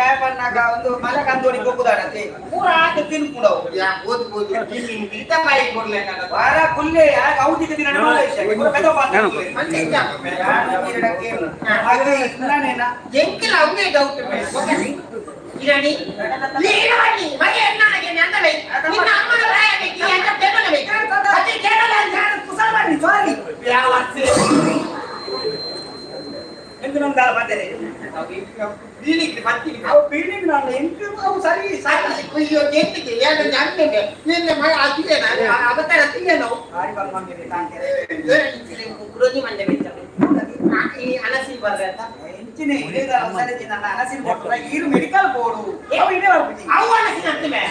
ದಾಯಪನ್ನಾಗ ಒಂದು ಮಲೆ ಕಂದೋಡಿ ಕೊಕ್ಕುದಾಡತ್ತೆ ಪೂರ ಆತ ತಿನ್ಪುಡವು. ಯಾ ಓದ್ ಓದು ಇತ್ತ ಬಾಯಿ ಕೊಡ್ಲೇಕಲ್ಲ. ವಾರ ಕುಲ್ಲೆ ಯಾಕೆ ಔದಿಕ ದಿನ ಎಂಕಲ ಅವನೇ ಡೌಟ್. ಇರಾಣಿ ಇರಾಣಿ ಮಗೆ ಎನ್ನಾಗೆ ನಂದವೈ ನಿನ್ನ ಅಮ್ಮನ ಪ್ರಾಯ ಬೇಕು ಅಂತ ಕೇಳಲವೈ ಅತಿ ಕೇಳಲ. ಸಾರಿ. ಯಾವ ಎಂದು ನಮ್ದು ಬಂದರೆ ಬೀಳಿಗೆ ಪತ್ತಿಗೆ. ಅವು ಬಿಲ್ಡಿಂಗ್ ನಾನು ಎಂಟು ಅವು ಸರಿ ಸರಿ. ಅಯ್ಯೋ, ಎಂತಿಗೆ ಏನು ಅಂದೆ ನಿನ್ನೆ ಮಗ ಅತಿಯೇನ ಅವತಾರ ಅತಿಯೇನೋ. ಭಾರಿ ಬಂದ್ಕೊಂಡಿರಿ ತಾಂಕೆರೆ. ಕುರೋಜಿ ಮಂಡೆ ಬೆಚ್ಚ ಈ ಅನಸಿ ಬರ್ರತ. ಎಂಚಿನ ಇಳಿದ ಅವಸರಕ್ಕೆ ನನ್ನ ಅನಸಿನ ಕೊಟ್ಟರ ಈರು ಮೆಡಿಕಲ್ ಬೋರ್ಡು ಅವು ಇದೇ ಬರ್ಬಿಟ್ಟಿ. ಅವು ಅನಸಿನ ಅಂತಿಮೆ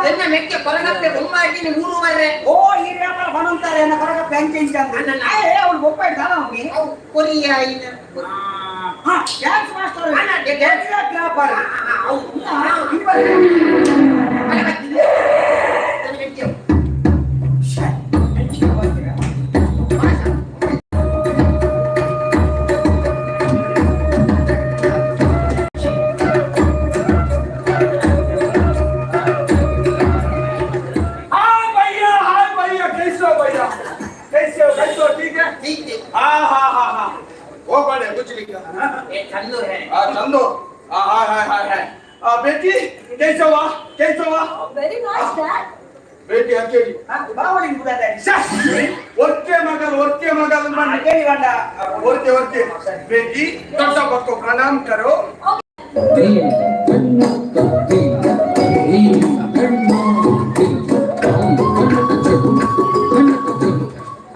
ಎನ್ನ ಮೆಕ್ಕೆ ಕೊರಗಪ್ಪೆ ಬೊಮ್ಮಾಗಿ ಮೂರು ಬರ್ರೆ. ಓ, ಈ ವ್ಯಾಪಾರ ಬನಂತಾರೆ ಎನ್ನ ಕೊರಗ ಬ್ಯಾಂಕ್ ಇಂಚ ಅಂದ್ರೆ ಏ ಅವಳು ಬೊಪ್ಪ ಇದ್ದಾನ ಅವನಿಗೆ. ಅವು ಕೊರಿಯಾ ಇನ್ನ. ಹಾ, ಡ್ಯಾನ್ಸ್ ಮಾಸ್ಟರ್. ಅಣ್ಣ, dance. ವ್ಯಾಪಾರ. ಅವು. ಇಲ್ಲಿ ಬರ್ರಿ. ಅಲ್ಲ, ಬರ್ತೀನಿ. ನನ್ನ ಮೆಕ್ಕೆ. हाँ भैया, हाँ भैया, कैसे हो भैया? कैसे हो, कैसे हो? ठीक है? ठीक है. हाँ हाँ हाँ हाँ, वो बड़े कुछ लिखा. ए चंदू है. हाँ चंदो, हाँ हाँ हाँ हाँ हाँ. बेटी, कैसे हुआ, कैसे हुआ? Very nice, Dad. बेटी अकेली. ಹಾ, ಬಾವಳಿ ಬುಡದಾಡಿ. ಒರ್ಕೆ ಮಗಲ್, ಒರ್ಕೆ ಮಗಲ್ बन. ಕೇಳಿ ಬಂಡ. ಒರ್ಕೆ ಒರ್ಕೆ. बेटी, डॉक्टर साहब को प्रणाम करो.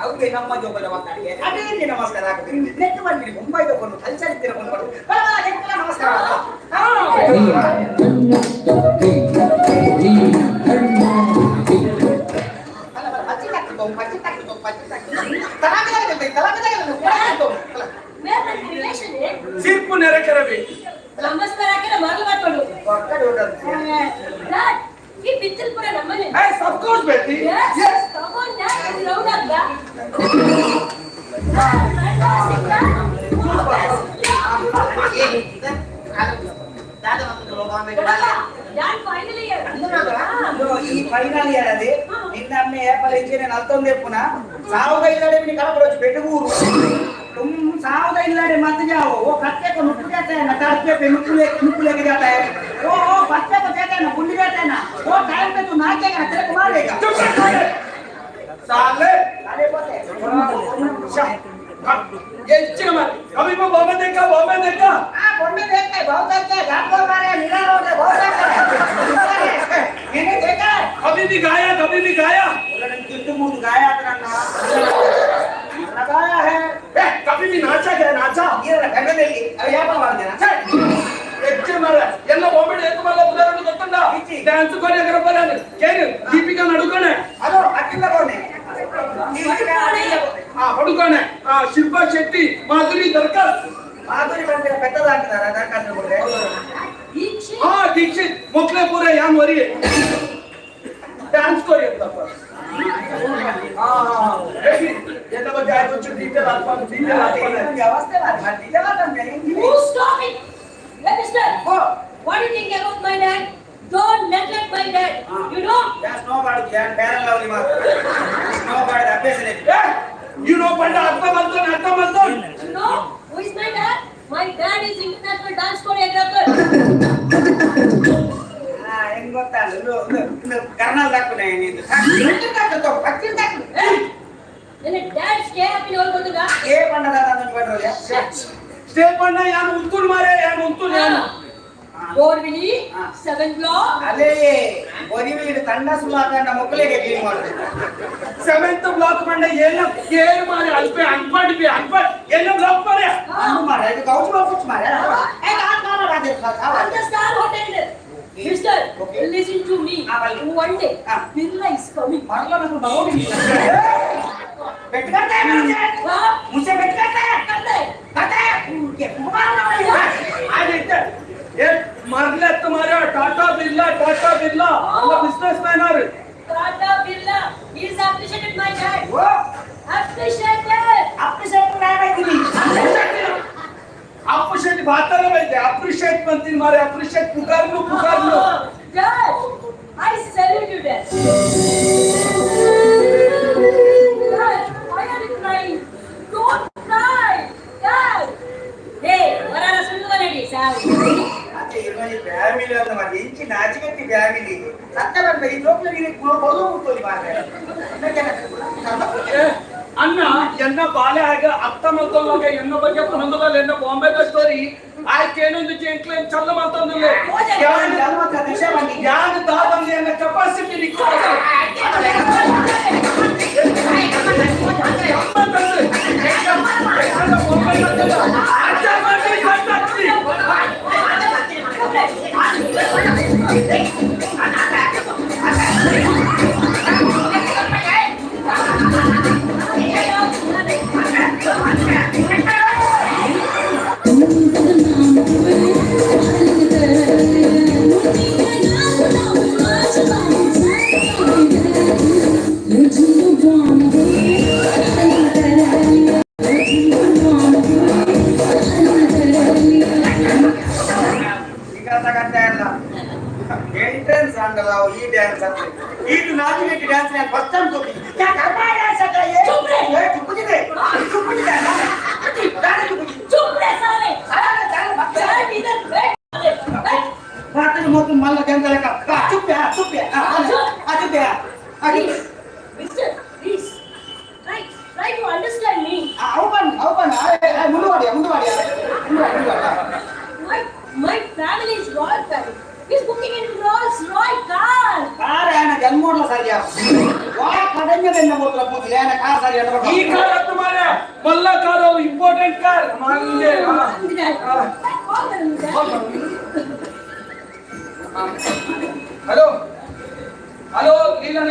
ಅವ್ರಿಗೆ ನಮ್ಮ ಜೋಬಲ ಮಾತಾಡಿ ಅದೇ ಇಲ್ಲಿ ನಮಸ್ಕಾರ ಹಾಕುತ್ತೀರಿ. ನೆಟ್ ಬಂದಿರಿ ಮುಂಬೈ ತಗೊಂಡು ಕಲ್ಚರ್ ಇತ್ತಿರ ಬಂದು ಮಾಡು. ಬಲ ಬಲ ಕೆಟ್ಟ ನಮಸ್ಕಾರ. ಹಾ. ಅಲ್ಲ ಬಲ ಪಚ್ಚಿ ತಾಕ್ತು ಪಚ್ಚಿ ತಾಕ್ತು ಪಚ್ಚಿ ತಾಕ್ತು ತಲಾಮಿದಾಗದೆ ತಲಾಮಿದಾಗದೆ ಕೊಡಾಕ್ತು. Where my relation eh? ಸಿರ್ಪು ನೆರೆಕೆರೆ बेटी. ನಮಸ್ಕಾರ ಹಾಕಿದ್ರೆ ಮರಳು ಮಾಡ್ಕೊಂಡು. ಪಕ್ಕದ ಹೋಟೆಲ್. Dad, ಈ ಬಿತ್ತಿಲ್ಪುರ ನಮ್ಮನೆ. Yes, of course, बेटी. Yes. Yes. Come on, Dad. ಇದು round ಆಗ್ಲಾ? Fantastic, Dad. ದಾದ ಮತ್ತು ಬಾಂಬೆ. Dad, finally here. ಈ ಫೈನಲ್ ಇಯರ್ ಅಲ್ಲಿ ನಿನ್ನ ಅಮ್ಮೆ ಏಪಲ್ ಇಂಜಿನಿಯರ್ ನಲ್ತೊಂದೆ ಪುನಃ ಸಾವುದ ಇಲ್ಲಡೆ ಮಿನಿ ಕಳಪರೋಜು ಬೆಟಗೂರು तुम सावदा इल्लाडे मत जाओ. वो कच्चे को नुक्कु जाता है ना, तड़पे पे नुक्कुले नुक्कु लेके जाता है. वो बच्चे को देता है ना, गुल्ली देता है ना. वो टाइम पे तू नाचेगा ना, तेरे को मारेगा. चुप कर साले, साले. अरे बोले. ये इच्छा मत. कभी मैं बॉम्बे देखा, बॉम्बे देखा. हाँ, बॉम्बे देखा है, बहुत अच्छा है. घाट मारे मीरा रोड है, बहुत अच्छा है, मैंने देखा है. कभी भी गाया, कभी भी गाया? कितने मुंह गाया अपना गाया है. ए, कभी भी नाचा क्या, नाचा? ये ಕನ್ನಡದಲ್ಲಿ ಅವು ಯಾವ ಮಾಡ್ದೇನಾ? ಎಚ್ಚೆ ಮಾರ್ರೆ ಎಲ್ಲ ಬಾಂಬೆ ಏತು ಮಲ್ಲ ಉದಾಹರಣೆ ಗೊತ್ತುಂಡ? ಇಚ್ಚಿ. ಡ್ಯಾನ್ಸ್ ಕೊರಿಯೋಗ್ರಾಫರ್ ಕೇನು ದೀಪಿಕಾ ನಡುಕೋಣೆ. ಅದು ಅಕ್ಕಿಲ್ಲ ಕೋಣೆ. ಆ ಪಡುಕೋಣೆ, ಆ ಶಿಲ್ಪಾ ಶೆಟ್ಟಿ, ಮಾಧುರಿ ದರ್ಕಾಸ್. ಮಾಧುರಿ ಬಂದಿರ ಪೆಟ್ಟದ ಹಾಕಿದಾರ ದರಖಾಸ್ತು ಕೊಡ್ರೆ. ದೀಕ್ಷಿತ್. ಹಾ, ದೀಕ್ಷಿತ್ ಮೊಕ್ಲೆ ಪೂರ ಯಾನ್ ವರಿ ಡ್ಯಾನ್ಸ್ ಕೊರಿಯೋಗ್ರಾಫರ್. ಹಾ ಹಾ ಹಾ, ಎಲ್ಲ ಬಗ್ಗೆ ಆಯ್ತು. ಡೀಟೇಲ್ ಹಾಕ್ಬಾರ್ದು, ಡೀಟೇಲ್ ಹಾಕ್ಬಾರ್ದು. ವ್ಯವಸ್ಥೆ ಮಾಡಿ ನಿಜವಾದ. You stop it. Hey, mister. Oh. What do you think about my dad? Don't neglect my dad. You know? Snow ಬಾಡುದು ಬೇರೆ ಲವ್ಲಿ ಮಾತ್ರ ಸ್ನೋ ಬಾಡಿದ ಅಭ್ಯಾಸ. ಏ, you know ಪಂಡ ಅರ್ಥ ಮಾಡ್ತಾನೆ, ಅರ್ಥ ಮಾಡ್ತಾನೆ. You know who is my dad? My dad is international dance choreographer. ಹಾ, ಹೆಂಗ್ ಗೊತ್ತಾ? ಇದು ಕರ್ನಲ್ ಹಾಕುನೆ ಇದು. Eh? ನನ್ನ ಡ್ಯಾಡ್ ಸ್ಟೇ ಹಾಕಿ ಹೋಗ್ಬೋದಾ? ಏ ಬಣ್ಣದ ಬಡ್ರೋಜ. ಸ್ಟೇ ಪಂಡ ಯಾನು ಉಂತುನ್ ಮಾರೆ, ಯಾನು ಉಂತುನ್ ಯಾನು. ಬೋರ್ವಿಲಿ. ಹಾ. Seven block. ಅಲ್ಲೇ ಬರಿವೀಡು ತಂಡ ಸುಮಾಕಂಡ ಮಕ್ಕಳಿಗೆ ಕ್ಲೀನ್ ಮಾಡುದು. ಸೆವೆಂತ್ ಬ್ಲಾಕ್ ಮಂಡ ಎಲ್ಲ ಏರು ಮಾರೆ ಅಲ್ಪೆ ಅನ್ಪಡ್ ಬಿ ಅನ್ಪಡ್ ಎಲ್ಲ ಬ್ಲಾಕ್ ಮಾರೆ. ಅಂದು ಮಾರೆ ಇದು ಗೌಜ್ ಮಾಡು ಮಾರೆ. ಏ ಕಾಲ್ ಅಂತ star hotel. Mister, Okay. Listen to me. ಹಾ, ಬನ್ನಿ. One day ha. Birla is coming. मरला ना तू बरो बेट करता है मुझे. मुझसे बेट करता है. करता है ये मारना. ಆದೈತೆ ಏ ಮರ್ಲೆ ಮಾರೆ ಟಾಟಾ ಬಿರ್ಲಾ, ಟಾಟಾ ಬಿರ್ಲಾ ಎಲ್ಲ business man are. Tata Birla is appreciated my dad. वो ಅಪ್ರಿಷಿಯೇಟೆಡ್. अपने से तो मैं नहीं. ಅಪ್ಪ ಅಪ್ರಿಷಿಯೇಟ್ ಭಾತಾರ ಬೈತೆ ಅಪ್ರಿಷಿಯೇಟ್ ಬಂತೀನಿ ಮಾರೆ appreciate ಪುಕಾರ್ನು ಪುಕಾರ್ನು. Dad, I salute you, Dad. Dad, why are you crying? Don't cry, Dad. Hey, ವರಾನ ಸುಳ್ಳು ನಡಿ ಸಾವು. ಅತ್ತೆ ಇರ್ಮನಿ ಫ್ಯಾಮಿಲಿ ಅಂತ మరి ಇಂಚಿ ನಾಚಿಕೆತ್ತಿ ಫ್ಯಾಮಿಲಿ ಸತ್ತ ಬಂದ ಈ ಜೋಕ್ಲ ನೀನು ಕೊಡೋ ಮುಟ್ಟೋದು ಮಾರ್ರೆ. ಏ, ಅಣ್ಣ ಎನ್ನ ಬಾಲೆ ಆಗ ಅತ್ತ ಮತ್ತೊಂದಾಗ ಎನ್ನ ಬಗ್ಗೆ ಪನೊಂದುಲ್ಲ ಎನ್ನ ಬಾಂಬೆದ ಸ್ಟೋರಿ ಆಯ್ಕೆ ಏನೊಂದು ಜೆಂಟ್ಲೆನ್ ಚಲ್ಲ ಮಾತೊಂದಿಲ್ಲ. ಯಾರು ದಾದಂಗೆ ಎನ್ನ ಕೆಪಾಸಿಟಿ ನಿಕ್ಕು. ಎಂಟ್ರೆನ್ಸ್ ಅಂಡಲ್ಲ ಈ ಡ್ಯಾನ್ಸ್ ಅಂತ ಇದು ನಾಚಿಕೆತ್ತಿ ಡ್ಯಾನ್ಸ್ ನಾನು ಫಸ್ಟ್ ಟೈಮ್ ತೋಟಿ ಡ್ಯಾನ್ಸ್ ಅಕ್ಕ. ಚುಪ್ರೆ. ಚುಪ್ಪುಜಿದೆ ಚುಪ್ಪುಜಿದೆ ಚುಪ್ಪುಜಿ. ಚುಪ್ ರೇ ಸಾಲೆ. Dad, ಇದರ್ ಬೇಡ. ಬೇಡ. ರಾತ್ರಿ ಮೊದಲು ಮಲ್ಲ ಗಂಗಲಕ ಚುಪ್ಪೆ ಚುಪ್ಪೆ ಚುಪ್ಪೆ. Please, Mister, please. Try, try to understand me. ಅವು ಬನ್ನಿ ಅವು ಬನ್ನಿ ಮುಂದುವಾಡಿಯ ಮುಂದುವಾಡಿಯ ಮುಂದುವಾಡಿ. My family is royal family. He's booking in Rolls Royce car. Car ಏನ ಜನ್ಮೋಡ್ಲ ಸರಿಯ ವಾ ಕಡಂಜ ಮೂತ್ರ ಕೂತಿಲ್ಲ ಏನ ಕಾರ್ ಸರಿ. ಈ ಕಾರ್ ಹತ್ತು ಮಾರ್ರೆ ಮಲ್ಲ ಕಾರು ಇಂಪಾರ್ಟೆಂಟ್ ಕಾರ್ ಮಾಂಗೆ. Call them, Dad. Hello hello ಲೀಲಾನ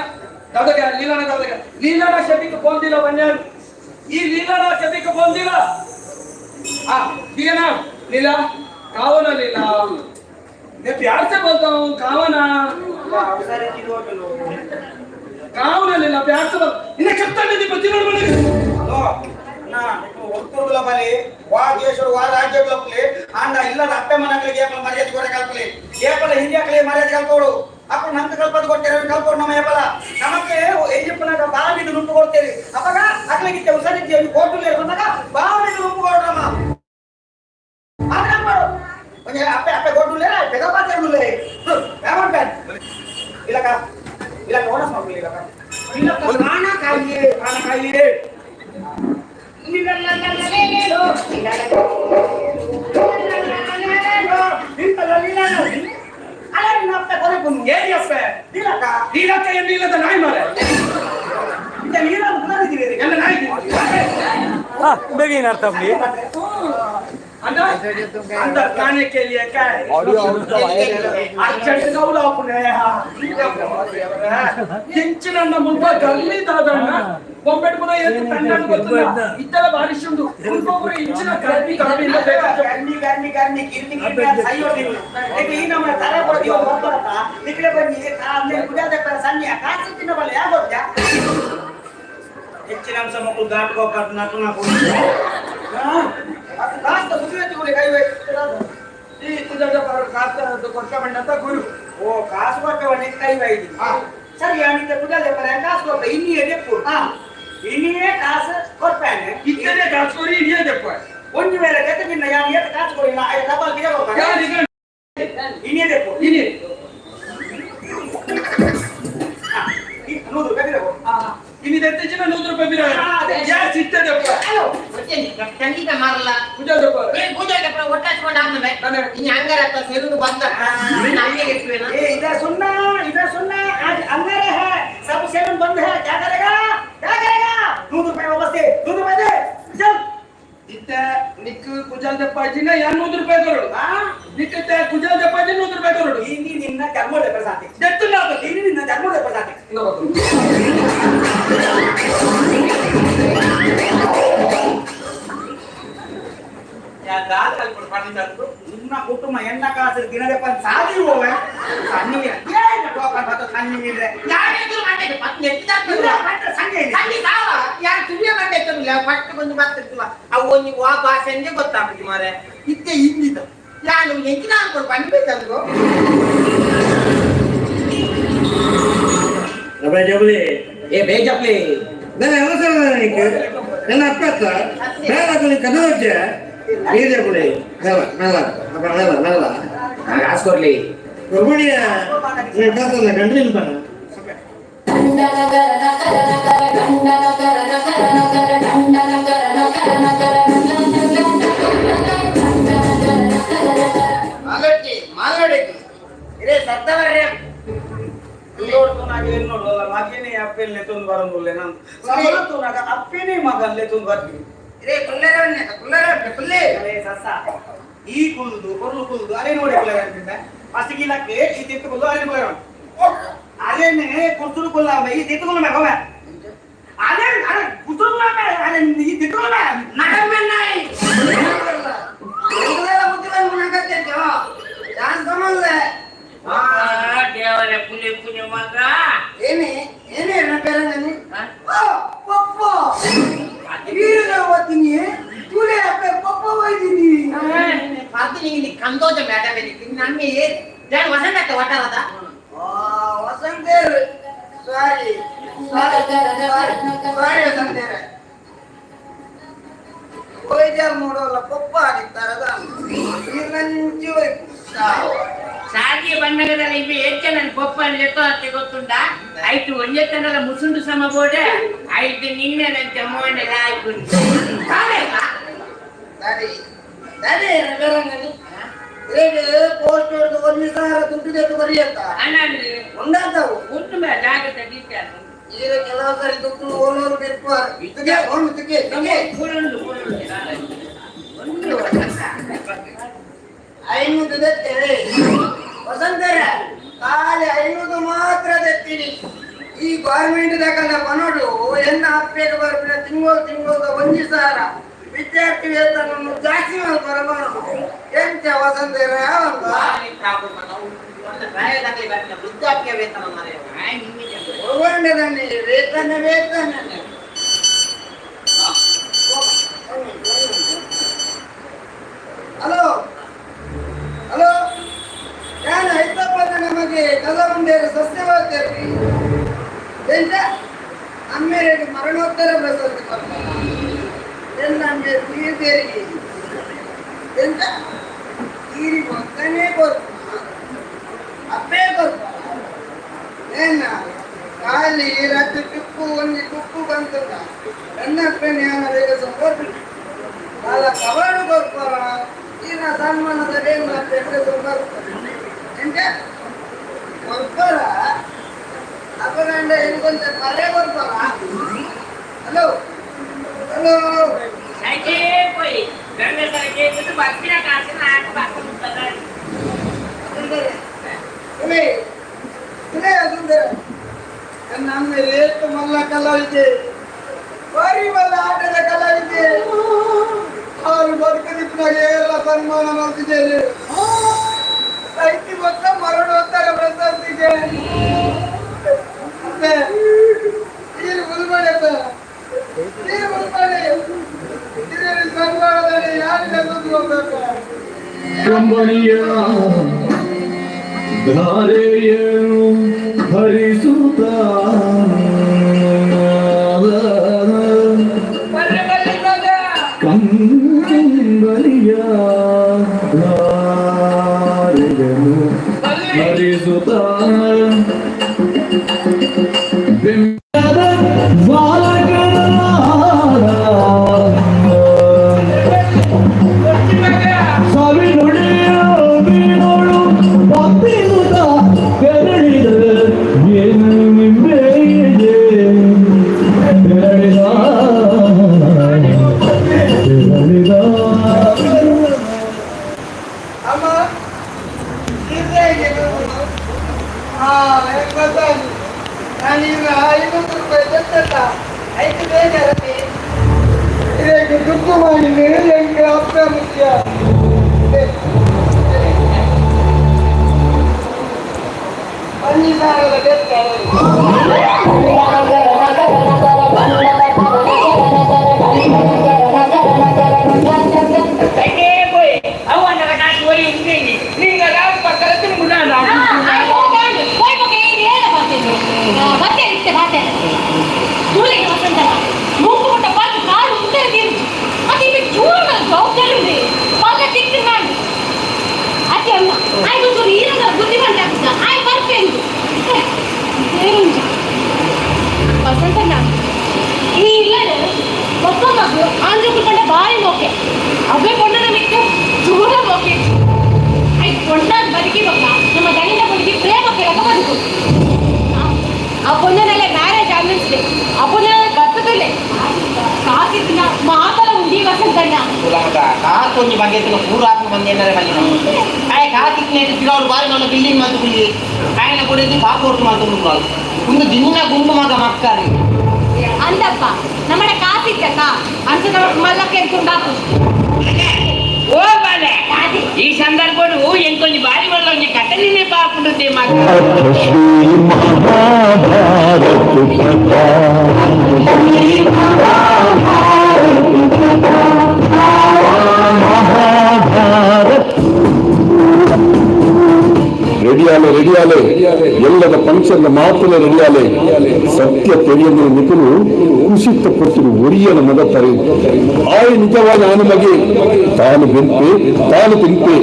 ದಾದಾಗ ಲೀಲಾನ ದಾದಾಗ ಲೀಲಾನ ಶಬಿಕ್ ಫೋನ್ ಬನ್ಯಾರ್ ಈ ಲೀಲಾನ ಶಬಿಕ್ ಫೋನ್ ದಿಲ್ಲ आ दिया ना लीला काओ ना लीला, मैं प्यार से बोलता हूँ, काओ ना. काओ ना लीला, प्यार से बोल. इन्हें చెప్తాను ఇది ప్రతి ಹಲೋ ಅಣ್ಣ ಒತ್ತುರುಗಳ ಬಲಿ ವಾ ದೇಶರು ವಾ ರಾಜ್ಯಗಳಪ್ಪಲಿ ಅಂಡ ಇಲ್ಲದ ಅಪ್ಪೆ ಮನಗಳಿಗೆ ಏಪಲ ಮರ್ಯಾದೆ ಕೊಡ ಕಲ್ಪಲಿ ಏಪಲ ಹಿರಿಯಕ್ಲೆ ಮರ್ಯಾದೆ ಕಲ್ಪೋಡು ಅప్పుడు ನಂತ ಕಲ್ಪದ ಕೊಡ್ತೇವೆ ಕಲ್ಪೋಡು ನಮ್ಮ ಏಪಲ ನಮಕ್ಕೆ ಏನ್ చెప్పినాక బావిని ನುಂಪು ಕೊಡ್ತೇವೆ ಅವಾಗ ಅಕ್ಲಗಿತ್ತೆ ಉಸರಿದ್ದೆ ಕೋರ್ಟು ಬಂದಾಗ ಬಾವಿని ನುಂಪು ಕೊಡ್ರಮ್ಮ ಮಾಡು కొంచెం అప్పే అప్పే కొట్టు లేరా పెద్ద పాత్ర లే ఏమంటారు ఇలాక ఇలాక ఓనస్ మాకు ఇలాక ఇలాక खाना खाइए खाना खाइए. ఏం చెప్పే ಲೀಲಾಕ ಏನ್ ಲೀಲದ ನಾಯಿ ಮಾರೆ. ಎಲ್ಲ ನಾಯಿ. बेगीन अर्थ आपली. अंदर अंदर खाने के लिए क्या है? अर्जंट जाऊ आपण. ಎಂಚಿನ ಮುಲ್ಪ ಗಲ್ಲಿ ದಾದಣ್ಣ ಬೊಂಬೆಟ್ ಪುನ ಏತ್ ತಂಡನ್ ಗೊತ್ತುಲ್ಲ ಇತ್ತಲ ಬಾರಿಶ್ ಉಂಡು ಮುಲ್ಪ ಪೂರ ಇಂಚಿನ ಗರ್ಮಿ ಗರ್ಮಿ ಇಲ್ಲ ಬೇಕಾ. ಗರ್ಮಿ ಗರ್ಮಿ ಗರ್ಮಿ ಗಿರ್ಮಿ ಗಿರ್ಮಿ ಸೈಯೋದಿಲ್ಲ ಈ ನಮ್ಮ ತಲೆ ಕೊಡ್ತೀವ ಹೋಗ್ಬರತ್ತ ಇಕಡೆ ಬನ್ನಿ ಅಂದ್ರೆ ಕುಡಿಯೋದ ಸನ್ನಿ ಕಾಸು ತಿನ್ನಬಲ್ಲ ಯಾಗೋದ್ಯಾ ಹೆಚ್ಚಿನ ಅಂಶ ಮಕ್ಕಳು ದಾಟ್ಕೋಬಾರ್ದು ನಟು నాకు ಅದು ಕಾಸ್ತ ಸುಖ ಕೈ. ಈ ಕುಜಾದ ಕಾಸ್ತ ಕೊಟ್ಟ ಬಂಡಂತ ಗುರು. ಓ ಕಾಸು ಕೊಟ್ಟವನೇ ಕೈ ವೈದಿ ಸರಿ ಅನಿತ ಕುಡಲೆ ಪರ ಕಾಸು ಕೊಟ್ಟ ಇನ್ನಿಯೇ ದೆಪ್ಪು ಇನ್ನಿಯೇ ಕಾಸು ಕೊಡ್ಪಾನೆ. ಇತ್ತನೇ ಕಾಸು ಕೊರಿ ಇನ್ನೇ ದೆಪ್ಪ. ಒಂದು ವೇಳೆ ಗತೆ ಮಿನ್ನ ಯಾನು ಏತ ಕಾಸು ಕೊಡಿ ನಾ ಐದು ಡಬಲ್ ಬಿಡ. ಯಾರು ಈಗ? ಇನ್ನಿಯೇ ದೆಪ್ಪು. ಇನಿ. 100 ರೂಪಾಯಿ ಬಿಡಬೇಕು. ಇನಿ ದೆತ್ತಿನ 100 ರೂಪಾಯಿ ಬಿರ ಯಾ ಸಿತ್ತೆ ದೆಪ್ಪ. ಖಂಡಿತ ಮಾರಲ್ಲ. ಕುಜಾದ ಏನ್ ಪೂಜೆ ಒಟ್ಟಾಚ್ಕೊಂಡು ಆದ್ಮೇಲೆ ಅದೇ. ಇನ್ನು ಹಂಗಾರ ಸೆಲೂನ್ ಬಂದ ನೀನ್ ಹಂಗೆ ಇರ್ತೀವೇನಾ? ए इधर सुनना, इधर सुनना, आज अंगारे है, सब सेवन बंद है, क्या करेगा, क्या करेगा? 100 रुपए वापस दे, 100 रुपए दे, चल. ಇತ್ತೆ ನಿಕ್ ಕುಜಾಲ್ ದೆಪ್ಪಾಜಿನ ಯಾ 100 ರೂಪಾಯಿ ಕೊರಡು. हाँ. ನಿಕ್ ಕುಜಾಲ್ ದೆಪ್ಪಾಜಿ 100 ರೂಪಾಯಿ ಕೊರಡು. ಇನಿ ನಿನ್ನ ಜನ್ಮದ ಪ್ರಸಾದಿ. ದೆತ್ತುಲ್ಲ. ಇನಿ ನಿನ್ನ ಜನ್ಮದ ಪ್ರಸಾದಿ. ನಿನ್ನ ಕುಟುಂಬ ಎಣ್ಣ ಕಾಸು ದಿನದ ಪನ್ ಸಾದಿ ಹೋವೆ ಸಣ್ಣ. ಏನು ಟೋಕನ್ ಬರ್ತದೆ? ಸಂಜೆ ಯಾರು ಮಂಡೆ ಪತ್ ನೆಟ್ಟಿದಾಗ್ತದೆ ಸಂಜೆ ಸಂಜೆ ಸಾವ ಯಾರು ತುಳಿಯ ಮಂಡೆ ಎತ್ತುಲ್ಲ ಪಟ್ಟು ಬಂದು ಬರ್ತದೆ ಅವು ಒಂಜಿ ವಾ ಭಾಷೆ ಅಂದೇ ಗೊತ್ತಾಗ್ತದೆ ಮಾರೆ ಇತ್ತೆ ಹಿಂದಿದ ನಾನು ಎಂಚಿನ ಅನ್ಕೊಂಡು ಬಂದ್ಬೇಕಂದ್ರು. ಅಬ್ಬಾ ಜಬಲಿ. ಏ ಬೇಜಪ್ಲಿ. ನಾನು ಅವಸರ నీకు ನನ್ನ ಅಪ್ಪತ್ತ ಮೇಲ ಕದೋಚೆ ನೀರು ಮೇಲ ಮೇಲ ಅಪ್ಪ ಮೇಲ ಮೇಲ. ಕಾಸು ಕೊರ್ಲಿ. ಕೊರ್ಬಡಿಯ ಕಾಸಲ್ಲ ಕಂಡ್ರಿ ಪಣ್ಣ. ಮಾಲಡ್ಡಿ ಮಾಲಡ್ಡಿ ಇರೇ ಸತ್ತವರ್ರೆ. ನೋಡ್ತು ಏನ್ ನೋಡುವಲ್ಲ ಮಗನೇ ಅಪ್ಪೆಲ್ಲೆ ತೊಂದು ಬರಂಗುಲ್ಲೆ ನಾನು ಸಮಲತುನಾಗ ಅಪ್ಪೇನೆ ಮಗಲ್ಲೇ ತೊಂದು ಬರ್ತೀವಿ. ಇರೇ ಕುಲ್ಲೆರವನ್ನೇ ಕುಲ್ಲೆರವನ್ನೇ ಕುಲ್ಲೆ. ಅಲೇ ಸಸ್ಸ ಈ ಕುಲ್ದು ಕೊರ್ಲು ಕುಲ್ದು ಅದೇ ನೋಡಿ ಕುಲ್ಲ ಫಸ್ಟ್ ಗಿಲಕ್ಕೆ ಈ ತಿತ್ತು ಕುಲ್ದು ಅದೇ ಕುಲ್ಲ ಅದೇನೆ ಕುರ್ತುರು ಕುಲ್ಲ ಈ ತಿತ್ತು ಕುಲ್ಲ ಹೋಗ ಅದೇ ಅರೆ ಕುರ್ತುರು ಕುಲ್ಲ ಅರೆ ಈ ತಿತ್ತು ಕುಲ್ಲ. ನಗಮ್ಮೆನ್ನಾಯಿ ಬುದ್ಧಿ ಬಂದು ಯಾನ್ ಸಮಲ್ಲ. ದೇವರೇ ಪುಲಿ ಪುಲಿ ಮಗ. ಏನೇ ಏನೇ ನನ್ನ ಪೇರಂಗನಿ ಓ ಪಪ್ಪ ವೀರನವತಿನಿ ತುಲೆ ಅಪ್ಪೆ ಪಪ್ಪ ವೈದಿನಿ ಫಾಲ್ತು ಇಲ್ಲಿ ಕಂದೋಜ ಮೇಡಮ್ ಇಲ್ಲಿ ನಮ್ಮೆ ಜಾನ್ ವಸಂತ ವಟಾರದ ವಸಂತೇರು ಸಾರಿ ಸಾರಿ ಸಾರಿ ವಸಂತೇರ ಹೋಯ್ಜಾರ್ ನೋಡೋಲ್ಲ ಪಪ್ಪ ಆಗಿತ್ತಾರದ ನೀರ್ನಂಚಿ ಹೋಯ್ತು. ಸಾರಿಗೆ ಬಣ್ಣಗದಲ್ಲಿ ಇವೆ ಹೆಚ್ಚ ನನ್ನ ಪಪ್ಪ ಲೆಕ್ಕ ಅಂತ ಗೊತ್ತುಂಡ ಆಯ್ತು ಒಂದೇ ತನಲ್ಲ ಮುಸುಂಡು ಸಮ ಬೋಡೆ ಆಯ್ತು ನಿನ್ನೆ ನನ್ನ ಜಮ್ಮನೆಲ್ಲ ಆಯ್ತು. ಸರಿ ಸರಿ ಬೇರಂಗನಿ ರೇಟ್ ಪೋಸ್ಟ್ ಹೊಡೆದು ಒಂದು ಸಾವಿರ ದುಡ್ಡು ತೆಗೆದು ಬರೆಯತ್ತ ಅಣ್ಣ. ಒಂದಾದವು. ಉಂಟು ಮೇ ಜಾಗ್ರತೆ ಟೀಚರ್. ಈಗ ಕೆಲವು ಸರಿ ದುಡ್ಡು ಓನೋರು ಬಿರ್ಪಾರ ತುಗೆ ಒಂದು ತುಗೆ ತುಗೆ. ಕೂರುಂಡು ಕೂರುಂಡು ಒಂದು. 500 ತೆತ್ತೇವೆ ವಸಂತರ ಖಾಲಿ 500 ಮಾತ್ರ ತೆತ್ತೀನಿ. ಈ ಗೌರ್ಮೆಂಟ್ ದಾಖಲ ಬನೋಡು ಎನ್ನ ಅಪ್ಪೆಗೆ ಬರ್ಪಿನ ತಿಂಗಳು ತಿಂಗಳು 1,000 ವಿದ್ಯಾರ್ಥಿ ವೇತನವನ್ನು ಜಾಸ್ತಿ ಮಾಡ್ಬಾರ ಬನೋಡು ಎಂತ ವಸಂತರ ಅಂತ ವೃದ್ಧಾಪ್ಯ ವೇತನ ಒಳ್ಳೆದನ್ನಿ ವೇತನ ವೇತನ. ಹಲೋ ಹಲೋ ನಾನು ಐತಪ್ಪನ ನಮಗೆ ಕಲ್ಲುಂಡೇರು ಸಸ್ಯವಾಗ್ತೇವೆ ಎಂತ ಅಮ್ಮೇರಿಗೆ ಮರಣೋತ್ತರ ಪ್ರಶಸ್ತಿ ಕೊಡ್ತಾರ ಎನ್ನ ಅಮ್ಮೇರು ನೀರ್ದೇರಿಗೆ ಎಂತ ಈರಿ ಮೊತ್ತನೇ ಕೊರ್ಪ ಅಪ್ಪೇ ಕೊರ್ಪ ಏನ ಖಾಲಿ ರಾತ್ರಿ ಟಿಪ್ಪು ಒಂದು ಟಿಪ್ಪು ಬಂತಲ್ಲ ನನ್ನ ಅಪ್ಪನ ಯಾನ ಬೇಗ ಸಂಪರ್ಕ ಕಾಲ ಕವಾಡು ಕೊರ್ಪ ಈನ ಸನ್ಮಾನದ ಬೇಗ ಅಪ್ಪೆ ಸಂಪರ್ಕ ಎಂತ ಕೊರ್ಪರ ಅಪಗಂಡ ಇಂಕೊಂಚ ಪರೆ ಕೊರ್ಪರ. ಹಲೋ ಹಲೋ ಸೈಕೆ పోయి ಗಂಗಸರಿಗೆ ಬಕ್ಕಿನ ಕಾಸಿನ ಹಾಕಿ ಬಕ್ಕ. ಸುಂದರ ಸುಲೇ ಸುಲೇ ಸುಂದರ ನಮ್ಮ ರೇತು ಮಲ್ಲ ಕಲಾವಿದೆ ಬಾರಿ ಮಲ್ಲ ಆಟದ ಕಲಾವಿದೆ ಅವರು ಬದುಕದಿಪ್ಪನಾಗ ಎಲ್ಲ ಸನ್ಮಾನ ಮಾಡ್ತಿದ್ದೇನೆ ರೈತಿ ಮೊತ್ತ ಮರಣೋತ್ತರ ಪ್ರಶಸ್ತಿಗೆ ನೀರು ಮುಲ್ಬಾಡಪ್ಪ ನೀರು ಮುಲ್ಬಾಡಿ ನೀರು ಸನ್ಮಾನದಲ್ಲಿ ಯಾರಿಗೆ ಹೋಗ್ಬೇಕು. ಕಂಬನಿಯ ಧಾರೆಯನ್ನು ಹರಿಸುತ್ತ ಕಂಬನಿಯ ಧಾರೆಯನ್ನು ಹರಿಸುತ್ತ ಬಿಂಬದ ಬಾಲಕನ ಸಾವಿನುಡಿಯ ಬೀನೋಳು ಭಕ್ತಿಯುತ ತೆರಳಿದ ಏನು ನಿಂಬೆಯಿದೆ ತೆರಳಿದ ತೆರಳಿದ. ಅಮ್ಮ ಇದ್ರಾಗೆ ಹಾ ಗೊತ್ತಾಗಿ ನಾನೀಗ 500 ರೂಪಾಯಿ ತೆತ್ತಲ್ಲ ಐದು ಬೇಜಾರತಿ ಇದಕ್ಕೆ ದುಡ್ಡು ಮಾಡಿ ಎಂಗೆ ಅಪ್ಪ ಮುಖ್ಯ ಒಂಜಿ ಸಾವಿರದ ಡೆತ್. ಅಯ್ಯೇ ಪೋಯ್ ಅವು ಅನ್ನರ ಕಾಸು ಒರಿ ಉಂಟೆ ನಿಂಗ ಪಕ್ಕದ ಮುನ್ನಾನ. ಹೋಯ್ ಮಗ, ಏನು ಹೇಳ ಬಾತೇನು ಬತ್ತೆ ಇತ್ತೆ ಬಾತೆ ತೂಲೆಗೆ ವಸಂತನ ಮೂಗು ಮುಟ್ಟ ಬಾತು ಕಾಲು ಉತ್ತರ ತೀರ್ಜಿ ಮತ್ತೆ ಇವೆ ಚೂರು ಜವಾಬ್ದಾರಿ ಇದೆ ಮಲ್ಲ ತಿಕ್ಕು ನಾನು ಅತ್ತೆ ಅಮ್ಮ ಆಯ್ತು ಚೂರು ಈರಂಗ ಬುದ್ಧಿ ಬಂದ ಆಯ್ ಬರ್ಪೆಂದು ಏನುಂಜಿ ವಸಂತಣ್ಣ ಈ ಇಲ್ಲ ಒಪ್ಪ ಮಗು ಆಂಜು ಕಂಡ ಬಾರಿ ಮೋಕೆ ಅವೇ ಪೊಣ್ಣನ ಮಿಕ್ಕ ಚೂರ ಮೋಕೆ I ಪೊಣ್ಣನ ಬದುಕಿ ಮಕ್ಕ ನಮ್ಮ ದಣಿನ ಬದುಕಿ ಪ್ರೇಮ ಕೆಳಗ ಬದುಕು. ಆ ಪೊಣ್ಣನಲ್ಲೇ ಮ್ಯಾರೇಜ್ ಅನ್ನಿಸ್ಲಿ, ಆ ಪೊಣ್ಣನ ಬರ್ತದಲ್ಲೇ ಕಾಸಿದ್ನ ಮಾತಲ ಉಂಡಿ ವಸಂತಣ್ಣ. ಮಗ ಕಾಸೊಂಜಿ ಬಗ್ಗೆ ಪೂರ ಹಾಕು ಬಂದು ಏನಾರೆ ಮಲ್ಲಿ ಆಯ್ ಕಾಸಿಕ್ನೆ ತಿರೋರು ಬಾರಿ ನನ್ನ ಬಿಲ್ಡಿಂಗ್ ಮಂತು ಕುಲ್ಲಿ ಆಯನ ಕೊಡಿದ್ದು ಪಾಪೋರ್ಟ್ ಮಂತು ಒಂದು ದಿನ ಗುಂಡು ಮಗ ಮಕ್ಕಳು. ಅಂದಪ್ಪ ನಮ್ಮಡ ಕಾಸಿದ್ದಕ್ಕ ಅಂಚದ ಮಲ್ಲಕ್ಕೆ ಎಂತುಂಡಾಕು. ಓ ಬಾಲೆ, ಈ ಸಂದರ್ಭಡು ಎಂಕೊಂಜಿ ಬಾರಿ ಮಲ್ಲ ಒಂಜಿ ಕಟಲಿನೇ ಪಾಪುಂಡುತ್ತೆ ಮಗ. ಶ್ರೀ ಮಹಾಭಾರತ ಕಥಾ. ಮಹಾಭಾರತ ರೆಡಿಯಾಲೆ ರೆಡಿಯಾಲೆ ಎಲ್ಲದ ಫಂಕ್ಷನ್ ಮಾತ್ರ ರೆಡಿಯಾಲೆ ಸತ್ಯ ತೆರೆಯನ್ನು ನಿಪುಣು ಕುಸಿತ ಕೊಟ್ಟಿರು ಒರಿಯನ ಮಗತರೆ ಆಯ್ ನಿಜವಾದ ಆನು ಮಗೆ ತಾನು ಬೆಂಪೆ ತಾನು ತಿಂಪೆ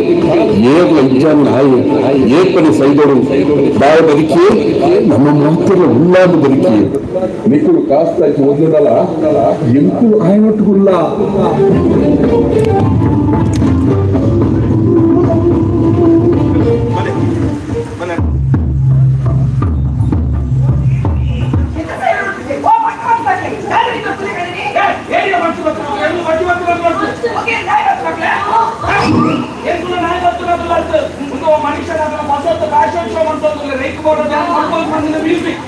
ಏರ್ಲ ಇಜ್ಜಾನ ಆಯೆ ಏಪನೆ ಸೈದರು ಬಾಯ ಬದುಕಿಯೇ ನಮ್ಮ ಮಾತ್ರ ಉಲ್ಲಾದ ಬದುಕಿಯೇ ನಿಕುಲು ಕಾಸ್ತಾಯ್ತು ಓದಲ್ಲ ಎಂಕುಲು ಆಯನೊಟ್ಟುಗುಲ್ಲ. ಮ್ಯೂಸಿಕ್.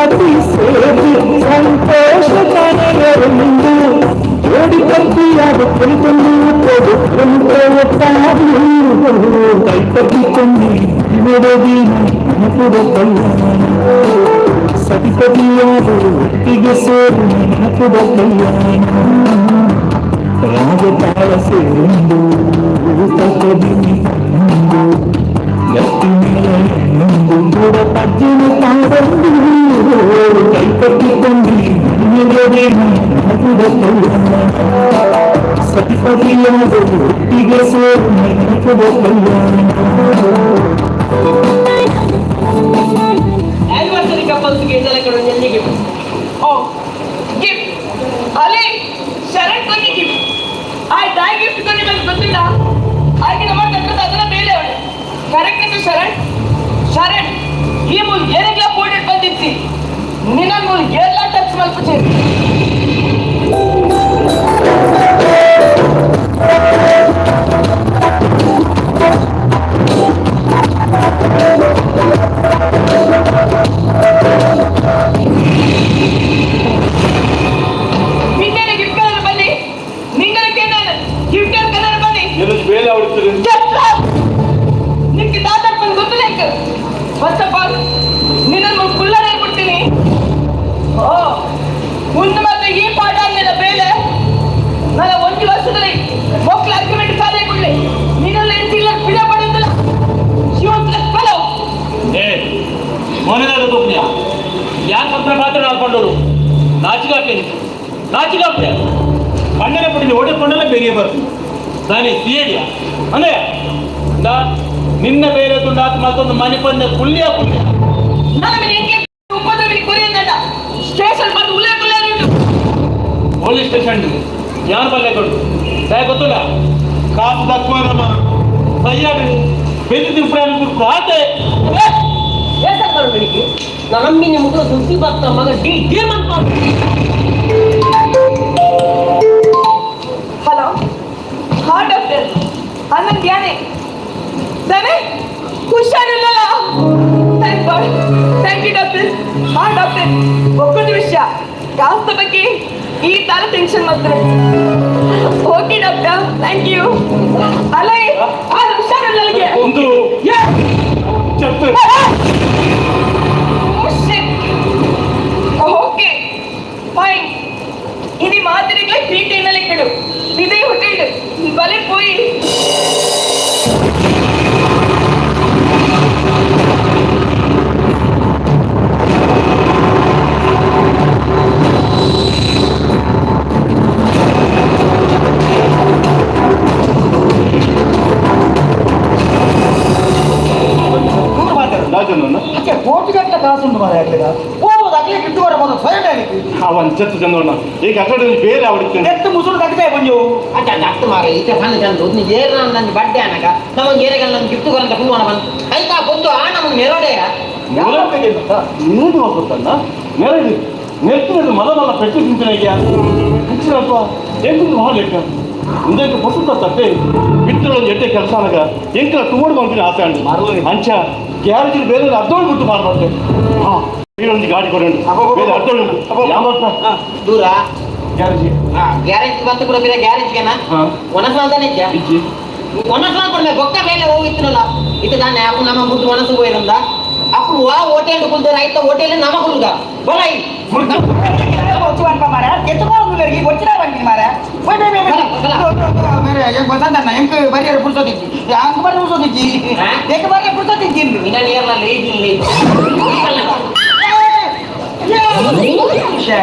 ಸತಿಪತಿ ಸೇರಿ ಸಂತೋಷ ಕರೆಯರುಂದು ಜೋಡಿ ಕಂಪಿಯಾದ ಕುಳಿತೊಂದು ಕೊಡು ಕೈಪಟ್ಟಿಕೊಂಡಿ ಬಿಡದಿ ನೆನಪುದ ಕಲ್ಯಾಣ ಸತಿಪತಿಯಾದ ಒಟ್ಟಿಗೆ ಸೇರಿ ನೆನಪುದ ಕಲ್ಯಾಣ ರಾಗತಾಳ ಸೇರುಂದು ತಕದಿನಿ ಗಟ್ಟಿ ಮೇಲೆಂದು ಕೂಡ ಪಜ್ಜನ ತಾಡೊಂದು ಕೈಪಟ್ಟಿಕೊಂಡಿ ಬಿಡದಿ ನೆನಪುದ ಕಲ್ಯಾಣ ಸತಿಪತಿಯಾದ ಒಟ್ಟಿಗೆ ಸೇರಿ ನೆನಪುದ ಕಲ್ಯಾಣ. ಆನಿವರ್ಸರಿ ಕಪಲ್ಸ್ಗೆ ಇದೆಲ್ಲ ಕಡೆ ಎಲ್ಲಿ ಗಿಫ್ಟ್? ಓ ಗಿಫ್ಟ್ ಅಲ್ಲಿ ಶರಣ್ ಕೊಟ್ಟಿ ಗಿಫ್ಟ್ ಆಯ್ತು. ಆ ಗಿಫ್ಟ್ ಕೊಡಿ ಬಂದು ಗೊತ್ತಿಲ್ಲ ಆಕೆ ನಮ್ಮ ಹತ್ರ ಅದನ್ನ ಮೇಲೆ ಅವಳು ಕರೆಕ್ಟ್ ಅಂತ. ಶರಣ್, ಶರಣ್, ಈ ಮೂಲ ಏನಿಗೆ ಪೋರ್ಟೆಡ್ ಬಂದಿತ್ತಿ ನಿನ್ನ ಮೂಲ ಎಲ್ಲ ಟಚ್ ಮಲ್ಪುಚೆ. ನಿನ್ನೆ ಗಿಫ್ಟ್ ಕಲರ್ ಬನ್ನಿ, ನಿಂಗನ ಕೇಂದ್ರ ಗಿಫ್ಟ್ ಕಲರ್ ಬನ್ನಿ. ಬೇಲೆ ಹೊಡಿತೀರಿ. ನಿಮ್ಗೆ ತಾತಪ್ಪ ಗೊತ್ತಿಲ್ಲ. ಫಸ್ಟ್ ಆಫ್ ಆಲ್ ನಿನ್ನನ್ನು ಕುಲ್ಲರ್ ಹೇಳ್ಬಿಡ್ತೀನಿ. ಓ ಮುಂದೆ ಮತ್ತೆ ಈ ಪಾಠ ಆಗ್ಲಿಲ್ಲ ಬೇಲೆ. ನನ್ನ ಒಂದು ವರ್ಷದಲ್ಲಿ ಮಕ್ಕಳ ಅಗ್ರಿಮೆಂಟ್ ಕಾರ್ಯ ಕೊಡ್ಲಿ ನಿನ್ನೆಲ್ಲ ಎಂತಿಲ್ಲ ಬಿಡ ಪಡೆದಿಲ್ಲ ಶಿವಂತ ಫಲೋ. ಏ ಮೋನೆದಾದ ತೂಪ್ನ್ಯಾ ಯಾನ್ ಪತ್ರ ಮಾತ್ರ ಹಾಕೊಂಡರು ನಾಚಿಕಾಪೆ ನಾಚಿಕಾಪೆ ಕಣ್ಣನೆ ಪಟ್ಟಿನ ಓಟೆ ಕೊಂಡಲ್ಲ ಬೇರೆ ಬರ್ತೀನಿ ದಾನಿ ಸಿಯಡಿಯ ಅಂದ್ರೆ ನಾ ನಿನ್ನ ಬೇರೆ ತುಂಡು ಆತ ಮತ್ತೊಂದು ಮನೆ ಪಂದೆ ಕುಲ್ಲಿಯ ಕುಲ್ಲಿಯ. ನನ್ನ ಮೇಲೆ ಎಂಕೆ ಉಪದ್ರವಿ ಕೊರಿಯಂದಲ್ಲ ಸ್ಟೇಷನ್ ಬಂದು ಉಲ್ಲೆ ಕುಲ್ಲೆ ಉಂಟು. ಪೊಲೀಸ್ ಸ್ಟೇಷನ್ ಯಾನ್ ಬಲ್ಲೆ ಕೊಡು ಸಾಯ ಗೊತ್ತಿಲ್ಲ. ಕಾಸು ದಕ್ಕುವರಮ್ಮ. ಸಯ್ಯಾಡು ಬೆದ್ದು ತಿಂಪ್ರಾನ್ ಆತೆ. ಏಸಕ್ಕರು ಬೆಳಿಗ್ಗೆ ನಮ್ಮಿ ಮುಗಿದ ಸುದ್ದಿ ಬರ್ತ ಮಗ ಡಿ ಡಿ ಅಂತ. ಹಲೋ, ಹಾ ಡಾಕ್ಟರ್, ಅಣ್ಣನ್ ಧ್ಯಾನೆ ತಾನೆ ಹುಷಾರಿಲ್ಲಲ್ಲ. Thank God, thank you doctor. ಹಾ ಡಾಕ್ಟರ್, ಒಕ್ಕೊಂದು ವಿಷಯ ಕಾಸ್ತ ಬಗ್ಗೆ ಈ ತರ ಟೆನ್ಷನ್ ಮಾಡ್ತಾರೆ. Okay doctor, thank you. ಅಲ್ಲ, ಆ ಹುಷಾರಿಲ್ಲ ನನಗೆ. ಒಂದು Oh, shit. Okay fine. ఇది మాదిరిగా పీటైన ఇక్కడ ఇదే హోటల్ భలే పోయి. ಅಕ್ಕೆ ಕೋಟಿಗಟ್ಟಲೆ ಕಾಸುಂಟು ಮಾರ್ರೆ ಆಗ್ಲಿಲ್ಲ ಹೋಗ್ಬೋದು ಅಗ್ಲಿ ಗಿಟ್ಟು ಬರ ಮೊದಲು ಸ್ವಯಂ ಅವನ್ ಜತ್ತು ಚಂದ್ರಣ್ಣ ಈಗ ಅಕಡೆ ಬೇರೆ ಅವಡಿತ್ತು. ಎತ್ತು ಮುಸುರು ತಗ್ದೆ ಬಂಜು. ಅಚ್ಚ ಅಟ್ಟು ಮಾರೆ ಈತ ಸಣ್ಣ ಚಂದ ನೀ ಏರ ನನ್ನ ಬಡ್ಡೆ ಅನಗ ನಮಗೆ ಏರೆಗಲ್ಲ ನನ್ನ ಗಿಫ್ಟ್ ಕೊರಂತ ಕುಲ್ವನ ಬಂದು ಆಯ್ತಾ ಬಂದು ಆ ನಮಗೆ ನೆರಡೆಯ. ನೀನು ಹೋಗ್ತಲ್ಲ ನೆರಳಿ ನೆತ್ತಿನ ಮಲ ಮಲ ಪೆಟ್ಟು ತಿಂತಿನ ಹೆಚ್ಚಿನಪ್ಪ ಎಂಟು ಮಹಾಲೆಕ್ಕ ಇಂದಕ್ಕೆ ಹೊಸ ತಪ್ಪೆ ಬಿಟ್ಟು ಒಂದು ಎಟ್ಟೆ ಕೆಲಸ ಅನಗ ಎಂಕಲ ತುಮೋಡು ಬಂತೀನಿ ಆಸೆ ಅಂಡು ಅಂಚ ಗ್ಯಾರೇಜ್ ಬೇರೆ ಅರ್ಧೋಳು ಬಿಟ್ಟು ಮಾರ್ಬಾರ್ದು. ಹಾಂ, ಒಂದು ಗಾಡಿ ಕೊಡೋಣ ಬೇರೆ ಅರ್ಧೋಳು ಯಾವ ದೂರ. ಗ್ಯಾರೇಜ್. ಗ್ಯಾರೇಜ್ ಬಂತು ಕೂಡ ಬೇರೆ ಗ್ಯಾರೇಜ್ಗೆನಾ? ಹಾ. ಒಣಸು ಅಂತಾನೆ ಇದ್ಯಾ? ಇಜ್ಜಿ. ಒಣಸು ಅನ್ಕೊಂಡೆ ಬೊಕ್ಕ ಮೇಲೆ ಹೋಗಿತ್ತಿನಲ್ಲ ಇದು ತಾನೆ ಅಪ್ಪು ನಮ್ಮ ಮುದ್ದು ಒಣಸು ಹೋಯಿರಂದ ಅಪ್ಪು ವಾ ಹೋಟೆಲ್ ಕುಲ್ತಾರೆ ಆಯ್ತಾ ಹೋಟೆಲ್ ನಮ್ಮ ಹುಡುಗ ಬಲ వచ్చి మారా ఎత్తుకోవాలి వచ్చినా వంటి మారా. ಬಲ, వసంతన్న ఎంక బరియర్ పుర్సొద్దిచ్చి అంక బరి పుర్సొద్దిచ్చి ఎక్క బరి పుర్సొద్దిచ్చి. ನಿನ್ನ ನೀರ್ನಲ್ಲಿ ಇಲ್ಲಿ.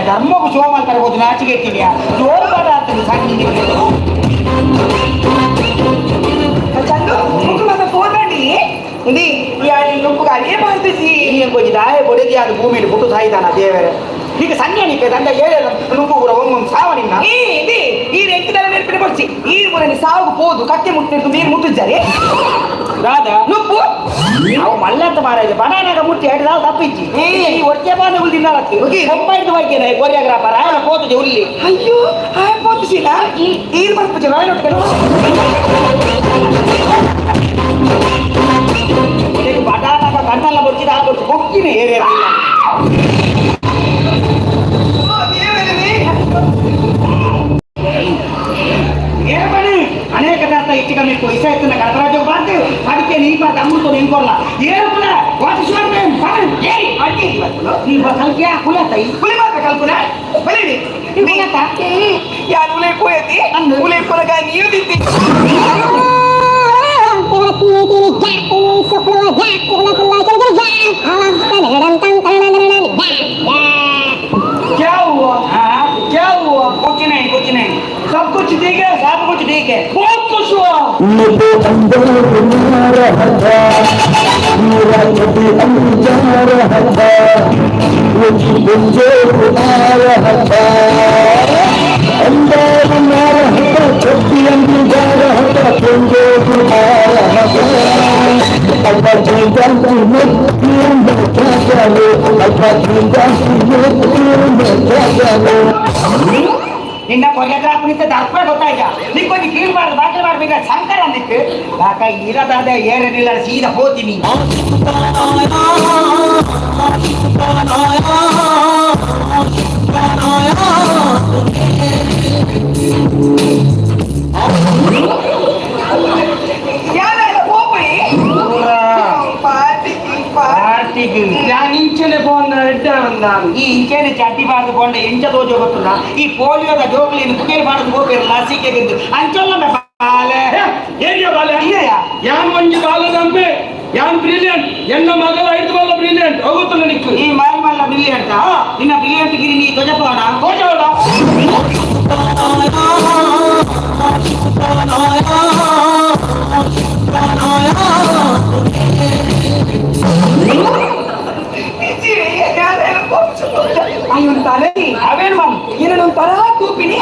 ಧರ್ಮకు ಸೋಮಾಲ್ ಕರಬೋದು ನಾಚಿಗೆಟ್ಟಿದ್ಯಾ ಜೋರು ಬಾಡ ಆಗ್ತದೆ ಸಾಕಿ. ಚಂದು ಮುಖ ಮಾತ ಫೋನ್ ಮಾಡಿ ఇది నువ్వు అదే పడుతుంది. కొంచెం దాయ బొడిది ಅದು ಭೂಮಿಲಿ ಪುಟ್ಟು ಸಾಯಿದಾನ ದೇವರೇ. ಈಗ ಸನ್ಯಾನಿಕ್ಕೆ ದಂಡ ಏಳು ನುಗ್ಗು ಕೂಡ ಒಮ್ಮೊಮ್ಮೆ ಸಾವ ನಿನ್ನ. ಈ ఇది ಈ రెంకుదల నేర్పిన పొడిచి ಈ ಮುರని ಸಾವು పోదు ಕಕ್ಕೆ ಮುಟ್ಟಿದ್ದು ನೀರು ಮುಟ್ಟಿದ್ದಾರೆ. ರಾಧಾ. నువ్వు ಅವು ಮಲ್ಲಂತ ಮಾರಾಯ ಬನಾನಾಗ ಮುಟ್ಟಿ ಎರಡು ಸಾವು ತಪ್ಪಿಚ್ಚಿ ಈ ಒಟ್ಟೆ ಬಾನ ಉಲ್ ತಿನ್ನಲಕ್ಕೆ ಬೊಂಬೈದು ಬೈಕೇನೆ ಕೊರಿಯೋಗ್ರಾಫರ್ ಆಯನ పోతుంది ಉಲ್ಲಿ. అయ్యో అయిపోతుంది ఈ మర్పుచి రాయనొట్టుకను. ಬಟಾನಾಗ ಕಣ್ಣಲ್ಲ ಬೊಚ್ಚಿದ ಆ ಬೊಚ್ಚಿ ಬೊಕ್ಕಿನ ಏರಿಯಾ. ಇಟ್ಟಿಗೆ ಪೈಸಾ ಇತ್ತನ ಗಣರಾಜ್ಯ ಬಾರ್ದು ಅದಕ್ಕೆ ನೀ ಬಾರ್ದು ಅಮೃತ ನಿಂಕೊಲ್ಲ ಏರುಪುಲ what is your name ಏಯ್ ಅಡ್ಡಿ ನೀ ಕಲ್ಕ್ಯಾ ಕುಲತೈ ಹುಲಿ ಮಾತ್ರ ಕಲ್ಪುನ ಬಲಿಡಿ ಯಾರು ಉಲೆ ಪೋಯತಿ ಉಲೆ ಪೊಲಗ ನೀರು ತಿಂತಿ क्या हुआ? क्या हुआ? कुछ नहीं कुछ नहीं, सब कुछ ठीक है, सब कुछ ठीक है। बहुत खुश हुआ। मैं तो अंदर बना रहा था, मेरा कभी जा रहा था, वो मुझे बुला रहा था। अंदर बना रहा था, कभी अंदर जा रहा था, मुझे बुला रहा था। अल्लाह की जाती में क्या चलो, अल्लाह की जाती में क्या चलो। ನಿನ್ನ ಕೊಲೆಗ್ರಾಫ್ನಿಂದ ದರ್ಪ ಗೊತ್ತಾಯ್ತಾ? ನಿಕ್ಕೊಂದು ಕೀಳ್ಬಾರ್ದು ಬಾಕಿ ಮಾಡ್ಬೇಕು ಶಂಕರ ಅಂದಿತ್ತು ಯಾಕ ಇರದಾದ ಏರನಿಲ್ಲ ಸೀದಾ ಹೋತೀನಿ. ಇಂಚನೆ ಫೋನ್ ಎಡ್ಡೆ ಬಂದಾನು. ಈ ಇಂಚೆನೆ ಚಡ್ಡಿ ಬಾರ್ದು ಕೊಂಡ ಎಂಚ ದೋಜ ಗೊತ್ತುಲ್ಲ. ಈ ಪೋಲಿಯೋದ ಜೋಕ್ಲಿನ ಕುಬೇರ್ ಬಾರ್ದು ಹೋಗಿರಲ್ಲ ಲಸಿಕೆಗೆಂದು ಅಂಚೊಲ್ಲ ಬಾಲೆ. ಏರಿಯಾ ಬಾಲೆ. ಅಯ್ಯಯ್ಯ. ಯಾನ್ ಒಂಜಿ ಬಾಲದಂಪೆ ಯಾನ್ ಬ್ರಿಲಿಯಂಟ್ ಎನ್ನ ಮಗಲ ಐದು ಬಾಲ ಬ್ರಿಲಿಯಂಟ್ ಹೋಗುತ್ತಲ್ಲ ನಿಕ್ಕು. ಈ ಮಾಲ್ ಮಲ್ಲ ಬ್ರಿಲಿಯಂಟ್ ನಿನ್ನ ಬ್ರಿಲಿಯಂಟ್ ಗಿರಿ ನೀ ಧ್ವಜಪೋಣ ತೋಜವಡ. ಅವೇನು ಮಾಮ್ ಏನೊಂಥರ ಕೂಪಿನಿ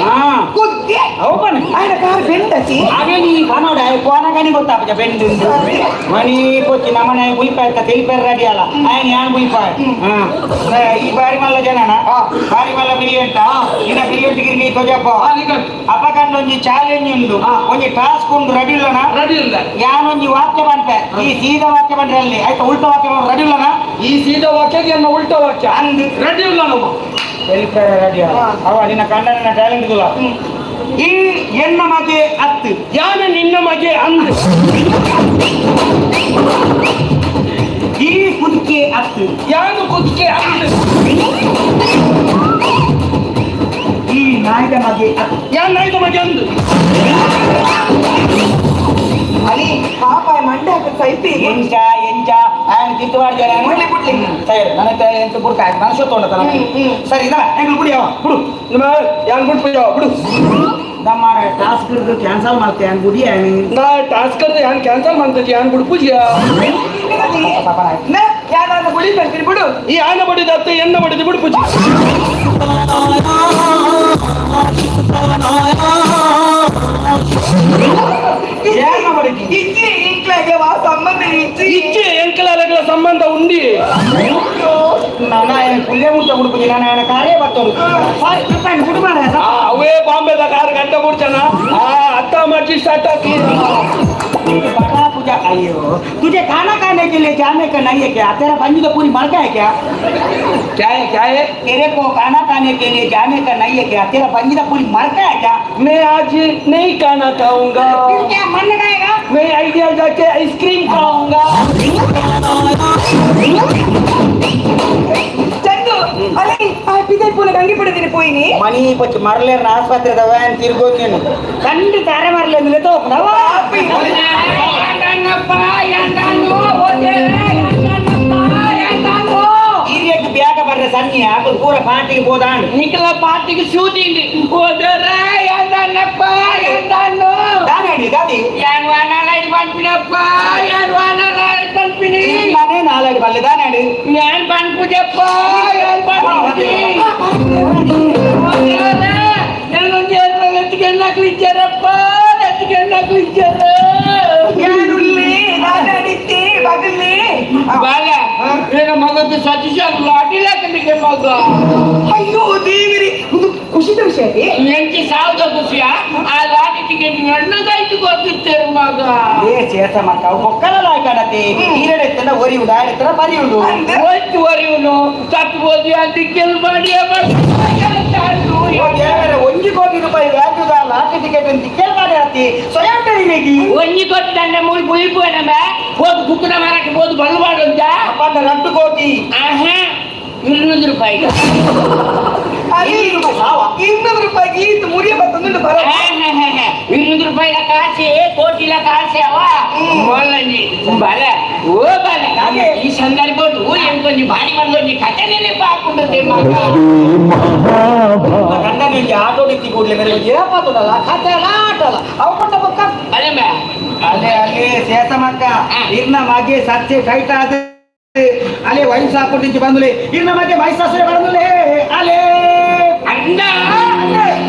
ಕುದ್ದಿ ಅವಪನ ఆయన ಕಾರ್ ಬೆಂಡತಿ. ಅವೇ ನೀ ಕನ್ನಡ ಕೋನಗನಿ ಗೊತ್ತಾಪಜ ಬೆಂಡು ಮನಿ ಪೊಚ್ಚಿ ನಮ್ಮನೆ ಬುಲಿಪಾಯ್ತ తెలిపారు రెడీ ಅಲ್ಲ ఆయన ಯಾನ್ ಬುಲಿಪಾಯ್. ಈ ಬಾರಿ ಮಲ್ಲ ಜನನ ಬಾರಿ ಮಲ್ಲ ಬ್ರಿಲಿಯಂಟ್ ನಿನ್ನ ಬ್ರಿಲಿಯಂಟ್ ಗಿರಿ ನೀ ಧ್ವಜಪ್ಪ ಅಪಕಂಡ ಒಂಜಿ ಚಾಲೆಂಜ್ ಉಂಡು ಒಂಜಿ ಟಾಸ್ಕ್ ಉಂಡು ರೆಡಿ ಇಲ್ಲನ? ರೆಡಿ ಇಲ್ಲ. ಯಾನೊಂಜಿ ವಾಕ್ಯ ಬಂತೆ ಈ ಸೀದಾ ವಾಕ್ಯ ಬಂದ್ರೆ ಅಲ್ಲಿ ಆಯ್ತಾ ಉಲ್ಟಾ ವಾಕ್ಯ ಬಂದ್ರೆ ರೆಡಿ ಇಲ್ಲನ? ಈ ಸೀದಾ ವಾಕ್ಯಕ್ಕೆ ಎನ್ನ ಉಲ್ಟಾ ವಾಕ್ಯ ಅಂದು ರೆಡಿ ಇಲ್ಲ ನಮ್ಮ తెలిపారు ರೆಡಿ ಅವ ನಿನ್ನ ಕಂಡನ ಟ್ಯಾಲೆಂಟ್ ಗುಲ ಈ ಎನ್ನ ಮಗೆ ಅತ್ತು ಯಾನ ನಿನ್ನ ಮಗೆ ಅಂದು ಈ ಕುದುಕೆ ಅತ್ತು ಯಾನು ಕುದಿಕೆ ಅಂದು ಈ ನಾಯಿದ ಮಗೆ ಅತ್ತು ಯಾನ್ ನಾಯ್ದ ಮಗೆ ಅಂದು ಅಲ್ಲಿ ಪಾಪ ಮಂಡೆ ಹಾಕಿ ಸೈಪಿ ಎಂಚ ಎಂಚ ఆయన ತಿದ್ದುವಾಡಿ ಜನ ಬುಡ್ಲಿ, ಬುಡ್ಲಿ. ಸರಿ ನನ್ನ ಎಂತ ಬುಡ್ಕ ಆಯ್ತು ಮನಸ್ಸು ತೊಗೊಂಡತನ ಸರಿ ಇದಲ್ಲ ಹೆಂಗ್ ಬಿಡಿ ಅವ ಬಿಡು ನಿಮ್ಮ ಯಾನ್ ಬಿಡು ಪಯ್ಯ ಬಿಡು. ನಮ್ಮ ಟಾಸ್ಕ್ ಕ್ಯಾನ್ಸಲ್ ಮಾಡ್ತೇನೆ ಗುಡಿ. ನಾ ಟಾಸ್ಕ್ ಯಾನ್ ಕ್ಯಾನ್ಸಲ್ ಮಾಡ್ತೇನೆ ಯಾನ್ ಬಿಡು ಪೂಜೆ. ಯಾರು ಗುಳಿ ಬರ್ತೀನಿ ಬಿಡು. ಈ ಆನ ಬಡಿದ ಅತ್ತೆ ಎನ್ನ ಬಡಿದ ಬಿಡು ಪೂಜೆ. ಇಜ್ಜಿ ಇಂಕ್ಲಾಗೆ ವಾ ಸಂಬಂಧ ಇಜ್ಜಿ. ಇಚ್ಚೆ ಎಂಕಲಾಲಗಳ ಸಂಬಂಧ ಉಂಡಿ. ನಾನು ఆయన పుల్లే ముట్ట ఉడుపుది ನಾನು ఆయన ಕಾರ್ಯ ಬರ್ತೋಡು ಕುಟುಂಬ. ಅವೇ ಬಾಂಬೆದ ಕಾರ್ ಗಂಟೆ ಬಿಡ್ತಾನ ಆ ಅತ್ತ ಮಜ್ಜಿ ಸ್ಟಾರ್ಟ್ ಹಾಕಿ. बड़ा पूजा अयो तुझे खाना खाने के लिए जाने का नहीं है क्या? तेरा बंजी तो पूरी मर गया है क्या? क्या है क्या है? तेरे को खाना खाने के लिए जाने का नहीं है क्या? तेरा बंजी तो पूरी मर गया है क्या? मैं आज नहीं खाना खाऊंगा। फिर क्या मन लगाएगा? मैं आइडिया जाके आइसक्रीम खाऊंगा। ಚಂದು ಅಲ್ಲಿ ಆ ಪಿದೈ ಪೂಲ ಗಂಗಿ ಪಡೆದಿನಿ ಪೋಯಿನಿ. ಮನಿ ಪಚ್ಚ ಮರಲೇರ್ನ ಆಸ್ಪತ್ರೆ ವ್ಯಾನ್ ತಿರ್ಗೋನೇನು ಕಂಡು ತಾರೆ ಮರಲೇಂದ್ರೆ ತೋಪುನವ. ಹಿರಿಯಕ್ಕೆ ಬ್ಯಾಗ ಬರ್ರೆ ಸನ್ನಿ ಆಕಲ್ ಪೂರ ಪಾರ್ಟಿಗೆ ಹೋದಾಂಡ್. ನಿಖಲ ಪಾರ್ಟಿಗೆ ಶೂಟಿಂಗ್ ಹೋದರೆ ಎಂದನ್ನಪ್ಪ ಎಂದನ್ನು ದಾನಾಡಿ ದಾದಿ ಯಾನ್ ವಾನಾಲಾಯ್ದು ಪನ್ಪಿನಪ್ಪ ಯಾನ್ ವಾನಾಲಾಯ್ದು ಪನ್ಪಿನಿ. ನಾನೇ ನಾಲಾಡಿ ಬಲ್ಲೆ ದಾನಾಡಿ. ಯಾನ್ ಪನ್ಪುಜಪ್ಪ ಯಾನ್ ಪನ್ಪುಜಿ ಎತ್ತಿಗೆಣ್ಣಕ್ಲು ಇಚ್ಚಾರಪ್ಪ ಎತ್ತಿಗೆಣ್ಣಕ್ಲು ಇಚ್ಚಾರ. ಯಾರುಲ್ಲಿ ನಾನಾಡಿತ್ತಿ ಬಗಲಿ. ಬಾಲ ಬೇಗ ಮಗದ್ದು ಸತೀಶ ಲಾಟಿ ಲೆಕ್ಕನಿಗೆ ಮಗ. ಅಯ್ಯೋ ದೇವಿರಿ ಒಂದು ಖುಷಿದ ವಿಷಯ ಎಂಟಿ ಸಾವಿರದ ಖುಷಿಯ ಆ ಲಾಟಿ ಟಿಕೆಟ್ ಎಣ್ಣದಾಯ್ತು ಗೊತ್ತಿತ್ತೇರು ಮಗ. ಏ ಚೇಸ ಮಕ್ಕ ಬೊಕ್ಕಲ ಲಾಯ್ಕಾಡತಿ ಈರಡೆತ್ತನ ಒರಿಯುಡು ಆಡೆತ್ತನ ಬರಿಯುಡು. ಒತ್ತು ವರಿಯುನು ತಪ್ಪು ಅಂತ ಕೆಲ್ ಮಾಡಿ ದೇವರ ಒಂಜಿ ಕೋಟಿ ರೂಪಾಯಿ ವ್ಯಾಲ್ಯೂದ ಲಾಟರಿ ಟಿಕೆಟ್ ಅಂತ ಕೇಳ್ಪಾಡ. ಆತಿ ಸ್ವಯಂ ಒಂಜಿ ಕೊಟ್ಟಂಡ ಮೂಲು ಬುಲ್ಪು ನಮ್ಮ ಹೋದ್ ಕುಕ್ಕುನ ಮರಕ್ಕೆ ಹೋದ್ ಬಲ್ವಾಡು ಅಂತ ಪಂಡ ರಟ್ಟು ಕೋಟಿ ಆಹಾ 200 ರೂಪಾಯಿ 200 ರೂಪಾಯಿಗೆ ಈತ ಮುರಿಯ ಬತ್ತಂದು ಬರ 200 ರೂಪಾಯಿ ಕಾಸೆ ಕೋಟಿಲ ಕಾಸೆ ಅವ ಮೊಲ್ಲಂಜಿ ಬಲ ಓ ಬಲ ಈ ಸಂದರ್ಭ ಎಂಕೊಂಜಿ ಬಾರಿ ಬಂದೊಂಜಿ ಕತೆ ನೆನಪು ಹಾಕೊಂಡು ಗಂಡನಿಗೆ ಆಟೋ ನಿತ್ತಿ ಕೂಡಲೇ ಮೇರೆ ಏಪಾತದಲ್ಲ ಕತೆ ಅಲ್ಲ ಆಟ ಅಲ್ಲ ಅವು ಕೊಟ್ಟ ಪಕ್ಕ ಅದೇ ಅಲ್ಲೇ ಅಲ್ಲೇ ಶೇಷಮಕ್ಕ ಇರ್ನ ಮಗೆ ಸತ್ಯ ಕೈಟ ಆದ ಅಲೆ ವಯಸ್ಸು ಹಾಕೊಂಡಿಂಚಿ ಬಂದುಲೆ ಇರ್ನ ಮಗೆ ವಯಸ್ಸಾಸುರೆ ಬಂದುಲೆ ಅಲೆ ಅಂದ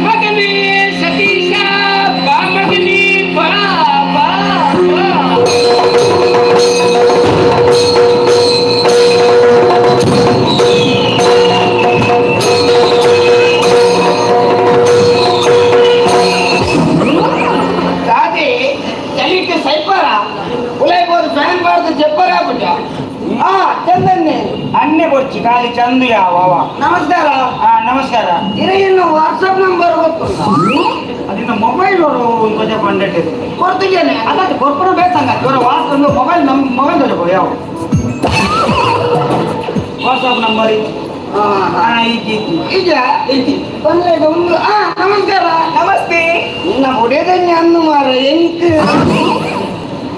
ಮಗನೇ ಸತೀಶ ಬಾ ಮಗನೇ ಬಾ ಬಾ ಬಾ. ದಾದಿ ಚಳಿಗೆ ಸೈಪರ ಉಲೈಬೋದು ಫ್ಯಾನ್ ಬಾರ್ದು ಜಪ್ಪರ ಆಗ್ಬಿಟ್ಟ ಆ ಚಂದನ್ನೇ ಅನ್ನೆ ಕೊಡ್ಚಿ ಖಾಲಿ ಚಂದು ಯಾವ ಅವ. ನಮಸ್ಕಾರ ಆ ನಮಸ್ಕಾರ ಇನ್ನು ವಾಟ್ಸಪ್ ನಂಬರ್ ಗೊತ್ತುಂಟ ಅದನ್ನ ಮೊಬೈಲ್ ಅವರು కొంచెం పండట్టు ಕೊಡ್ತಿದ್ದೇನೆ ಅದಾದ ಕೊರ್ಪುರ ಬೇಕಂಗ ಇವರ ವಾಟ್ಸಪ್ ಮೊಬೈಲ್ ನಮ್ ಮೊಬೈಲ್ ತೋಜ ಯಾವ ವಾಟ್ಸಪ್ ನಂಬರ್ ಇಜ್ಜಿ ಈಗ ಇಜ್ಜಿ ಬಂದ್ರೆ ಒಂದು ಆ ನಮಸ್ಕಾರ ನಮಸ್ತೆ ನಿನ್ನ ಹೊಡೆದನ್ನೇ ಅನ್ನು ಮಾರ ಎಂಕ್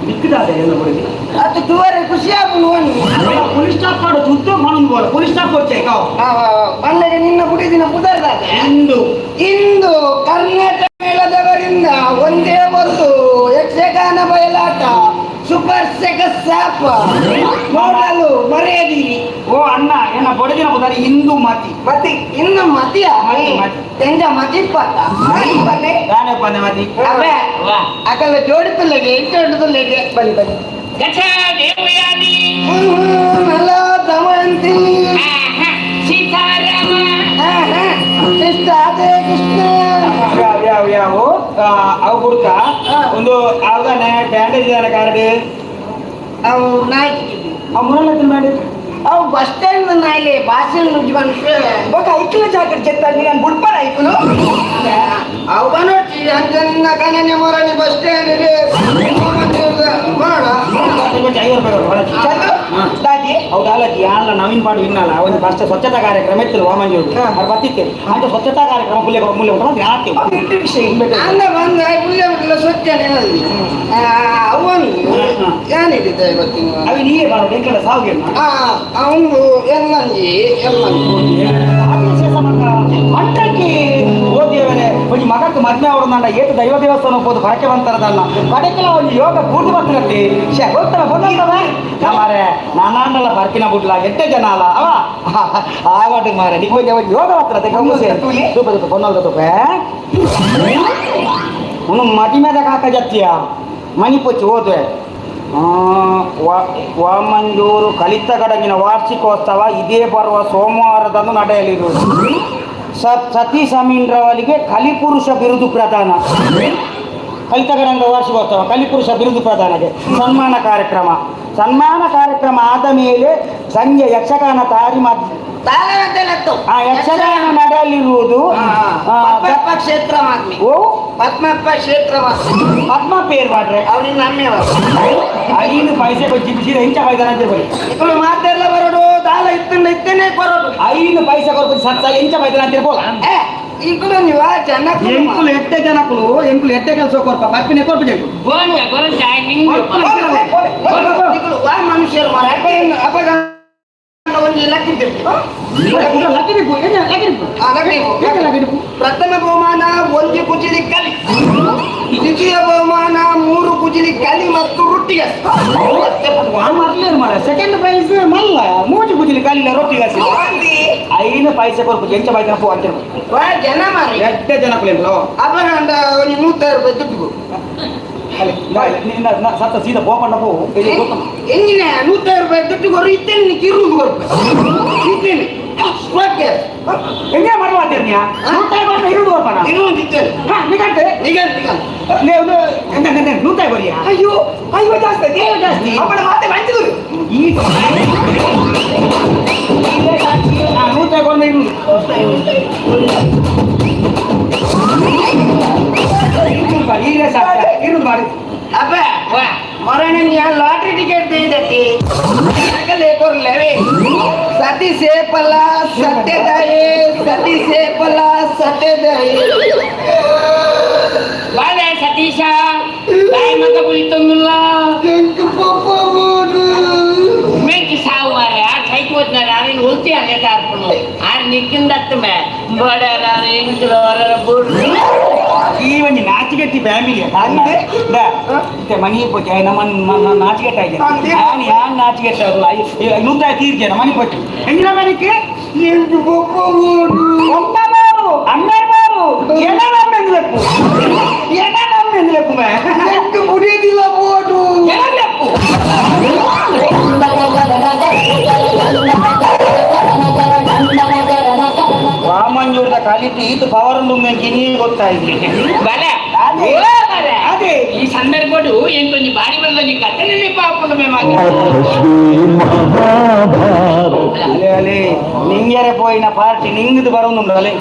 ದಿಕ್ಕದಾದ ಎಲ್ಲ ಕೊಡಿ ಅದು ತುವರೆ ಖುಷಿ ಆಗುನು ಪೊಲೀಸ್ ಸ್ಟಾಪ್ ಮಾಡು ತುದ್ದು ಮಾಡೋದು ಬೋಲ ಪೊಲೀಸ್ ಸ್ಟಾಪ್ ಕೊಡ್ಚೆ ಕಾವು ಬಂದಾಗ ನಿನ್ನ ಪುಡಿದಿನ ಪುದರ್ದಾದೆ ಇಂದು ಇಂದು ಕರ್ನಾಟಕ ಮೇಳದವರಿಂದ ಒಂದೇ ಒಂದು ಯಕ್ಷಗಾನ ಬಯಲಾಟ ಸೂಪರ್ ಸೆಗಸಾಪ ನೋಡಲು ಮರೆಯದಿರಿ. ಓ ಅಣ್ಣ ಏನ ಬಡದಿನ ಬುದಾರಿ ಇಂದು ಮತಿ ಮತಿ ಇನ್ನು ಮತಿಯ ಮತಿ, ಮತಿ. ತೆಂಜ ಮತಿಪ್ಪತ್ತ ಮತಿಪ್ಪತ್ತೆ ದಾನೆ ಪಂದೆ ಮತಿ ಅಬ್ಬೆ ವಾ. ಅಕಲ ಜೋಡಿతుಲ್ಲಗೆ ಜೋಡಿతుಲ್ಲಗೆ ಬಲಿ ಬಲಿ ಗಚ ದೇವಯಾನಿ ನಲ ದಮಯಂತಿ ಆಹಾ, ಸೀತಾರಾಮ ಆಹಾ, ಕೃಷ್ಣ ಅದೇ ಕೃಷ್ಣ ಯಾವ ಯಾವ ಯಾವ ಅವು ಹುಡುಕ ಒಂದು ಯಾವ್ದಾನೆ ಬ್ಯಾಂಡೇಜ್ ಇದಾನೆ ಕಾರ್ಡ್ ಅವು ನಾಯಿ ಆ ಮುರಳ ಬ್ಯಾಂಡೇಜ್ ಅವು ಬಸ್ ಸ್ಟ್ಯಾಂಡ್ ನಾಯಿಲೆ ಭಾಷೆ ನುಜ್ಜಿ ಮನುಷ್ಯ ఒక ಐಕ್ಲ ಜಾಕೆಟ್ చెత్త నేను బుಡ್ಪರ ಐకులు ಅವು ಬನೋಟಿ ಅಂಜನ್ನ ಕನನೆ ಮೊರನಿ ಬಸ್ ಸ್ಟ್ಯಾಂಡ್ ಮಾಡ ಐವತ್ತು ರೂಪಾಯಿ ಚಂದು ದಾದಿ ಹೌದಲ್ಲ ಯಾಲ್ಲ ನವೀನ್ ಪಾಡು ಇನ್ನಲ್ಲ ಒಂದು ಫಸ್ಟ್ ಸ್ವಚ್ಛತಾ ಕಾರ್ಯಕ್ರಮ ಇತ್ತು ವಾಮಂಜೂರು ಅದು ಬತ್ತಿತ್ತು ಅಂತ ಸ್ವಚ್ಛತಾ ಕಾರ್ಯಕ್ರಮ ಪುಲ್ಲೆ ಮೂಲೆ ಉಂಟು ಹಾಕ್ತೀವಿ ಇಂటి ವಿಷಯ ಅಂದ ಬಂದ ಪುಲ್ಲೆ ಬಿಟ್ಟಲ್ಲ ಸ್ವಚ್ಛನೆ ಅವನು ಏನಿದೆ ಗೊತ್ತಿನ ಅవి ನೀವೇ ಬಾರೋ ಎಂಕಲ ಸಾವಿಗೆ ಅವನು ಎಲ್ಲಂಜಿ ಎಲ್ಲಂಜಿ ಮಂಟಕ್ಕೆ ಓದಿಯವರೇ ಒಂಜಿ ಮಗಕ್ಕೆ ಮದ್ಮೆ ಅವರನ್ನ ಏತು ದೈವ ದೇವಸ್ಥಾನ ಹೋಗ್ಬೋದು ಹೊರಕೆ ಬಂತಾರದನ್ನ ಕಡೆಕೆಲ್ಲ ಒಂದು ಯೋಗ ಕೂರ್ದು ಬರ್ತಿರತ್ತಿ ಶೇ ಗೊತ್ತಲ್ಲ ಗೊತ್ತಲ್ಲ ಮಾರೆ ನಾನಾಂಡಲ ಬರ್ಕಿನ ಬುಡ್ಲ ಎಟ್ಟೆ ಜನ ಅಲ್ಲ ಅವ ಆವಾಟ ಮಾರೆ ನಿಮಗೆ ಒಂಜಿ ಯೋಗ ಬರ್ತಿರತ್ತೆ ಸೂಪ ಸೂಪ ಕೊನ್ನಲ್ದ ತುಪ್ಪ ಉನ್ನು ಮದಿ ಮೇಲೆ ಕಾಕ ಜತ್ತಿಯ ಮನಿ ಪೊಚ್ಚು ಓದುವೆ ವಾಮಂಜೂರು ಕಲಿತಗಡಗಿನ ವಾರ್ಷಿಕೋತ್ಸವ ಇದೇ ಬರುವ ಸೋಮವಾರದಂದು ನಡೆಯಲಿರುವುದು. ಸತೀಶ್ ಅಮೀನ್ರವರಿಗೆ ಕಲಿಪುರುಷ ಬಿರುದು ಪ್ರದಾನ. ಕಲಿತಗಡಂಗ ವಾರ್ಷಿಕೋತ್ಸವ ಕಲಿಪುರುಷ ಬಿರುದು ಪ್ರದಾನಕ್ಕೆ ಸನ್ಮಾನ ಕಾರ್ಯಕ್ರಮ. ಸನ್ಮಾನ ಕಾರ್ಯಕ್ರಮ ಆದ ಮೇಲೆ ಸಂಜೆ ಯಕ್ಷಗಾನ ತಾರಿ ಆ ಯಕ್ಷಗಾನ ನಡೆಯಲಿರುವುದು. ಪದ್ಮಪ್ಪ ಕ್ಷೇತ್ರ ಮಾತ್ಮಿ. ಓ ಪದ್ಮಪ್ಪ ಕ್ಷೇತ್ರ ಮಾತ್ಮಿ. ಪದ್ಮ ಪೇರ್ ಮಾಡ್ರೆ ಅವ್ನಿಗೆ ನಮ್ಮೇವ ಐದು ಪೈಸೆ ಕೊಚ್ಚಿ ಬಿಸಿದ ಇಂಚ ಪೈಸೆ ಅಂತ ಬರಿ ఇప్పుడు ಮಾತೆಲ್ಲ ಬರೋಡು ದಾಲ ಇತ್ತಂಡ ಇತ್ತೇನೆ ಬರೋಡು ಐದು ಪೈಸೆ ಕೊರ್ಪು ಸತ್ತ ಎಂಚ ಪೈಸೆ ಅಂತ ಬೋಲ ಏ ಇಂಕುಲು ನೀವು ಜನ ಎಂಕುಲು ಎಟ್ಟೆ ಜನಕುಲು ಎಂಕುಲು ಎಟ್ಟೆ ಕೆಲಸ ಕೊರ್ಪ ಪಪ್ಪಿನ ಕೊರ್ಪು ಜಂಕು ಗೋನು ಗೊರಂತ ನಿಂಗು ವಾ ಮನುಷ್ಯರು ಮಾರ ಅಪ್ಪ ಒಂದು ಲಕ್ಕಿದ್ದೆ ಪ್ರಥಮ ಬಹುಮಾನ ಒಂದು ಕುಚಿಲಿ ಕಲಿ, ದ್ವಿತೀಯ ಬಹುಮಾನ 3 ಕುಚಿಲಿ ಕಲಿ ಮತ್ತು ರೊಟ್ಟಿಗೆ. ಸೆಕೆಂಡ್ ಪ್ರೈಸ್ ಮಲ್ಲ ಮೂಜು ಕುಜಿಲಿ ಕಲಿಲ್ಲ ರೊಟ್ಟಿ ಕಾಸಿ ಐದು ಪೈಸೆ ಕೊರ್ಪು ಎಂಚ ಪೈಸೆ ಪೋ ಅಂತ ವಾ ಜನ ಮಾರಿ ಎಟ್ಟೆ ಜನಕುಲು ಎಂಕುಲು ಅಪ್ಪನ 150 ರೂಪಾಯಿ ದುಡ್ಡು ಸತ್ತ ಸೀದಾ ಬೋಪಣ್ಣ ಪೋ ಎಂಜಿನ 150 ರೂಪಾಯಿ ದುಡ್ಡು ಕೊರು ಇತ್ತೇನೆ ಕಿರುದು ಕೊರ್ಪು ಇತ್ತೇನೆ ಓಕೆ ಎಂಜ ಮಾಡುವ ಇರುದು ಕೊರ್ಪಣ ಇರುವುದು ಇತ್ತೇನೆ ಹಾ ನಿಗಂಟೆ ನಿಗಲ್ ನಿಗಲ್ ನೂತಾಯಿ ಬರಿಯಾ ಅಯ್ಯೋ ಅಯ್ಯೋ ಜಾಸ್ತಿ ಅಯ್ಯೋ ಜಾಸ್ತಿ. ಅಪ್ಪನ ಮಾತೆ ಮಂಚಿದ್ರು ಈ ನೂತಾಯಿ ಕೊರ್ನ ಇರುದು ಬಾರಿ ಈರೇ ಸಾಕು ಇರುದು ಬಾರಿ ಅಪ್ಪ ಮರಣ ಲಾಟ್ರಿ ಟಿಕೆಟ್ ತೆಗೆದತ್ತಿ ಕೊರ್ಲೇವೆ ಸತಿ ಸೇಪಲ ಸತ್ಯದಾಯೇ ಸತಿ ಸೇಪಲ ಸತ್ಯದಾಯೇ. ಬಾಲೆ ಸತೀಶ ತಾಯಿ ಮಗ ಬುಲಿತೊಂದುಲ್ಲ ಮೆಂಕಿ ಸಾವು ಮಾರೆ ಆ ಸೈಕ್ ಹೋದ್ನಾರ ಆರಿನ ಹೊಲ್ತಿ ಅಲ್ಲೇ ತಾರ್ಪುನು ಆರ್ ನಿಕ್ಕಿಂದತ್ತಮೆ ಬಡರ ಇಂಕ್ಲೋರ ಬುಡ್. ಈ ಒಂಜಿ ನಾಚಿಗೆಟ್ಟಿ ಫ್ಯಾಮಿಲಿ ಅಂದ್ರೆ ಮನಿ ಪೋಚೆ ನಮ್ಮ ನಾಚಿಗೆಟ್ಟ ಇದೆ ಯಾನ್ ಯಾನ್ ನಾಚಿಗೆಟ್ಟ ಅದು ನೂತಾಯ ತೀರ್ಜೆ ಮನಿ ಪೋಚೆ ಎಂಜಿನ ಮನಿಕ್ಕೆ ಒಪ್ಪ ಬಾರು ಅಮ್ಮರ್ ಬಾರು ಎನ ನಮ್ಮೆಂದು ಲೆಪ್ಪು ಎನ ನಮ್ಮೆಂದು ಲೆಪ್ಪು ಮೇ ಮುಡಿಯೋದಿಲ್ಲ ಬೋಡು ಎನ ಲೆಪ್ಪು. ವಾಮಂಜೂರ್ದ ಕಲಿತು ಈತು ಪವರ್ ನುಮ್ಮೆಂಕಿ ನೀ ಗೊತ್ತಾಯ್ತು. ಬಲೆ ಅದೇ. ಓ ಬಲೆ. ಅದೇ. ಈ ಸಂದರ್ಭಡು ಎಂಕೊಂಜಿ ಬಾರಿ ಬಂದೊಂಜಿ ಕಥೆ ಪಾಪುಂಡು ಮೇಮಾಗ. ಶ್ರೀ ಮಹಾಭಾರತ. ಅಲೆ ಅಲೆ ನಿಂಗೆರೆ ಪೋಯಿನ ಪಾರ್ಟಿ ನಿಂಗದು ಬರೋದುಂಡು ಅಲೆ.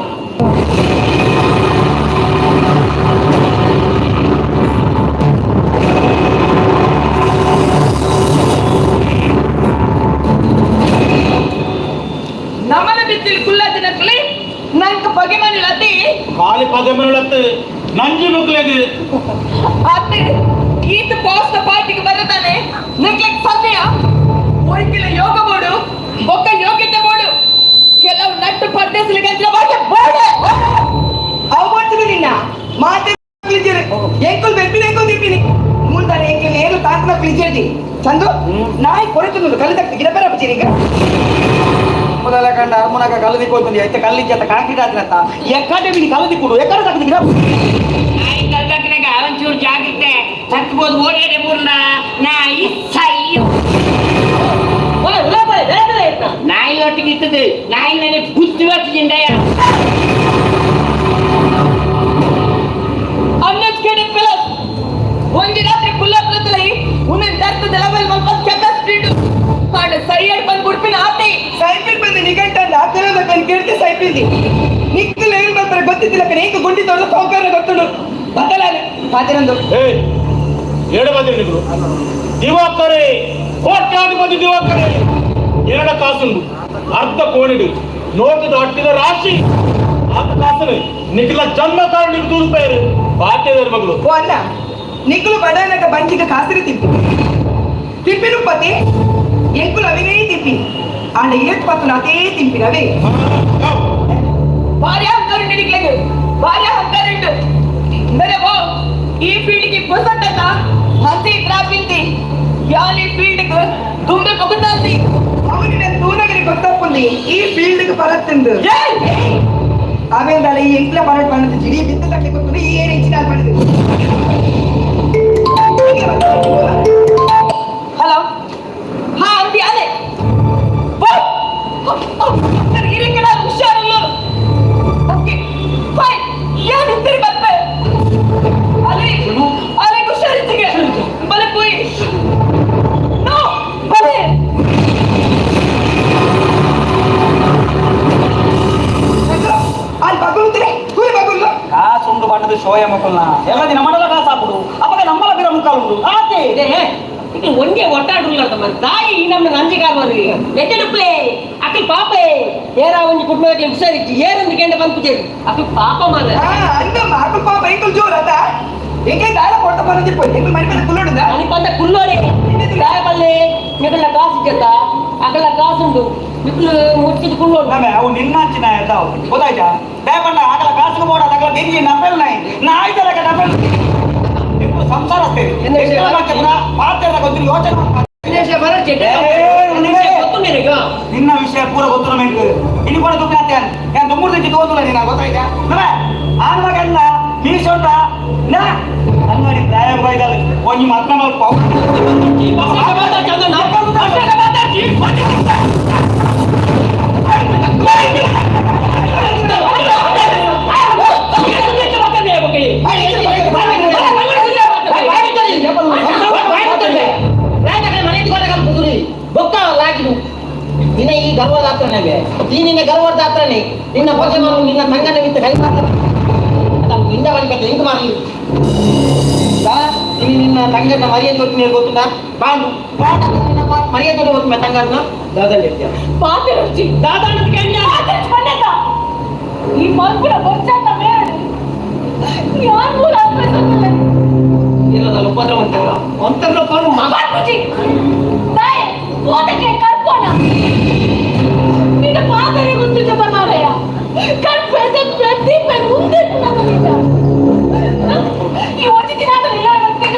ನಮ್ಮನ ಬಿತ್ತಿಲ್ ಕುಲ್ಲಾದಿನಕ್ಲೆ ನಂಗೆ ಬಗೆ ಮನೆ ಲತಿ. ಖಾಲಿ ಪದೇ ಮನಳತ್ತು ನಂಜಿ ಮುಕ್ಲೇದು. ಅತ್ತೆ ಈತ ಬಾಸ್ನ ಪಾರ್ಟಿಗೆ ಬರತಾನೆ ನಿಂಗ್ಲಿಕ್ ಸಮಯ ಒಯ್ಕಿಲ ಯೋಗ ಬೋಡು ಬೊಕ್ಕ ಯೋಗ್ಯತೆ ಬೋಡು ಕೆಲವು ನಟ್ಟು ಪರ್ದೇಸಲಿಗೆ ಬಾಗೆ ಬೋಡೆ. ಅವು ಮಾಡ್ತೀನಿ ನಿನ್ನ ಮಾತೆ ಎಂಕುಲ್ ಬೆಪ್ಪಿನ ಎಂಕುಲ್ ತಿಪ್ಪಿನಿ ಮುಂದಾನೆ ಎಂಕಲ್ ಏನು ತಾತನ ಕ್ಲಿಜರ್ಜಿ ಚಂದು ನಾಯಿ ಕೊರೆತು ಕಲಿತಕ್ಕೆ ಗಿಡ ಬೇರೆ ಈಗ. ಮೊದಲ ಕಂಡ ಅರ್ಮುನಕ ಕಲ್ಲು ದಿಕ್ಕೋతుంది ಐತೆ ಕಲ್ಲಿಜ್ಜತ್ತ ಕಾಂಕ್ರೀಟ್ ಆದ್ರತ್ತ ಎಕ್ಕಡೆ ಬಿಡಿ ಕಲ್ಲು ದಿಕ್ಕುಡು ಎಕ್ಕಡೆ ತಕ್ಕದು ಗಿಡ. ನಾಯಿ ಕಲ್ದಕ್ನಾಗ ಒಂಚೂರು ಜಾಗ್ರತೆ ತತ್ಬೋದು ಓಡಾಡೆ ಪೂರ್ಣ ನಾಯಿ ಸೈ ನಾಯಿ ಒಟ್ಟಿಗೆ ಇರ್ತದೆ ನಾಯಿ ನನಗೆ ಬುದ್ಧಿ ಹೊತ್ತಿಂಡಯ್ಯ. ಅನ್ಎಜುಕೇಟೆಡ್ ಫೆಲೋಸ್ ಒಂದು ರಾತ್ರಿ ಕುಲ್ಲಾಪುರದಲ್ಲಿ ಉನ್ನನ್ ದರ್ತದ ಲೆವೆಲ್ ಮಲ್ಪ ಕೆಪಾಸಿಟಿ ಆಂಡ ಸೈಯಡ್ ಬಂದು ಗುಡ್ಪಿನ ಆತೆ. ಸೈಪಿಲ್ ಬಂದು ನಿಗಂಟ ಆತರದ ಕಣ್ ಕೇಳ್ತೆ ಸೈಪಿಲ್ದಿ ನಿಕ್ಕಲು ಏನ್ ಬರ್ತಾರೆ ಗೊತ್ತಿದ್ದಿಲ್ಲ ಕಣೆ ಏಕ ಗುಂಡಿ ತೊಳೆದು ಸೌಕರ್ಯ ಗೊತ್ತುಂಡು ಬದಲಾನೆ ಪಾತಿರಂದು. ಏಯ್ ಏಡ ಬಂದಿರಿ ನೀವು ದಿವಾಕರೆ ಕೋಟ್ಯಾಧಿಪತಿ ದಿವಾಕರೆ ಎರಡ ಕಾಸುಂಡು ಅರ್ಧ ಕೋಣಿಡು ನೋಟದ ಅಟ್ಟಿದ ರಾಶಿ ಆತ ಕಾಸನು ನಿಖಿಲ ಜನ್ಮ ಕಾರಣ ನೀವು ತೂರುಪೇರು ಬಾಧ್ಯದ ಮಗಳು. ಓ ಅಣ್ಣ ನಿಕ್ಕಲು ಬಡನಕ ಬಂಚಿಗ ಕಾಸಿರಿ ತಿಪ್ಪಿ ತಿಪ್ಪಿನು ಪತಿ ಎಂಕುಲು ಅವಿನೇ ತಿಪ್ಪಿ ಆಂಡ ಏತ್ ಪತ್ತು ಅದೇ ತಿಂಪಿನವೇ. ಭಾರಿ ಅಹಂಕಾರ ನಿಕ್ಲೆಗ್ ಭಾರಿ ಅಹಂಕಾರ ಉಂಟು ಅಂದರೆ ಓ ಈ ಫೀಲ್ಡ್ಗೆ ಪೊಸಟ್ಟತ ಹಸಿ ತ್ರಾಪಿಂತಿ ಯಾನ್ ಈ ಫೀಲ್ಡ್ಗೆ ದುಂಬೆ ಪೊಗತಾಂತಿ. ಅವನಿನ ತೂನಗರಿ ಗೊತ್ತಪ್ಪುಂದಿ ಈ ಫೀಲ್ಡ್ಗೆ ಬರತ್ತಿಂದು ಏಯ್! ಆಮೇಲೆ ಈ ಎಂಕ್ಲ ಪರಟ್ ಪಣ್ಣದು ಜಿಡಿ ಬಿತ್ತು ತಕ್ಕೆ ಗೊತ್ತುಂಡು ಈ ಏಳು ಇಂಚಿನ ಪಣ್ಣದು. ಹಲೋ ಹಾ ಅಂತಿ ಅದೇ ಇರಕಡ ಹುಷಾರಲ್ಲ ಓಕೆ ಫೈನ್ ಯಾನ್ ಇద్దರಿ ಬರ್ಪೆ ಅಲೆ ಅಲೆ ಹುಷಾರಿತ್ತಿಗೆ ಬಲೆ ಪೋಯಿ ನೋ ಬಲೆ. ಅಲ್ಲಿ ಬಗುಳುತ್ತಾರೆ ಕೂಲಿ ಬಗುಳು. ಕಾಸುಂಡು ಬಣ್ಣದ ಶೋಯ ಮಕ್ಕಳನ್ನ ಎಲ್ಲ ದಿನ ಮಾಡಲ ಕಾಸು ಹಾಕುಡು ಅವಾಗ ನಮ್ಮಲ ಬಿರ ಮುಕ್ಕಾಲುಂಡು ಆತೆ. ಇದು ಒಂದೇ ಒಟ್ಟಾಡುಲ್ಲ ತಾಯಿ ನಮ್ಮ ನಂಜಿಗಾರವರು ಎಚ್ಚಡುಪ್ಲೇ ಅಕ್ಕಲ್ ಪಾಪೆ ಏರಾ ಒಂಜಿ ಕುಟುಂಬಕ್ಕೆ ಹುಷಾರಿಚ್ಚಿ ಏರೊಂದು ಕೆಂಡ ಬಂದ್ಪುಜೇರು ಅಕ್ಕಲ್ ಪಾಪ ಮಾರ. ಹಾ ಅಂದಮ್ಮ ಅಕುಲ್ ಪಾಪ ಎಂಕುಲ್ ಜೋರ್ ಅದ ಎಂಕಲ್ ದಾಲ ಕೊಡ್ತ ಬರೋದು ಪೋಯಿ ಎಂಕುಲ್ ಮನೆ ಮೇಲೆ ಕುಲ್ಲುಡುದ. అని పంత కుల్లోడే రాయపల్లె మిగల కాసు ఇచ్చేత అక్కడ కాసుండు మిక్కులు ముచ్చిది కుల్లోడు. ನಮೆ ಅವು ನಿನ್ನಂಚಿನ ಎದ್ದಾವು ಗೊತ್ತಾಯ್ತಾ ಬೇಪಣ್ಣ ಆಗಲ ಕಾಸುಗೆ ಬೋಡ ಅಗಲ ಬೆಂಕಿ ನಪ್ಪೆಲ್ ನಾಯಿ ನಾಯ್ತಲಕ ನಪ್ಪೆಲ್ ನಿಮ್ಗೆ ಸಂಸಾರ ಅಷ್ಟೇ ಪಾತ್ರದ ಗೊತ್ತಿಲ್ಲ ಯೋಚನೆ ಮಾಡು. ನಿನ್ನ ವಿಷಯ ಪೂರ ಗೊತ್ತು ನಮಗೆ ಇನ್ನು ಕೂಡ ದುಃಖ ಆಗ್ತೇನೆ ನಾನು ದುಮ್ಮುರ್ ತೆಚ್ಚಿ ತೋದುಲ್ಲ ನೀನು ಗೊತ್ತಾಯ್ತಾ ನಮೆ ಆನ್ ಮಗಲ್ಲ ಮೀಸೊಂಡ ನಾ ಅಂಗಡಿ ಪ್ರಾಯ ಬೈದಲ್ಲ ಒಂಜಿ ಮತ್ನ ಮಲ್ಪ. ನಿನ್ನ ಈ ಗರ್ವದ ಹತ್ರನೇ ಈ ನಿನ್ನ ಗರ್ವದ ಹತ್ರನೇ ನಿನ್ನ ಪೊಸೆ ಮಾರು ನಿನ್ನ ತಂಗನ ಮಿತ್ತ ಕೈ ಮಾತ್ರ ನಿಂದ ಬಳಿ ಇಂಕು ಮಾರಲಿ. ತಂಗನ ಮರ್ಯಾದೆ ಕೊಡ್ತೀನಿ ಗೊತ್ತುಂಟಾ ಬಾಂಡು ಬಾಂಡು ಮರ್ಯಾದೆ ಗೊತ್ತುಂಟ ತಂಗನ ದಾದಾ ಪಾತೆರುಚಿ ದಾದಾ ಪಣ್ಣದ ಈ ಮಲ್ಪುನ ಬೊಚ್ಚಾತ ಮೇರಡು ಯಾರು ಮೂಲ ಅಪ್ಪ ಇಲ್ಲದಲ್ಲ ಉಪದ್ರ ಒಂತಲ್ಲ ಒಂತಲ್ಲ ಪಾನು ಮಗ ಪಾಪುಜಿ ತಾಯಿ ಕೋಟಕ್ಕೆ ಕರ್ಕೋಣ ನಿನ್ನ ಪಾದರೆ ಗೊತ್ತಿದ್ದ ಮಾರಯ್ಯ ಕರ್ಪೆದ ಪ್ರದೀಪ ಮುಂದೆ ನಿನ್ನ ಈ ಒಂದು ದಿನ ಇಲ್ಲ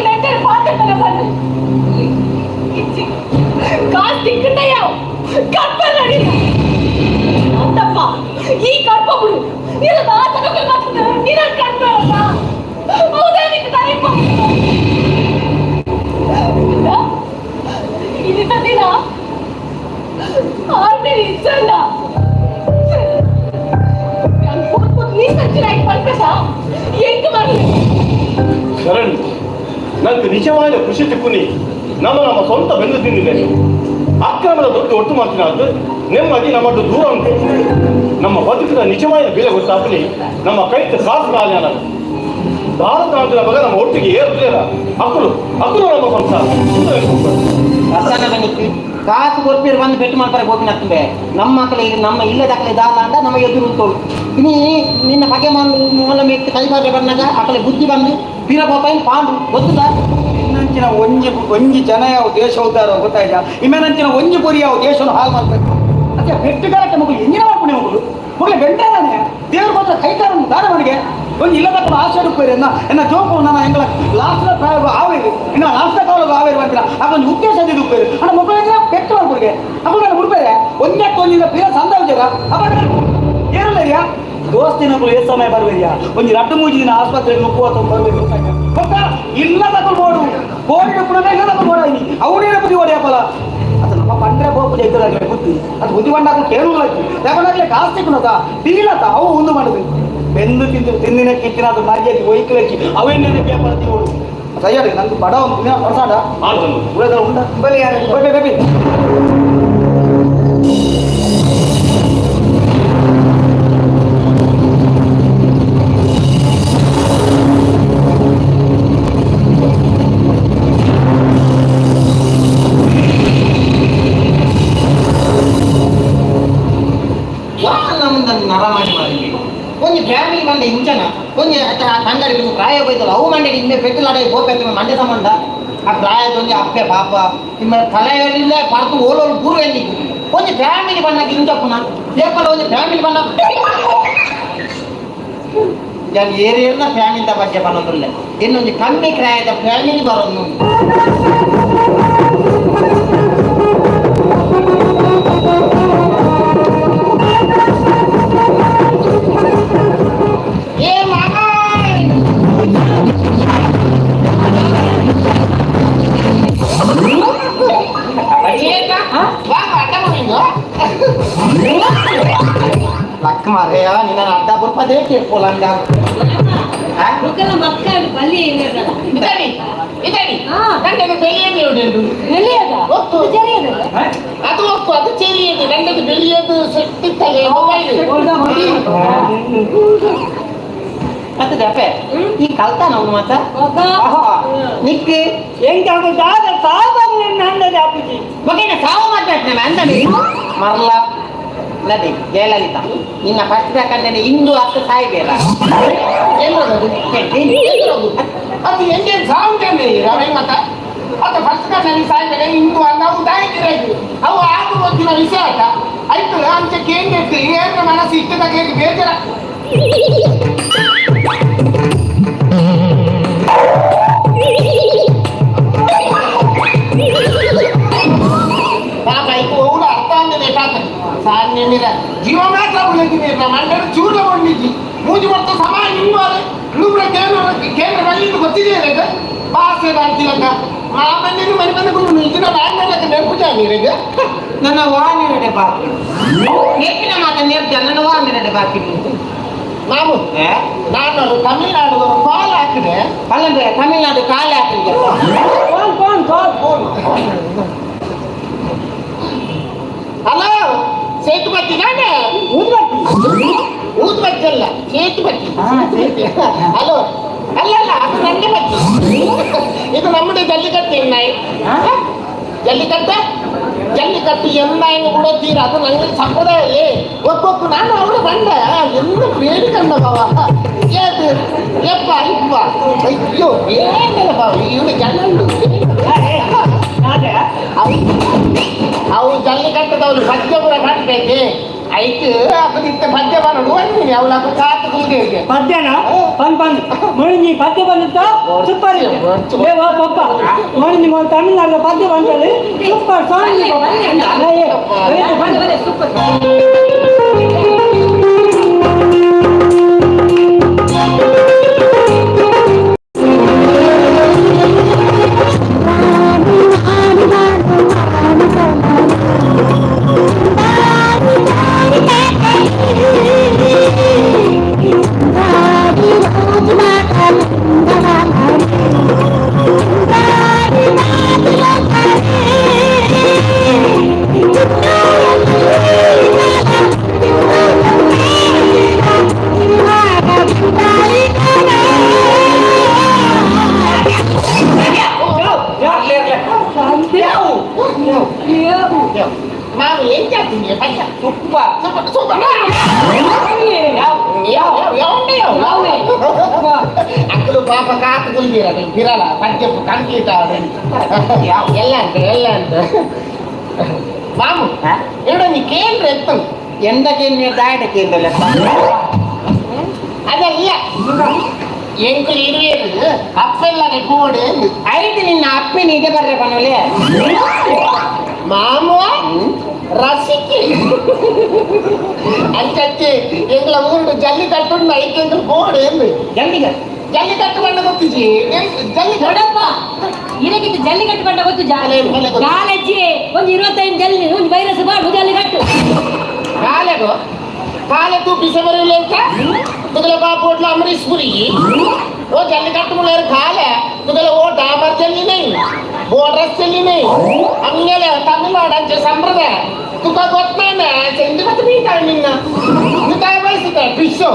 ಲೆಟರ್ ಪಾತ್ರ ಬಂದು ಇಚ್ಚಿ ಕಾಸ್ ತಿಕ್ಕುತ್ತಯ್ಯ ಕರ್ಪ ನಡಿ ಅಂತಪ್ಪ ಈ ಕರ್ಪ ಬಿಡು ನೀನು ಆತನ ಮಾತಾಡ್ತಾರೆ ನೀನು ಕರ್ಪ ಹೌದಾ ನಿನ್ನ ತಾಯಿ ದಿನ ಆರ್ಮಿ ಇಚ್ಚಲ್ಲ ನೀ ಸಜ್ಜನಾಗಿ ಪಲ್ಪೆಸ ಎಂಕ್ ಬರ್ಲಿ ಶರಣ್ ನಂಗೆ ನಿಜವಾದ ಖುಷಿ ತಿಕ್ಕುನಿ ನಮ್ಮ ನಮ್ಮ ಸ್ವಂತ ಬೆಂದು ತಿಂದಿದೆ ಅಕ್ರಮದ ದುಡ್ಡು ಒಟ್ಟು ಮಾಡ್ತೀನಿ ಅದು ನೆಮ್ಮದಿ ನಮ್ಮದು ದೂರ ಉಂಟು. ನಮ್ಮ ಬದುಕಿನ ನಿಜವಾದ ಬೆಲೆ ಗೊತ್ತಾಗಲಿ ನಮ್ಮ ಕೈತ ಕಾಸು ಕಾಲ ಭಾರತ ಅಂತಿನ ಬಗ್ಗೆ ನಮ್ಮ ಒಟ್ಟಿಗೆ ಏರ್ಲಿಲ್ಲ ಅಕ್ಕಳು ಅಕ್ಕಳು ನಮ್ಮ ಸಂಸಾರ. ಕಾಸು ಕೊರ್ಪೀರ್ ಬಂದು ಪೆಟ್ಟು ಮಾಡ್ತಾರೆ ಗೋಪಿನ ತುಂಬೆ ನಮ್ಮ ಮಕ್ಕಳಿಗೆ ನಮ್ಮ ಇಲ್ಲದ ಅಕ್ಕಲೆ ದಾಲ ಅಂದ ನಮ್ಮ ಎದುರು ತೋಳು ಇನಿ ನಿನ್ನ ಬಗೆ ಮೂಲ ಮೆತ್ತು ಕೈ ಬಾರ್ಲೆ ಬಂದಾಗ ಅಕಲೆ ಬುದ್ಧಿ ಬಂದು ಪಿರ ಬೋಪಾಯಿ ಪಾಂಡು ಗೊತ್ತದ ಇನ್ನಂಚಿನ ಒಂಜಿ ಒಂಜಿ ಜನ ಯಾವ ದೇಶ ಉದ್ದಾರ ಗೊತ್ತಾಯ್ತಾ ಇಮ್ಮೆನಂಚಿನ ಒಂಜಿ ಪುರಿ ಯಾವ ದೇಶವನ್ನು ಹಾಳು ಮಾಡ್ಬೇಕು ಅದೇ ಪೆಟ್ಟುಗಾರಕ್ಕೆ ಮಗು ಎಂಜಿನ ಮಾಡ್ಕೊಂಡು ಮಗಳು ಮಗಳು ಬೆಂಟಾನೆ ದೇವ್ರ ಮಾತ್ರ ಕೈಕಾರ ದಾನ ಮನೆಗೆ ಒಂದು ಇಲ್ಲದ ಆಸೆ ಹುಡುಕ್ಬೇರಿ ಎನ್ನ ಎನ್ನ ಜೋಪು ನನ್ನ ಎಂಗಳ ಲಾಸ್ಟ್ನ ಪ್ರಾಯೋಗ ಆವೇರಿ ಇನ್ನು ಲಾಸ್ಟ್ನ ಕಾಲೋಗ ಆವೇರಿ ಅಂತಿಲ್ಲ ಅದೊಂದು ಉದ್ದೇಶ ಹುಡುಕ್ಬೇರಿ ಅಣ್ಣ ಮಕ್ಕಳಿಗೆ ಪೆಟ್ಟು ಮಾಡ್ಕೊಡ್ಗೆ ಅప్పుడు ನಾನು ಹುಡುಬೇರೆ ಒಂದೇ ಒಂಜಿನ ಪಿರ ಸಂದ ವಿಚಾರ ಅಪ್ಪ ಏರಲ್ಲಯ್ಯ ದೋಸ್ತಿನೊಬ್ಬರು ಏ ಸಮಯ ಬರುವೆಯಾ ಒಂಜಿ ರಡ್ಡು ಮೂಜಿ ದಿನ ಆಸ್ಪತ್ರೆಗೆ ನುಗ್ಗುವ ಬರುವೆ ಗೊತ್ತಾ ಇಲ್ಲ ತಗೊಂಡು ಬೋಡು ಕೋಡಿ ಕೂಡ ಇಲ್ಲ ತಗೊಂಡು ಬೋಡ ಅವನೇನ ಬುದ್ಧಿ ಓಡಿಯಪ್ಪಲ್ಲ ಅದು ನಮ್ಮ ಪಂಡ್ರೆ ಬೋಪು ಜೈತದಾಗಲೇ ಬುದ್ಧಿ ಅದು ಬುದ್ಧಿ ಬಂಡಾಗ ಕೇಳುಲ್ಲ ಯಾಕಂದ್ರೆ ಕಾಸ್ತಿ ಕುಣತ ಡೀಲತ ಅವು ಒಂದು ಮಾಡುದು ಬೆಂದು ತಿಂದು ತಿಂದಿನ ಕಿತ್ತಿನ ಅದು ಮರ್ಯಾದೆ ಒಯ್ಕಲಕ್ಕಿ ಅವೇನೇ ಪೇಪರ್ ತಿಂಗಳು ಸಯ್ಯಾಡಿ ನಂಗೆ ಬಡ ಒಂದು ದಿನ ಹೊರಸಾಡ ಉಳಿದ ಉಂಟ ಬಲಿ ಯಾರು ಬೇಬಿ ನರಮಾಡಿ ಮಾಡಿ ಒಂಜಿ ಫ್ಯಾಮಿಲಿ ಮಂಡೆ ಇಂಚನ ಒಂಜಿ ತಂಗಡಿ ಪ್ರಾಯ ಹೋಯ್ತಲ್ಲ ಅವು ಮಂಡೆ ಇಮ್ಮೆ ಪೆಟ್ಟುಲಾಡೆ ಗೋಪೆತ್ತ ಮಂಡೆ ಸಂಬಂಧ ಆ ಪ್ರಾಯದ ಒಂಜಿ ಅಪ್ಪೆ ಪಾಪ ನಿಮ್ಮ ತಲೆಯಲ್ಲಿಲ್ಲ ಪರ್ತು ಓಲೋಲು ಗುರು ಎನ್ನಿ ಒಂಜಿ ಫ್ಯಾಮಿಲಿ ಬಂದಾಗ ಇಂಚಪ್ಪುನ ಏಪಲ ಒಂಜಿ ಫ್ಯಾಮಿಲಿ ಬಂದ ಜನ ಏರಿಯರ್ನ ಫ್ಯಾಮಿಲಿದ ಬಗ್ಗೆ ಬನ್ನೋದಿಲ್ಲ ಇನ್ನೊಂದು ಕಮ್ಮಿ ಕ್ರಾಯದ ಫ್ಯಾಮಿಲಿ ಬರೋದು. ಲಕ್ಕ ಮಾರೆಯ ನಿನ್ನ ಅಡ್ಡ ಬುರ್ಪದೇ ಕೇಳ್ಕೊಲಂಗ ಮಕ್ಕಳು ಬಲ್ಲಿ ಇದರಿ ಇದರಿ ನಂದದು ಬೆಳೆಯದು ಉಂಟು ಬೆಳೆಯದ ಒತ್ತು ಅದು ಒಪ್ಪು ಅದು ಚೆರಿಯದು ನಂದದು ಬೆಳೆಯದು ಸೆಟ್ಟಿತ್ತಲೆ ಮೊಬೈಲ್ ಮತ್ತೆ ಅಪ್ಪೆ ಈ ಕಲ್ತಾನ ಅವನು ಮಾತ ನಿಕ್ ಎಂಕ ದಾದ ಸಾವು ನಂದದೆ ಅಪ್ಪುಜಿ ಬಗೆನ ಸಾವು ಮಾತಾಡ್ತಾನೆ ಅಂದನೆ ಮರ್ಲ ನದಿ ಜಯಲಲಿತಾ ನಿನ್ನ ಫಸ್ಟ್ ಕಂಡನೆ ಇಂದು ಅತ್ತ ಸಾಯ್ಬೇಡ ಅದು ಎಂದೇನು ಸಾವು ಮತ್ತ ಅದು ಫಸ್ಟ್ ಕಂಡನೆ ಸಾಯ್ಬೇಡ ಇಂದು ಅಂದ ಅವು ದಾಯಿತಿರಾಯ್ತು ಅವು ಆಗ ಒಂದಿನ ವಿಷಯ ಆತ ಆಯ್ತು ಅಂಚೆ ಕೇಂದ್ರ ಏನ ಮನಸ್ಸು ಇಟ್ಟದಾಗ ಬೇಜಾರ. ಪಾಪ ಈಗ ಹೋಗುದು ಅರ್ಥ ಅಂದ್ರೆ ಸಾನ್ಯ ಜೀವ ಮಾತ್ರ ಉಳಿದಿನಿ ಮಂಡಳ ಚೂರ್ಲ ಬಂದಿದ್ದಿ ಮೂಜಿ ಕೊಡ್ತ ಸಮಾನ ನಿಂಬಾರೆ ನುಬ್ರ ಕೇಂದ್ರ ಕೇಂದ್ರ ಮಲ್ಲಿಂದ ಗೊತ್ತಿದೆ ಬಾಸೆ ಅಂತಿಲಕ್ಕ ಮಾ ಬಂದಿದ್ದು ಮನೆ ಬಂದು ಗುರು ಇದನ್ನ ಬ್ಯಾಂಗ್ಳೂರ್ಲಕ್ಕ ನೆನಪು ನೀರಿಗೆ ನನ್ನ ವಾಮಿರಡೆ ಬಾಕಿ ನೆಪ್ಪಿನ ಮಾತ ನೆಪ್ಪ ನನ್ನ ವಾಮಿರಡೆ ಬಾಕಿ ನಾವು ನಾನು ತಮಿಳ್ನಾಡು ಕಾಲ್ ಹಾಕಿದೆ. ಅಲ್ಲಂದ್ರೆ ತಮಿಳ್ನಾಡು ಕಾಲ್ ಹಾಕಿದೆ. Phone phone call phone. Hello Sethupathi ನಾನೇ. ಊದ್ಬತ್ತಿ. ಊದ್ಬತ್ತಿ ಅಲ್ಲ ಸೇತುಪತಿ. ಹಲೋ ಅಲ್ಲ ಅಲ್ಲ ಅದು ನಂಗೆ ಬತ್ತಿ. ಇದು ಇದು ನಮ್ಮದೇ ಜಲ್ಲಿಕಟ್ಟು ಎನ್ನಾಯಿ ಜಲ್ಲಿಕಟ್ಟ ಜಲ್ಲಿಕಟ್ಟು ಎನ್ನಾಯಿ ಕೂಡ ತೀರ ಅದು ನಂಗೆ ಸಂಪ್ರದಾಯ ಒಕ್ಕೊಕ್ಕು ನಾನು ಅವಳು ಬಂಡ ಎಲ್ಲ ಬೇಡಿ ಕಂಡ ಬಾವ ಏದು ಯಪ್ಪ ಇಪ್ಪ ಅಯ್ಯೋ ಏನಿಲ್ಲ ಬಾವ ಇವನು ಜನ ಅವು ಜಲ್ಲಿಕಟ್ಟದವ್ರು ಪದ್ಯ ಪೂರ ಮಾಡ್ಬೇಕು ಐಕ್ ಅಪ್ಪದಿತ್ತ ಪದ್ಯ ಬರೋಡು ಅಂತೀನಿ ಅವಳ ಕಾತು ಕುಲ್ಗೆ ಪದ್ಯನ ಬಂದ್ ಬಂದ್ ಮೊಳಿಂಜಿ ಪದ್ಯ ಬಂದಿತ್ತ ಸೂಪರ್ ಏ ವಾ ಪಪ್ಪ ಮೊಳಿಂಜಿ ಮೊಳ ತಮಿಳ್ನಾಡು ಪದ್ಯ ಬಂದಲ್ಲಿ ಸೂಪರ್ ಸಾಂಗ್ ಸೂಪರ್. ಮಾವು ಏನ್ ಜಾತಿ ಪದ್ಯ ಸೂಪರ್ ಸೂಪರ್ ಸೂಪರ್. ಅಕ್ಕಲು ಪಾಪ ಕಾತು ಕುಲ್ದಿರ ಬಿರಲ್ಲ ಪದ್ಯ ಕಂಪ್ಲೀಟ್ ಎಲ್ಲ ಅಂತ ಎಲ್ಲ ಅಂತ ಮಾಮು ಎರಡು ನೀ ಕೇಂದ್ರ ಎತ್ತು ಎಂದ ಕೇಂದ್ರ ದಾಯಟ ಕೇಂದ್ರ ಅದಲ್ಲ ಎಂಕುಲು ಇರುವೇರು ಅಪ್ಪೆಲ್ಲನೆ ಕೂಡು. ಐದು ನಿನ್ನ ಅಪ್ಪನ ಇದೆ ಬರ್ರೆ ಪನೋಲೆ. ಮಾಮು ರಸಿಕೆ ಅಂಚಕ್ಕೆ ಎಂಗ್ಲ ಊರುಡು ಜಲ್ಲಿಕಟ್ಟು ಐಕೆ ಎಂಕುಲು ಬೋಡು ಎಂದು ಜಲ್ಲಿಕಟ್ಟು ಜಲ್ಲಿಕಟ್ಟು ಬಣ್ಣ ಗೊತ್ತಿಜಿ ಜಲ್ಲಿ ದೊಡ್ಡಪ್ಪ ಇದಕ್ಕಿಂತ ಜಲ್ಲಿಕಟ್ಟು ಬಣ್ಣ ಗೊತ್ತು ಕಾಲಜ್ಜಿ ಒಂದು 25 ಜಲ್ಲಿ ಒಂದು ವೈರಸ್ ಬಾಡು ಜಲ್ಲಿಕಟ್ಟು ಕಾಲೆಗು ಕಾಲೆ ತೂ ಬಿಸ ಬರಲಿಲ್ಲ ಅಂತ ತುಗಲ ಬಾಪೋಟ್ಲ ಅಮರೀಶ್ ಪುರಿ ಓ ಜಲ್ಲಿಕಟ್ಟು ಮುಳ್ಳೇರು ಕಾಲೆ ತುಗಲ ಓ ಡಾಮರ್ ಜಲ್ಲಿ ನೈ ಬೋರ್ಡ್ರಸ್ ಜಲ್ಲಿ ನೈ ಹಂಗೆಲ್ಲ ತಮಿಳ್ನಾಡು ಅಂಚೆ ಸಂಪ್ರದಾಯ ತುಕ ಗೊತ್ತಾನ ಚೆಂಡು ಮತ್ತೆ ಮೀಟಾಳ ನಿನ್ನ ನಿತಾಯ ಬಯಸುತ್ತೆ ಫಿಶು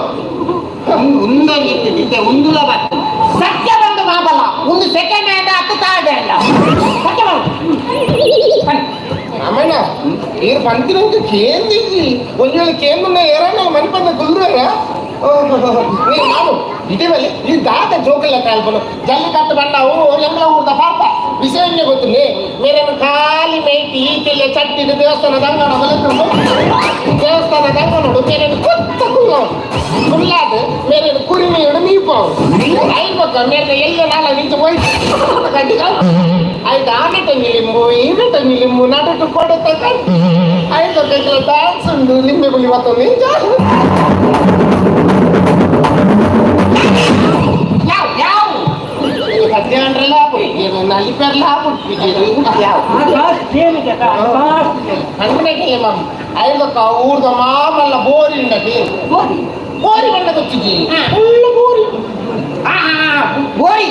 ಉಂದೊಂದಿತ್ತು ಉಂದುಲ ಬತ್ತು ಸತ್ಯ ಬಂದು ಮಾಬಲ್ಲ ಒಂದು ಸೆಕೆಂಡ್ ಹ್ಯಾಂಡ್ ಹತ್ತು ಥರ್ಡ್ ಹ್ಯಾಂಡ್ ಸತ್ಯ ಬಂದು ಅಮ್ಮಣ್ಣ ನೀರು ಪಂತಿನಂತ ಕೇಂದಿಜಿ ಒಂದು ವೇಳೆ ಕೇಂದ್ರ ಏರಣ್ಣ ಮನಿಪಂದ ಕುಲ್ದ್ರ ನೀರು ಮಾಮು ಇಟೀವಲ್ಲಿ ಈ ದಾತ ಜೋಕಲ್ಲ ಕಾಲ್ಪನು ಜಲ್ಲಿಕಟ್ಟು ಬಣ್ಣವು ಎಂಬ ಊರ್ದ ಪಾಪ ವಿಷಯ ಗೊತ್ತಿಲ್ಲ ಮೇರೇನು ಖಾಲಿ ಮೇಟಿ ಈತೆಲ್ಲ ಚಟ್ಟಿದ ದೇವಸ್ಥಾನದ ಅಂಗಣ ಬಲತು ದೇವಸ್ಥಾನದ ಅಂಗನೋಡು ಮೇರೇನು ಕೊತ್ತ ಕುಲ್ಲ ಕುಲ್ಲಾದ ಮೇರೇನು ಕುರಿಮೆಯೋಡು ನೀಪಾವು ಐಬಕ್ಕ ಮೇರೆ ಎಲ್ಲ ನಾಲ ನಿಂತು ಹೋಯ್ತು ಕಡ್ಡಿ ಆಯ್ತು ಆನೆಟ ಲಿಂಬು ಈನೆಟ ಲಿಂಬು ನಡುಟು ಕೊಡುತ್ತ ಆಯ್ತು ಡ್ಯಾನ್ಸ್ ಉಂಡು ಲಿಂಬೆ ಬುಲಿ ಮತ್ತೊಂದು ನಿಂಚ ಯಾವ ಯಾವ ಪದ್ಯ ನಲಿಪೆರ್ಲ ಹಂಗನೆ ಮಾಮ್ ಐದಕ್ಕ ಊರ್ದ ಮಾಮಲ್ಲ ಬೋರಿ ಉಂಡತಿ ಬೋರಿ ಬೋರಿ ಬಣ್ಣ ಗೊತ್ತಿಜಿ ಫುಲ್ ಬೋರಿ ಬೋರಿ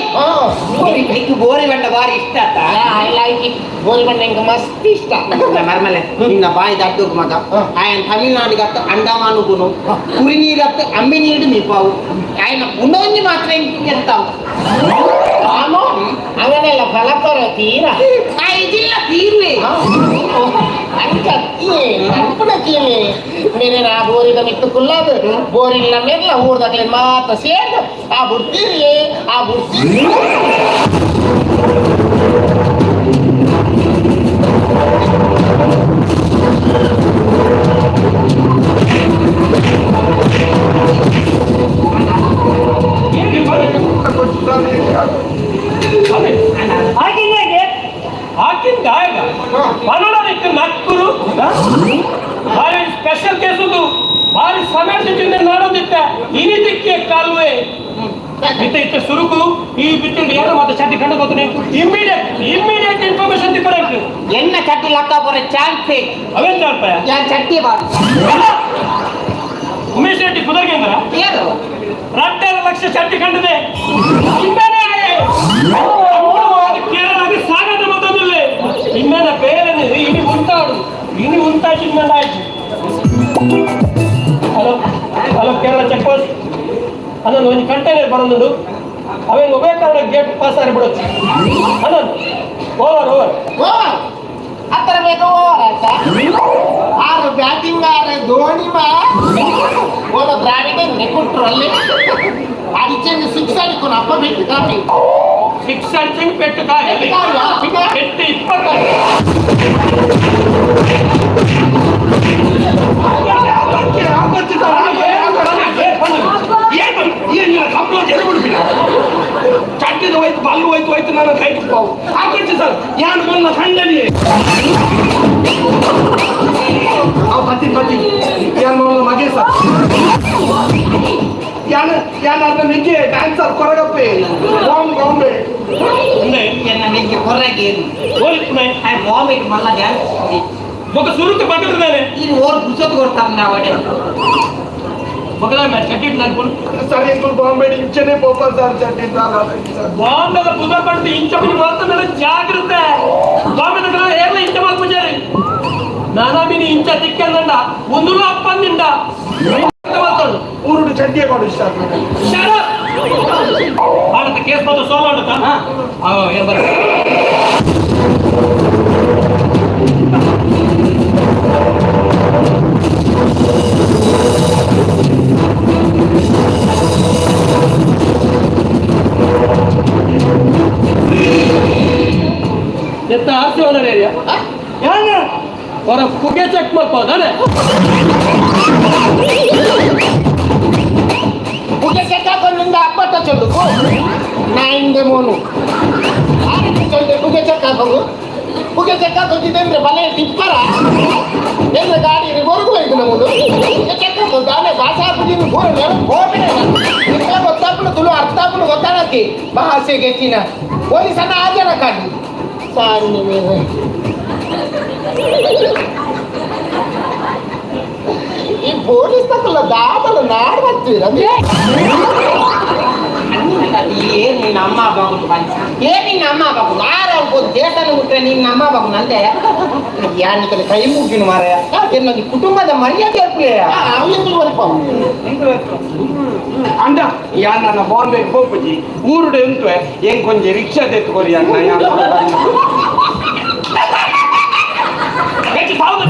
ಬೋರಿ ಬೋರಿ ಬಣ್ಣ ಬಾರಿ ಇಷ್ಟ ಆತ. I like it ಬೋರಿ ಬಣ್ಣ ಇಂಕ ಮಸ್ತ್ ಇಷ್ಟ. ಮರ್ಮಲೆ ನಿನ್ನ ಬಾಯಿ ದಡ್ಡು ಮಗ ఆయన ತಮಿಳ್ನಾಡಿಗತ್ತ ಅಂಡಮಾನುಗುನು ಕುರಿ ನೀರತ್ತ ಅಂಬಿ ನೀರು ಮೀಪಾವು ఆయన ಉನ್ನೊಂದು ಮಾತ್ರ ಎಂತಾವು ನಾನು അങ്ങനെയല്ല ഫലപ്പറ തീര ಇದಿಲ್ಲ ತೀರುವೆ ಅಂಚಿ ಮೇರೆ ಆ ಬೋರಿದ ಮಿತ್ತು ಕುಲ್ಲಾದ ಬೋರಿಲ್ಲ ಮೇರ್ಲ ಊರ್ದಾಗ್ಲೆ ಮಾತ ಸೇರ್ದ ಆ ಬುಡ್ತೀರಿ ಆ ಬುಡ್ತೀರಿ. ಹಾಕಿನ ಗಾಯಕ ಪನ್ನಡಕ್ಕೆ ನಕ್ಕುರು ಭಾರಿ ಸ್ಪೆಷಲ್ ಕೇಸ್ ಉಂಟು ಭಾರಿ ಸಮಯ ನಾಡೊಂದಿತ್ತ ಇನಿದಿಕ್ಕೆ ಕಾಲುವೆ ಬಿತ್ತ ಇತ್ತ ಸುರುಕು ಈ ಬಿಟ್ಟು ಯಾರು ಮತ್ತೆ ಚಟ್ಟಿ ಕಂಡು ಗೊತ್ತನೆ ಇಮ್ಮಿಡಿಯೇಟ್ ಇಮ್ಮಿಡಿಯೇಟ್ ಇನ್ಫಾರ್ಮೇಶನ್ ಕರೆಕ್ಟ್ ಎನ್ನ ಚಟ್ಟಿ ಲಕ್ಕ ಬರೋ ಚಾನ್ಸ್ ಅವೇನ್ ಚಾಲ್ಪಯ ಯಾನ್ ಚಟ್ಟಿ ಬಾರು ಉಮೇಶ್ ರೆಡ್ಡಿ ಕುದರ್ಗೇಂದ್ರ ಏನು 2.5 ಲಕ್ಷ ಚಟ್ಟಿ ಕಂಡಿದೆ ಕೇರಳಗೆ ಸಾಗಾಟ ಮತ್ತೊಂದಿಲ್ಲ ಇಮ್ಮೇನ ಬೇರೆ ಇನಿ ಉಂಟಾಡು ಇನಿ ಉಂಟಾಚು ಇಮ್ಮೇಲೆ ಆಯ್ತು. Hello hello Kerala check post ಅದೊಂದು ಒಂದು ಕಂಟೈನರ್ ಬರೋದುಂಡು ಅವೇನು ಒಬ್ಬೇ ಕಾರಣ ಗೇಟ್ ಪಾಸ್ ಆಗಿ ಬಿಡೋದು. Anant, over over. ಓವರ್ ಹತ್ತರ ಬೇಗ ಓವರ್ ಆಯ್ತಾ? ಆರು ಬ್ಯಾಟಿಂಗ್ ಆರು ಧೋನಿ ಮಾ ಓದ ದ್ರಾವಿಡ ನೆಕ್ಕುಟ್ರು ಅಲ್ಲಿ ಅಡಿಚಂಗ್ ಸಿಕ್ಸ್ ಅಡಿಕೊಂಡು ಅಪ್ಪ ಬಿಟ್ಟು ಕಾಪಿ. ಸಿಕ್ಸ್ ಅಡಿಚಂಗ್ ಪೆಟ್ಟು ಕಾಯಿ. ಪೆಟ್ಟು 20. ಚಟ್ಟಿದ ಹೋಯ್ತು, ಬಲ್ಲು ಹೋಯ್ತು ಹೋಯ್ತು, ನನ್ನ ಕೈ ಪಾವು ಹಾಕೊಚ್ಚಿ ಸರ್. ಯಾನು ಮೊನ್ನ ಸಂಡಲಿ ಅವು ಪತಿ ಪತಿ ಯಾನ್ ಮೊನ್ನ ಮಗೆ ಸರ್. ಯಾನ್ ಯಾನ್ ಅರ್ಧ ನಿಜೆ ಡ್ಯಾನ್ಸರ್ ಕೊರಗಪ್ಪೆ ಬಾಂಬ್ ಬಾಂಬೆ. ಎನ್ನ ಮೆಗ್ಗೆ ಕೊರಗೆ. ಓಲ್ಪುನೆ. I vomit ಮಲ್ಲ ಡ್ಯಾನ್ಸ್. ಬೊಕ ಸುರುಕು ಬಟ್ಟಿದ್ದಾನೆ. ಇದು ಓರ್ ಗುಸತ್ ಕೊಡ್ತಾರೆ ನಾವು. ಬೊಕದ ಚಟ್ಟಿಟ್ ನಾನು. ಸರ್, ಇಂಕುಲ್ ಬಾಂಬೆ ಇಂಚನೆ ಪೋಪರ್ ಸರ್, ಚಟ್ಟಿ. ಬಾಂಬೆದ ಪುದರ್ ಪಡ್ದು ಇಂಚ ಮಾಡ್ತಾನೆ, ಜಾಗ್ರತೆ. ಬಾಂಬೆ దగ్గర ಏರ್ಲ ಇಂಚ ಮಲ್ಪುಜಾರಿ ನಾನಾ ಮಿನಿ ಇಂಚ ತಿಕ್ಕಂದಂಡ ಒಂದುಲ ಅಪ್ಪಂದಿಂಡ ಮಾತಾಡು. ಊರುಡು ಚಡ್ಡಿಯ ಕೊಡು ಸರ್. Shut up! ಆಡತ್ತ ಕೇಸ್ ಮಾತ್ರ ಸೋಲ ಆಡುತ್ತಾ? ಏನ್ ಬರ ಎತ್ತ ಆರ್ಸಿ ಓನರ್ ಏರಿಯಾ ಯಾನ ಹೊರ ಪುಗೆ ಚೆಕ್ ಮಾಡ್ಬೋದಾನೆ. ಪುಗೆ ಚೆಕ್ ಹಾಕೊಂಡು ಅಪ್ಪತ್ತ ಚೊಲ್ಲುಕು ನಾಯಿಂದೆ ಮೋನು ಆ ರೀತಿ ಚೊಲ್ಲೆ. ಪುಗೆ ಚೆಕ್ ಹಾಕೋದು, ಪುಗೆ ಚೆಕ್ ಹಾಕೋದಿದೆ ಬಲೆ ಟಿಪ್ಪರ ಎಲ್ಲ ಗಾಡಿ ಹೊರಗು ಇದು ನಮ್ಮದು. ಪುಗೆ ಚೆಕ್ ಹಾಕೋದು ದಾನೆ ಭಾಷಾ ಹಾಕುದು ಪೂರ ನೆಲ ಹೋಗ್ಬಿಡ. ನಿಮ್ಗೆ ಗೊತ್ತಾಪುನ ತುಳು ಅರ್ಥ ಆಪುನ ಗೊತ್ತಾಗಕ್ಕೆ ಭಾಷೆ ಗೆಚ್ಚಿನ ಪೊಲೀಸನ್ನ ಆಜನ ಕಾಡಿ ಸಾರಿ ಮೇಲೆ. ಈ ಪೊಲೀಸ್ ತಕ್ಕಲ್ಲ ದಾದಲ ನಾಡು ಬರ್ತೀರ. ಏನ್ ನಿನ್ನ ಅಮ್ಮ ಬಾಗುದು ಬಂತ? ಏನ್ ನಿನ್ನ ಅಮ್ಮ ಬಾಗುದು? ಆರ ದೇಶನ ಬಿಟ್ರೆ ನಿನ್ನ ಅಮ್ಮ ಬಾಗುದು ಅಂತೆ. ಯಾನಿಕಲೆ ಕೈ ಮುಗ್ಗಿನ ಮಾರಾಯ, ಎನ್ನ ಕುಟುಂಬದ ಮರ್ಯಾದೆ ಅರ್ಪುಲೆಯ. ಅಂಡ ಯಾನ್ ನನ್ನ ಬಾಂಬೆ ಪೋಪುಜಿ, ಊರುಡೆ ಉಂಟು. ಏನ್ ಕೊಂಚ ರಿಕ್ಷಾ ತೆತ್ತುಕೊರಿ ಅಣ್ಣ. ಯಾನ್ ಹೆಚ್ಚು ಸಾವ್ದ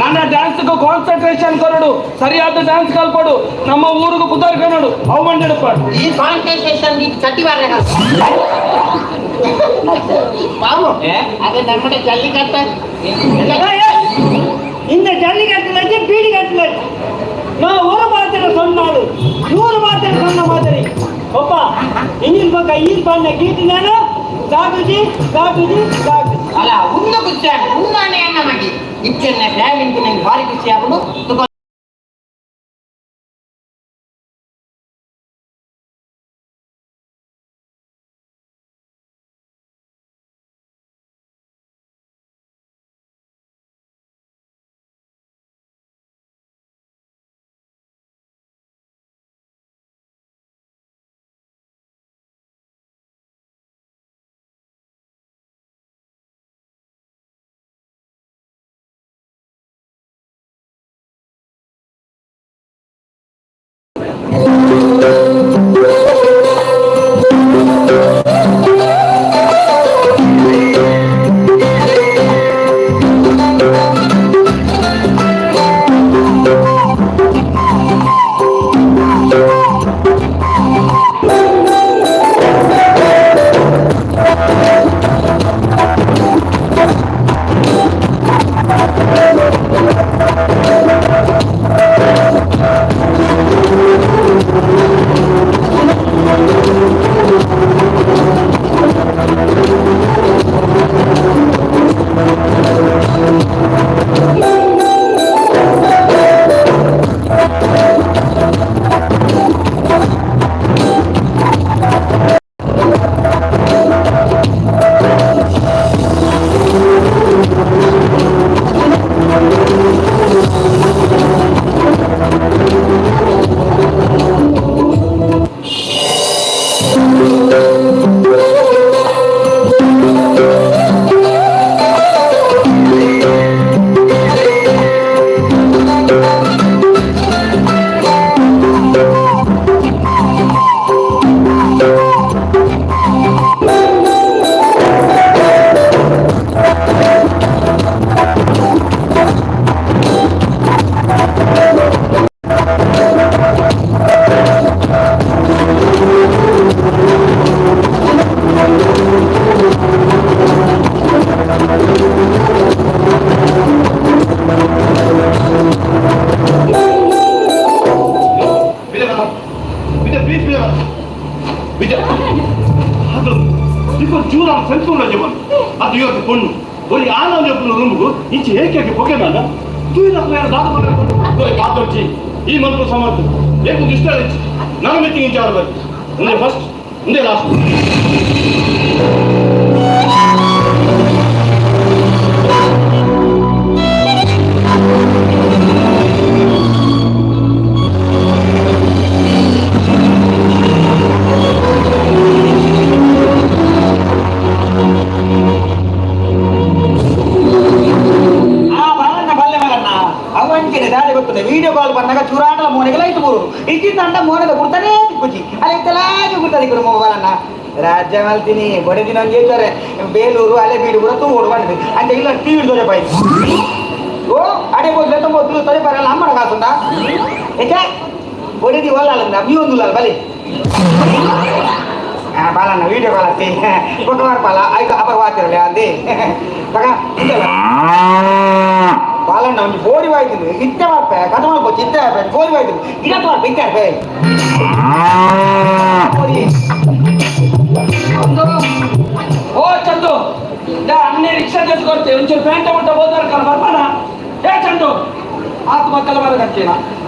ನನ್ನ ಡ್ಯಾನ್ಸ್ಗೆ ಕಾನ್ಸಂಟ್ರೇಷನ್ ಕೊರಡು, ಸರಿಯಾದ ಡ್ಯಾನ್ಸ್ ಕಲ್ಪಡು, ನಮ್ಮ ಊರಿಗೆ ಪುದರ್ ಕನ್ನಡು ಅವು ಮಂಡಿಡಪಾಡು. ಈ ಕಾನ್ಸಂಟ್ರೇಷನ್ ಚಟ್ಟಿ ಬಾರ ಬಾಬು. ಅದೇ ನಮ್ಮಡೆ ಜಲ್ಲಿಕಟ್ಟ. இந்த ஜல்லிக்கட்டுல பீடி கட்டுல நான் ஒரு வார்த்தையில சொன்னாலும் 100 வார்த்தையில சொன்ன மாதிரி. ಒಪ್ಪ ಇಂಜಿನ್ ಪಕ್ಕ ಈ ಪಾಂಡ ಕೀಟಿನಾನು ಸಾಕುಜಿ ಸಾಕುಜಿ ಸಾಕು. ಅಲ್ಲ, ಉಂದು ಖುಷಿ ಆಗ ಉಂದಾನೆ ಅನ್ನ ಮಗಿ ಇಚ್ಚನ್ನ ಫ್ಯಾಮಿಲಿ ನಂಗೆ ಭಾರಿ ಖುಷಿ ಆಗುದು. ఇప్పుడు చూడాలి సెల్ఫోన్ చెప్పాను ಅದು ಇವತ್ತು ಪೊಣ್ಣು ಒಂದು ಆನಂದ ರೂಮ್ಗು ಇಂಚಿ ಏಕೆ ಪೊಗೆ ಮಾಡ ತೂಯಿನ ದಾದ ಪಾತೊಚ್ಚಿ ಈ ಮಂತ್ರ ಸಮರ್ಥ ಏಕು ಇಷ್ಟ ನಾನು ಮೀಟಿಂಗ್ ಇಂಚಾರ ಬರಿ ಒಂದೇ ಫಸ್ಟ್ ಒಂದೇ ಲಾಸ್ಟ್. ವಿಡಿಯೋ ಕಾಲ್ ಬಂದಾಗ ಚೂರಾಟಲ ಮೋನೆಗೆ ಲೈಟ್ ಮೂರು ಇದ್ದಿದ್ದಂಡ ಮೋನೆದ ಗುರ್ತಾನೇ ತಿಕ್ಕುಚಿ ಅಲ್ಲಿ ಇತ್ತಲಾಗಿ ಗುರ್ತದೆ ఇక్కడ ಮೊಬೈಲ್ ಅನ್ನ ರಾಜ್ಯ ಮಲ್ತೀನಿ ಬಡೆ ದಿನ ಹೇಳ್ತಾರೆ ಬೇಲೂರು ಅಲೆ ಬೀಡು ಕೂಡ ತೂಡು ಬಂದ್ವಿ అంటే ಇಲ್ಲ టీవీ ದೊರೆ ಓ ಅಡೆ ಬೋದ್ಲೆ ತೊಂಬತ್ತು ತೊರೆ ಬರಲ್ಲ ಅಮ್ಮನ ಕಾಸುಂಡ ಏಕೆ ಬಡಿದಿ ಒಲ್ಲಾಲಂದ మీ ಒಂದುಲ್ಲ ಬಲಿ ಬಾಲಣ್ಣ ವಿಡಿಯೋ ಕಾಲ್ ಹತ್ತಿ ಕೊಟ್ಟವಾರ ಪಾಲ ಆಯ್ತು ಅಪರ ವಾತಿರಲ್ಲ ಅಂದಿ ಬಗ ಬಾಲಣ್ಣ ಒಂದು ಬೋರಿ ವಾಯ್ತು ಇತ್ತೆ ಮಾರ್ಪೆ ಕಥ ಮಾಡ್ಬೋದು ಇತ್ತೆ ಮಾರ್ಪೆ ಬೋರಿ ವಾಯ್ತು ಇಡತ್ ಮಾರ್ಪೆ ಇತ್ತೆ ಮಾರ್ಪೆ ಓ ಚಂದು ಅನ್ನೇ ರಿಕ್ಷಾ తెచ్చుకొస్తే ಒಂಚೂರು ಪ್ಯಾಂಟ್ ಮುಟ್ಟ ಹೋದಾರ ಬರ್ಬಾನ ಏ ಚಂದು ಆತ್ಮ ಕಲಬರ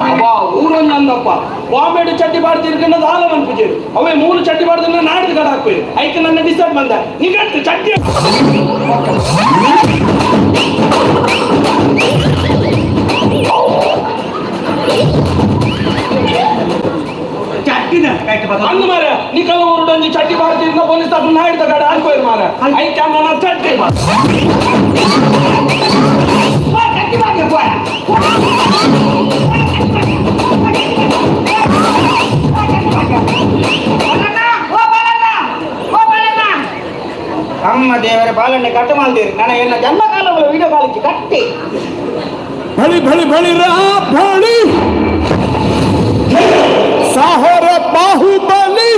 ಅಬ್ಬಾ ಊರೊಂದು ಬಾಂಬೆಡು ಚಡ್ಡಿ ಬಾಡ್ತಿರ್ಕಂಡ ದಾಲ ಅನ್ಪುಜೇರು ಅವೇ ಮೂರು ಚಡ್ಡಿ ಬಾಡ್ದು ನಾಡಿದ ಕಡೆ ಹಾಕ್పోయి ಐಕೆ ನನ್ನ ಡಿಸ್ಟರ್ಬ್ ಬಂದ ನಿಗಟ್ಟು ಚಡ್ಡಿ ಅಂದು ಮಾರ ನಿಕಲ ಊರುಡೊಂಜಿ ಚಡ್ಡಿ ಬಾಡ್ತಿರ್ನ ಪೊಲೀಸ್ ತಾಪು ನಾಡಿದ ಕಡೆ ಹಾಕ್పోయి ಮಾರ ಐಕೆ ನನ್ನ ಚಡ್ಡಿ ಅಮ್ಮ ದೇವರೇ ಬಾಲಣ್ಣ ಕಟ್ಟು ಮಾಡ್ತೀರಿ ನಾನು ಎನ್ನ ಜನ್ಮಕಾಲ ವಿಡಿಯೋ ಕಾಲಿಚ್ಚಿ ಕಟ್ಟಿ ಭಳಿ ಭಳಿ ಭಳಿ ರಾ ಭಳಿ ಸಾಹೋರ ಬಾಹುಬಲಿ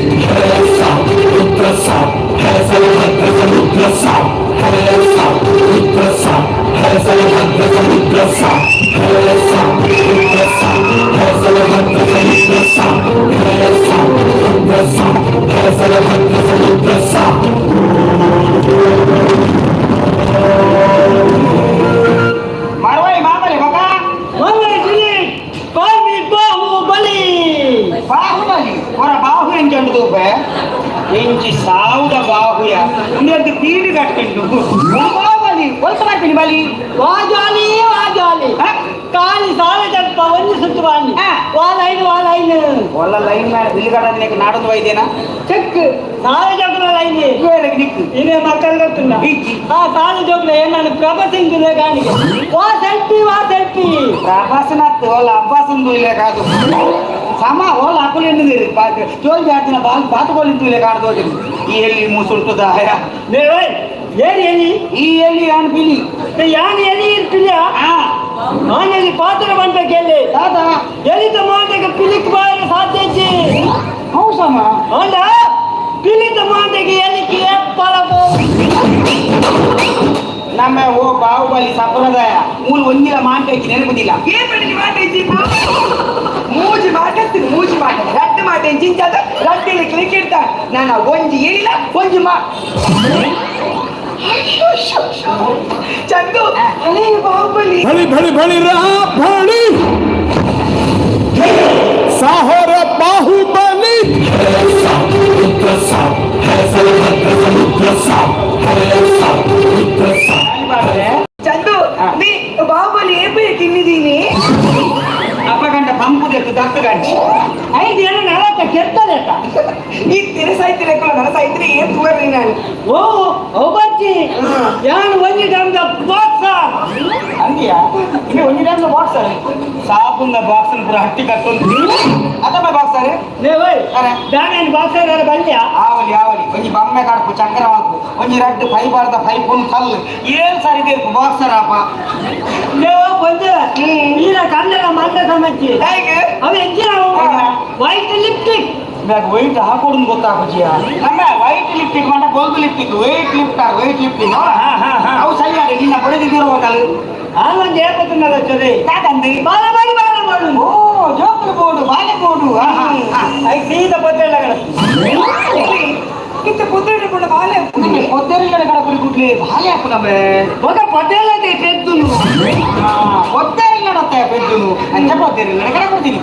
ಮರವೈ ಮಾಮಲೆ ಮಗ ಬಾಹುಬಲಿ ಬಾಹುಬಲಿ ಹೊರ ಬಾಹು ಎಂಚಂಡು ತೂಪೆ ಎಂಚಿ ಸಾವುದ ಬಾಹುಯ ಇಂದೆಂದು ಪೀಡಿ ಕಟ್ಟಂಡು ಬಾಹುಬಲಿ ಒಲ್ಕ ಮಾಡ್ತೀನಿ ಬಲಿ ವಾಜಾಲಿ ವಾಜಾಲಿ ಕಾಲಿ ಸಾಲ ಜಲ್ಪ ಒಂದು ಸುತ್ತುವಾಣಿ ವಾ ಲೈನ್ ವಾ ಲೈನ್ ಒಲ್ಲ ಲೈನ್ ಬಿಲ್ ಕಟ್ಟದ నీకు నాడుంದು వైదేనా ಚೆಕ್ ಸಾಲ ಜೋಕುల ಲೈನ್ ನಿಕ್ಕು ಇದೇ ಮಕ್ಕಳು ಗೊತ್ತುಂಡ ಆ ಸಾಲ ಜೋಕುಲ ಏನಾನು ಪ್ರಭಸಿಂಗ್ ಕಾಣಿಗೆ ವಾ ಸೆಲ್ಫಿ ವಾ ಸೆಲ್ಫಿ ప్రభాసనత్తు వాళ్ళ అబ్బాసం ಇಲ್ಲ కాదు ಸಮ ಓಲ ಅಕುಲು ಎನ್ನುದಿರಿ ಜೋಲ್ ಜಾತಿನ ಬಾಲ್ ಬಾತುಕೋಲು ಇಲ್ಲ ಕಾಣದು ಈ ಎಲ್ಲಿ ಮೂಸುಂಟುದ ಏರಿ ಎಲಿ ಈ ಎಲ್ಲಿ ಯಾನ್ ಪಿಲಿ ಯಾನ್ ಎಲಿ ಇರ್ಪಿಲ್ಲ ಆನೆಲಿ ಪಾತ್ರ ಬಂತ ಕೇಳಿ ದಾದಾ ಎಲಿತ ಮಾಟಕ್ಕೆ ಪಿಲಿಕ್ ಬಾರ ಸಾಧ್ಯ ಹೌಸಮ ಸಮ ಅಂಡ ಪಿಲಿತ ಮಾಟಕ್ಕೆ ಎಲಿకి ಎಪ್ಪಲ ನಮ್ಮ ಓ ಬಾಹುಬಲಿ ಸಂಪ್ರದಾಯ ಮೂಲ ಒಂದಿನ ಮಾಂಟೆಚ್ಚಿ ನೆನಪುದಿಲ್ಲ ಮೂಜಿ ಮಾಟತ್ತು ಮೂಜಿ ಮಾಟ ರಟ್ಟು ಮಾಟೆ ಚಿಂಚಾದ ರಟ್ಟಿಲಿ ಕ್ಲಿಕ್ ಇಡ್ತ ನಾನು ಒಂಜಿ ಏನಿಲ್ಲ ಒಂಜಿ ಮಾ ಚಂದು ಅಲೇ ಬಾಹುಬಲಿ ಭಳಿ ಭಳಿ ಭಳಿ ರಾ ಭಳಿ ಸಾಹೋರ ಬಾಹುಬಲಿ ಚಂದು ನೀ ಬಾಹುಬಲಿ ಏಪಿ ತಿನ್ನಿದೀನಿ ಅಪ್ಪಗಂಡ ಪಂಪು ದತ್ತು ದತ್ತು ಗಂಟೆ ಐದು ಏಳು ನಲವತ್ತ ಕೆತ್ತಲೇಟ ಈ ತಿರಸಾಯ್ತಿರ ನರಸಾಯ್ತಿರ ಏನ್ ತೂವರ್ರಿ ನಾನು ಓ ಬಚ್ಚಿ ಯಾನು ಒಂಜಿ ಟೈಮ್ದ ಬಾಕ್ಸರ್ ಅಂದಿಯಾ ಇನ್ನು ಒಂಜಿ ಟೈಮ್ದ ಬಾಕ್ಸರ್ ಸಾಪುಂದ ಬಾಕ್ಸರ್ ಪೂರ ಹಟ್ಟಿ ಕಟ್ಟೊಂದು ಅದಮ್ಮ ಬಾಕ್ಸರ್ ನೇ ಓಯ್ ದಾನೇನು ಬಾಕ್ಸರ್ ಯಾರ ಬಲ್ಯ ಆವಲಿ ಆವಲಿ ಒಂಜಿ ಬೊಮ್ಮೆ ಕಾಡ್ಪು ಚಕ್ರ ಮಲ್ಪು ಒಂಜಿ ರಡ್ಡು ಫೈಬರ್ದ ಫೈಪುನ್ ಕಲ್ಲು ಏಳು ಸಾರಿ ತೀರ್ಪು ಬಾಕ್ಸರ್ ಆಪ ನೇವ ಬಂದು ಈರ ಕನ್ನಡ ಮಂಡ ಸಮಚ್ಚಿ ಅವ ಎಂಚಿನ ವೈಟ್ ಲಿಪ್ಟಿಕ್ ಬ್ಯಾಗ್ ವೈಟ್ ಹಾಕೊಡುದು ಗೊತ್ತಾಪುಜಿಯ ನಮ್ಮ ವೈಟ್ ಲಿಪ್ಟಿಕ್ ಮಂಡ gold lipstick white lift white lipstick ಅವು ಸರಿ ಆಡಿ ನಿನ್ನ ಬಡಿದಿದ್ದೀರೋ ಆನೊಂದು ಏಪತ್ತುನ್ನದ ಚೊರೆ ಕಾದಂದಿ ಬಾಲ ಮಾಡಿ ಬಾಲ ಮಾಡು ಓ ಜೋಕುಲು ಬೋಡು ಬಾಲೆ ಬೋಡು I ಸೀದ ಪತ್ತೆಲ್ಲ ಕಡ ಇತ್ತೆ ಪೊದ್ದೆರೆ ಪಂಡ ಬಾಲೆ ಪೊದ್ದೆರಿಲ್ಲಡೆ ಕಡಪುಡಿ ಕೂಡ್ಲೆ ಬಾಲೆ ಹಾಪುನವೆ ಬೊಕ ಪೊದ್ದೆಲ್ಲದೆ ಪೆದ್ದುನು ಪೊದ್ದೆರಿಲ್ಲಡತ್ತೆ ಪೆದ್ದುನು ಅಂಚ ಪೊದ್ದೆರಿಲ್ಲಡೆ ಕಡಪುಡ್ತೀನಿ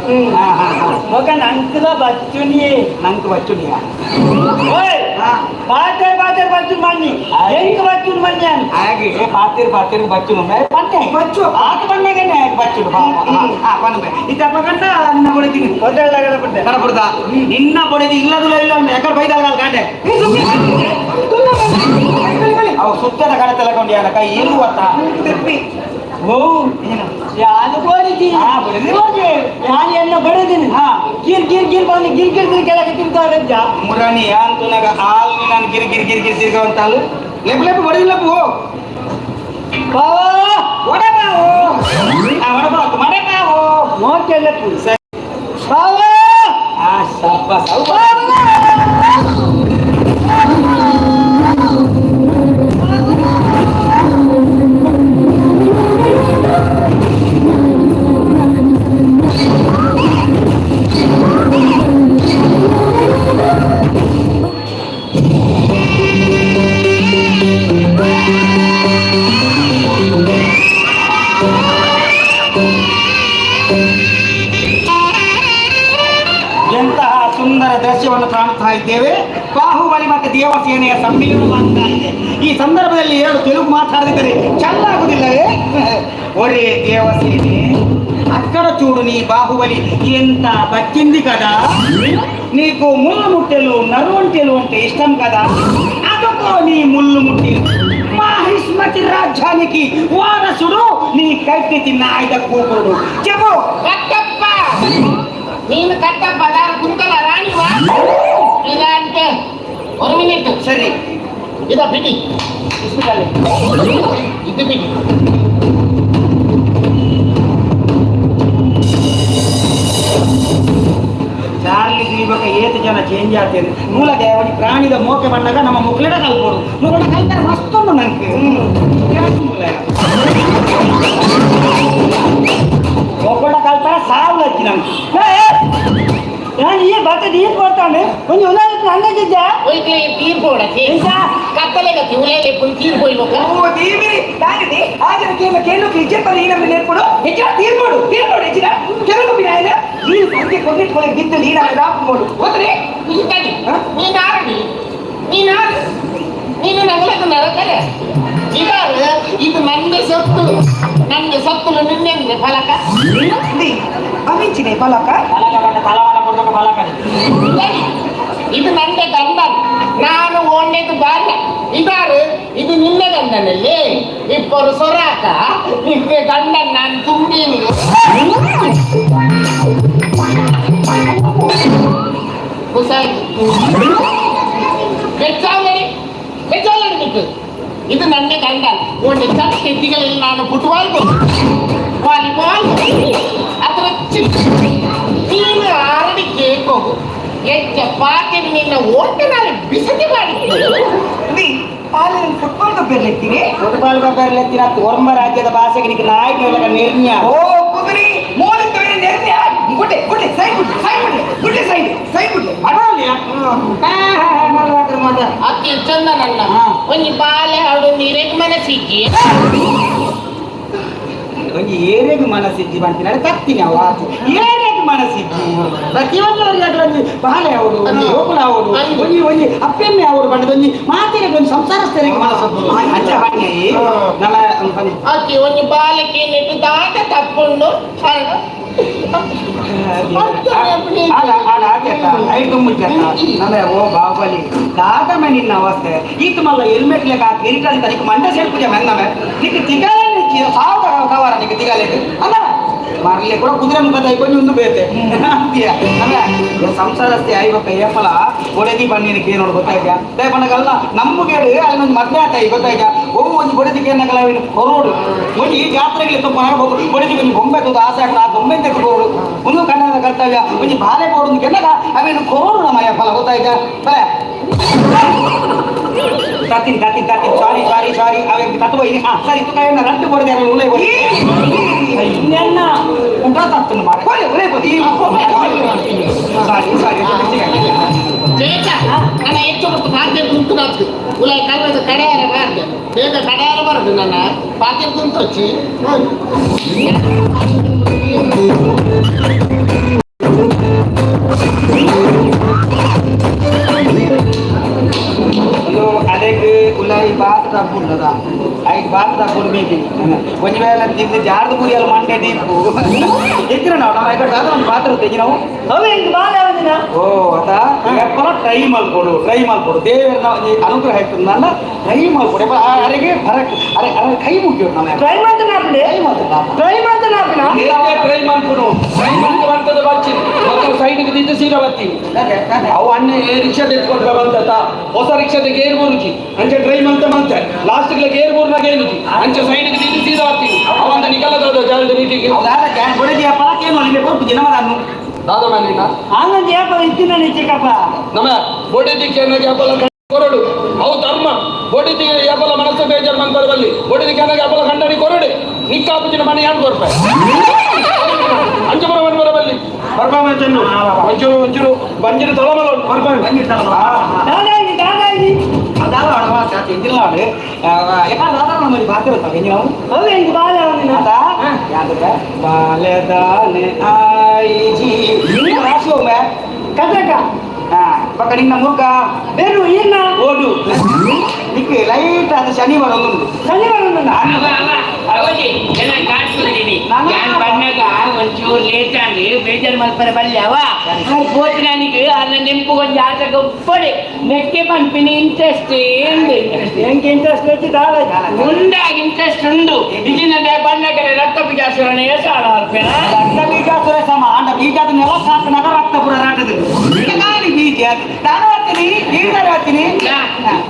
ಬೊಕ ನಂಕುಲ ಬಚ್ಚುನಿಯೇ ನಂಗೆ ಬಚ್ಚುನಿಯ ಓಯ್ ಪಾತೆ ಪಾತೆ ಬಚ್ಚುನ್ ಮಣ್ಣಿ ಎಂಕ್ ಬಚ್ಚುನ್ ಮಣ್ಣಿ ಹಾಗೆ ಪಾತಿರ್ ಪಾತಿರ್ ಬಚ್ಚುನು ಪಂಟೆ ಬಚ್ಚು ಆತ ಬಂದಾಗನೆ ಬಚ್ಚುನು ಹಾ ಪನ್ನುವೆ ಇತ್ತಪ್ಪ ಕಂಡ ನಿನ್ನ ಬೊಡಿತೀನಿ ಪೊದ್ದೆಲ್ಲ ಕಡಪುಡ್ಡೆ ಕಡಪುಡ್ದ ನಿನ್ನ ಬೊಡಿದಿ ಇಲ್ಲದುಲ ಇಲ್ಲ ಎಕಡೆ ಬೈದಾಗ ಕಾಂಡೆ ಅವು ಸುತ್ತದ ಕಡೆ ತಲಕೊಂಡಿಯಾನ ಕೈ ಏನು ಗೊತ್ತಾ ತಿಪ್ಪಿ ಓ ಯಾನು ಬೋಡಿದಿ ಹಾ ಬೊಡಿದಿ ಯಾನು ಎನ್ನ ಬಡದಿನಿ ಹಾ ಗಿರ್ ಗಿರ್ ಗಿರ್ ಬಂದು ಗಿರ್ ಗಿರ್ ಗಿರ್ ಕೆಳಗೆ ತಿಂತಾರಜ್ಜ ಮುರಾಣಿ ಅಂತುನಾಗ ಆಲ್ ನಾನು ಗಿರಿ ಗಿರಿ ಗಿರಿ ಗಿರಿ ತಿರ್ಗವಂತಾಲು ಲೇಪು ಲೇಪು ಬಡಿದಿಲ್ಲಪ್ಪು ಬಾವಾ ವಡಪಾವು ಆ ವಡಪಾವು ಮಡೆಪಾವು ಮೋಕೆಲ್ಲಪ್ಪು ಬಾವಾ ಆ ಶಬ್ಬಾಸ್ ಅವು ಎಂತಹ ಸುಂದರ ದೃಶ್ಯವನ್ನು ಕಾಣುತ್ತಾ ಇದ್ದೇವೆ. ಬಾಹುಬಲಿ ಮತ್ತು ದೇವಸೇನೆಯ ಸಮ್ಮಿಲನವಾಗ್ತಾ ಇದೆ. ಈ ಸಂದರ್ಭದಲ್ಲಿ ಎರಡು ತೆಲುಗು ಮಾತಾಡದಿದ್ದರೆ ಚಲ್ಲಾಗುವುದಿಲ್ಲವೇ? ಒರೇ ದೇವಸೇನೆ, అక్కడ చూడు నీ బాహుబలి ఎంత బచ్చింది కదా. నీకు ముళ్ళు ముట్టెలు నరువంటెలు అంటే ఇష్టం కదా, అదుకో నీ ముళ్ళు ముట్టెలు. మాహిష్మతి రాజ్యానికి వారసుడు నీ కట్టి తిన్న ఆయుధ కూకురుడు. చెప్పు కట్టప్ప, నేను కట్టప్ప దాని గుంతల రాణివా? ఇలా అంటే ఒక మినిట్. సరే ఇదో పిటి, ఇది పిటి. ಚಾರ್ಲಿ ಇವಾಗ ಏತು ಜನ ಚೇಂಜ್ ಆಗ್ತೇನೆ ಮೂಲಗೆ ಒಂದು ಪ್ರಾಣಿದ ಮೋಕೆ ಬಂದಾಗ ನಮ್ಮ ಮುಕ್ಲೆಡ ಕಲ್ಪೋಡು ಮುಗಳ ಕಲ್ತಾರೆ ಮಸ್ತೊಂದು ನಂಗೆ ಒಬ್ಬಡ ಕಲ್ತಾರ ಸಾವು ಹಚ್ಚಿ ನಂಗೆ. ನಾನು ಈ ಬತ್ತ ನೀರು ಕೊಡ್ತಾನೆ ಒಂದು ಉದಾಹರಣೆ ಹಂಗದಿದ್ದ ಹೋಯ್ತಲೇ ತೀರ್ಪೋಡತಿ ಕತ್ತಲೆಗ ತಿವುಲೇಲೆ ಪುಲ್ ತೀರ್ಪೋಯ್ಲೋಕ. ಓ ದೇವಿ ತಾನಿದೆ ಆಜನ ಕೇಮ ಕೇಳು ಕಿಜ್ಜೆ ಪರಿ ನಮ್ಮ ನೇರ್ಪಡು ಹೆಚ್ಚಿನ ತೀರ್ಪೋಡು ತೀರ್ಪೋಡು ಹೆಚ್ಚಿನ ಕೆಲವು ಬಿನಾಯನ ನೀನು ಸಂಜೆ ಕೊಂದಿಟ್ಕೊಳ್ಳಿ ಬಿದ್ದು ನೀನು ರಾಪೋಡು ಹೋದ್ರೆ ಇಂತಡಿ ನೀನಾರಡಿ ನೀನಾರು ನೀನು ನಗಲದ ನರಕಲೆ ಇದಾರು ಇದು ನಂಗೆ ಸೊತ್ತು ನಂಗೆ ಸೊತ್ತು ನಿನ್ನೆ ಫಲಕ ಅವಿಂಚಿನೆ ಫಲಕ ಬಲಕ ಬಂಡ ತಲವಾಡ ಕೊಡ್ತಕ್ಕ ಬಲಕ. ಇದು ನಂಗೆ ಗಂಡ, ನಾನು ಓಣೆದು ಬಾಲ್ಯ ಇದಾರು ಇದು ನಿನ್ನೆ ಗಂಡನಲ್ಲಿ ಇಬ್ಬರು ಸೊರಾಕ ನಿನ್ನೆ ಗಂಡ ನಾನು ತುಂಬೀನಿ ಬೆಚ್ಚಾವಳಿ ಬೆಚ್ಚಾವಳಿ ನಿಕ್ಕು ಇದು ನನ್ನ ಗಂಡ ಒಂದು ಚಟ್ಟೆತ್ತಿಗಳಲ್ಲಿ ನಾನು ಫುಟ್ಬಾಲ್ ವಾಲಿಬಾಲ್ ಅದರ ಚಿಕ್ಕ ನೀನು ಆರಡಿ ಕೇಕ್ ಹೋಗು ಎಚ್ಚ ಪಾಕೆ ನಿನ್ನ ಓಟನಾಲಿ ಬಿಸತಿ ಮಾಡಿ ಫುಟ್ಬಾಲ್ ಗೊಬ್ಬರಲೆತ್ತೀನಿ ಫುಟ್ಬಾಲ್ ಗೊಬ್ಬರಲೆತ್ತಿನ ಒರ್ಮ ರಾಜ್ಯದ ಭಾಷೆಗೆ ನಿಕ್ಕೆ ನಾಯ್ಕ ನಿರ್ಣ್ಯ. ಓ ಕುದುರಿ ಮೂಲ ನಿರ್ಣ್ಯ. ಗುಡ್ಡೆ ಗುಡ್ಡೆ ಸೈ ಗುಡ್ಡೆ ಸೈ ಗುಡ್ಡೆ ಗುಡ್ಡೆ ಸೈಡ್ ಸೈ ಗುಡ್ಡೆ ಅಡೋಲಿಯ ಅತಿ ಚಂದ ನನ್ನ ಒಂಜಿ ಬಾಲೆ ಹಾಡು ನೀರೇಗ್ ಮನಸ್ಸಿಜ್ಜಿ ಒಂಜಿ ಏರೆಗ್ ಮನಸ್ಸಿಜ್ಜಿ ಬಂತಿನ ತತ್ತಿನ ಅವು ಆತು ಏರೆಗ್ ಮನಸ್ಸಿಜ್ಜಿ ಪ್ರತಿಯೊಂದು ಒಂಜಿ ಬಾಲೆ ಅವರು ಒಂಜಿ ಗೋಕುಲ ಅವರು ಒಂಜಿ ಒಂಜಿ ಅಪ್ಪೆಮ್ಮೆ ಅವರು ಬಂಡದ ಒಂಜಿ ಮಾತಿನ ಒಂಜಿ ಸಂಸಾರಸ್ಥರಿಗೆ ಮನಸ್ಸು ಅಂಚ ಹಾಗೆ ನಮ್ಮ ಅತಿ ಒಂಜಿ ಬಾಲಕ್ಕೆ ನೆಟ್ಟು ದಾಟ ತಪ್ಪುಂಡು ಓ ಬಾಹುಬಲಿ ದಾದಮೆ ನಿನ್ನ ಅವಸ್ಥೆ ಈತ ಮಲ್ಲ ಹೆಲ್ಮೆಟ್ ಲೆಕ್ಕ ಕಿರೀಟಲ್ಲಿ ತನಿಖೆ ಮಂಡೆ ಸೇರ್ಪುಜ ಮೆಂದಮೆ ನಿಕ್ಕೆ ತಿಗಾಲೆ ಸಾವು ಕವರ ನಿಕ್ಕೆ ತಿಗಾಲೆ ಅಲ್ಲ ಮರಲಿ ಕೂಡ ಕುದುರೆ ಮುಖದ ಕೊಂಚ ಒಂದು ಬೇತೆ ಅಂತೀಯ ನಮ್ಮ ಸಂಸಾರಸ್ಥೆ ಐವಕ್ಕ ಏಪಲ ಒಡೆದಿ ಬನ್ನಿನಕ್ಕೆ ನೋಡು ಗೊತ್ತಾಯ್ತಾ ದಯಪನಗಲ್ಲ ನಮ್ಮಗೇಡು ಅಲ್ಲಿ ಒಂದು ಮದ್ವೆ ಆತ ಗೊತ್ತಾಯ್ತಾ ಓ ಒಂದು ಬೊಡೆದಿಗೆ ಏನಗಲ್ಲ ಅವನು ಕೊರೋಡು ಒಂದು ಈ ಜಾತ್ರೆಗೆ ತುಂಬ ಬೊಡೆದಿ ಒಂದು ಗೊಂಬೆ ತೋದು ಆಸೆ ಹಾಕೋದು ಆ ಗೊಂಬೆ ತೆಗೆ ಕೊರೋಡು ಒಂದು ಕನ್ನಡ ಕರ್ತವ್ಯ ಒಂದು ಬಾಲೆ ಕೊಡು ಕೆನ್ನಗ ಅವೇನು ಕೊರೋಡು ನಮ್ಮ ಫಲ ಗೊತ್ತಾಯ್ತಾ ಬಲೆ ತಾತಿನ್ ತಾತಿನ್ ತಾತಿನ್ ಸಾರಿ ಸಾರಿ ಸಾರಿ ಅವೆ ತತ್ವ ಇನಿ ಹಾ ಸರಿ ತುಕ ಏನ ರಂಟು ಕೊಡದೆ ಅಲ್ಲ ಉಲೈ ಕೊಡಿ ಇನ್ನೆನ್ನ ಉಂಟಾ ತತ್ತನ್ನು ಮಾಡ ಕೊಲೆ ಉಲೈ ಕೊಡಿ ಸಾರಿ ಸಾರಿ ಚೇತ ನನ್ನ ಹೆಚ್ಚು ಮತ್ತು ಪಾತ್ರೆ ಕುಂತು ಉಲಾಯಿ ಕಲ್ಲದ ಕಡೆಯಾರ ಬಾರ್ದು ಬೇಗ ಕಡೆಯಾರ ಬರದು ನನ್ನ ಪಾತ್ರೆ ಕುಂತೊಚ್ಚಿ. ಒಂದು ಅಲೆಗ್ ಉಲಾಯಿ ಬಾತ್ ತಪ್ಪುಂಡದ ಐಕ್ ಬಾತ್ ತಪ್ಪುಂಡು ಮೀಟಿ ಒಂಜಿ ವೇಳೆ ತಿಂದು ಜಾರ್ದು ಪುರಿಯಲ್ ಮಂಡೆ ದೀಪು ಎತ್ತಿರ ನಾವು ನಮ್ಮ ಐಕಡೆ ದಾದ ಒಂದು ಪಾತ್ರ ತೆಗಿ ನಾವು. ಅವ ಹಿಂಗ್ ಬಾಲ ಯಾವ್ದಿನ? ಓ ಅತ ಎಪ್ಪಲ ಟ್ರೈ ಮಲ್ಪೊಡು, ಟ್ರೈ ಮಲ್ಪೊಡು. ದೇವರ ಅನುಗ್ರಹ ಇತ್ತು ಟ್ರೈ ಮಲ್ಪೊಡು. ಎಪ್ಪ ಅರೆಗೆ ಫರಕ್ ಅರೆ ಅರೆ ಕೈ ಮುಗಿಯೋಡು ನಮ್ಮ. ಟ್ರೈ ಮಾಡ್ತಾನೆ ಆಪುಂಡೆ. ಟ್ರೈ ಮಾಡ್ತಾನೆ. ಟ್ರೈ ಮಾಡ್ತಾನೆ ಆಪಿನ. ಟ್ರೈ ಮಾಡ್ಕೊಡು, ಟ್ರೈ ಮಾಡ್ಕೊ ಬರ್ತದೆ ಬಚ್ಚಿ ಮತ್ತು ಸೈಡ್ಗೆ ದಿದ್ದು ಸೀದಾ ಬತ್ತಿ ಅವು ಅಣ್ಣೆ ರಿಕ್ಷಾ ತೆತ್ಕೊಂಡ್ರೆ ಬಂತ ಹೊಸ ರಿಕ್ಷಾದ ಗೇರ್ ಬರುಚಿ ಅಂಚೆ ಟ್ರೈ ಮಂತ ಮಂತೆ ಲಾಸ್ಟ್ ಗೇರ್ ಬೋರ್ನಾಗ ಏನುಜಿ ಅಂಚೆ ಸೈಡ್ಗೆ ದಿದ್ದು ಸೀದಾ ಬತ್ತಿ ಅವಂತ ನಿಕಲದ ಜಾಲದ ಮೀಟಿಂಗ್. ಹೌದಾ? ಕ್ಯಾನ್ ಬೊಡೆದಿಯ ಪರಕೇನು ಅಲ್ಲಿಗೆ ಕೊರ್ಪುಜಿ ನಮ್ಮದನ್ನು. ದಾದ ಮನೇನ ಆನಂದ್ ಯಾಪ ಇತ್ತಿನ ಚಿಕ್ಕಪ್ಪ. ನಮ್ಮ ಬೊಡೆದಿ ಕೆನಗೆ ಯಾಪಲ ಕೊರಡು ಅವು ಧರ್ಮ. ಬೊಡೆದಿ ಯಾಪಲ ಮನಸ್ಸು ಬೇಜಾರು ಮನ್ ಬರಬಲ್ಲಿ ಬೊಡೆದಿ ಕೆನಗೆ ಯಾಪಲ ಖಂಡನಿ ಕೊರಡೆ ನಿಕ್ಕಾಪುಜಿನ ಮನೆ ಯಾನ್ ಕೊರ್ಪೆ ಅಂಚುಪುರ ಮನ್ ಬರಬಲ್ಲಿ ಬರ್ಬಾಮ ಚೆಂಡು ಒಂಚೂರು ಒಂಚೂರು ಬಂಜಿನ ತಳಮಲ ಬರ್ಬಾಮ. ದಾದಾಯಿ ದಾದಾಯಿ. ಅದಾದ ಎಂಜಿಲ್ಲಾಡು ಯಾಕಂದ್ರೆ ದಾದ ನಮ್ಮ ಬಾತಿರುತ್ತ ನೀವು. ಅವ ಹಿಂಗ್ ಬಾಲ ಯಾವ್ದಿನ? ಅದ ಯಾವ್ದಕ್ಕ ಬಾಲ್ಯದಾನೆ ಆಯಿಜಿ ರಾಶಿ ಒಮ್ಮೆ. ಕಥಕ. ಹಾ ಪಕ್ಕ ನಿನ್ನ ಮುರ್ಗ. ಬೇರು ಈರ್ನ. ಓಡು ನಿಕ್ಕೆ ಲೈಟ್ ಆದ ಶನಿವಾರ ಒಂದುಂಡು. ಶನಿವಾರ ಉಂಟು. ಬಣ್ಣಗ ಒಂಚೂರು ಲೇಟ್ ಆಗಿ ಬೇಜಾರು ಮಲ್ಪರೆ ಬಲ್ಲೆ ಅವ ಪೋತಿನಾನಿಗೆ ಅನ್ನ ನೆಂಪು ಒಂಜಿ ಆಟ ಗೊಪ್ಪಡೆ ನೆಕ್ಕೆ ಪನ್ಪಿನಿ ಇಂಟ್ರೆಸ್ಟ್ ఏంది? ಎಂಕ್ ಇಂಟ್ರೆಸ್ಟ್ వచ్చి ದಾದ. ಉಂಡಾಗ ಇಂಟ್ರೆಸ್ಟ್ ಉಂಡು ಇಜಿನ ಬಣ್ಣಗರೆ ರಕ್ತ ಬಿಜಾಸುರನೆ ಸಾಲ ಅರ್ಪೇನ. ರಕ್ತ ಬೀಜಾಸುರ ಸಮ ಅಂಡ ಬೀಜಾದ ನೆಲ ಸಾಕು ನಗರ ರಕ್ತ ಪುರ ರಾಟದ ಗಾಳಿ ಬೀಜ ನಾನು ಹತ್ತೀನಿ ನೀರು ಹತ್ತೀನಿ.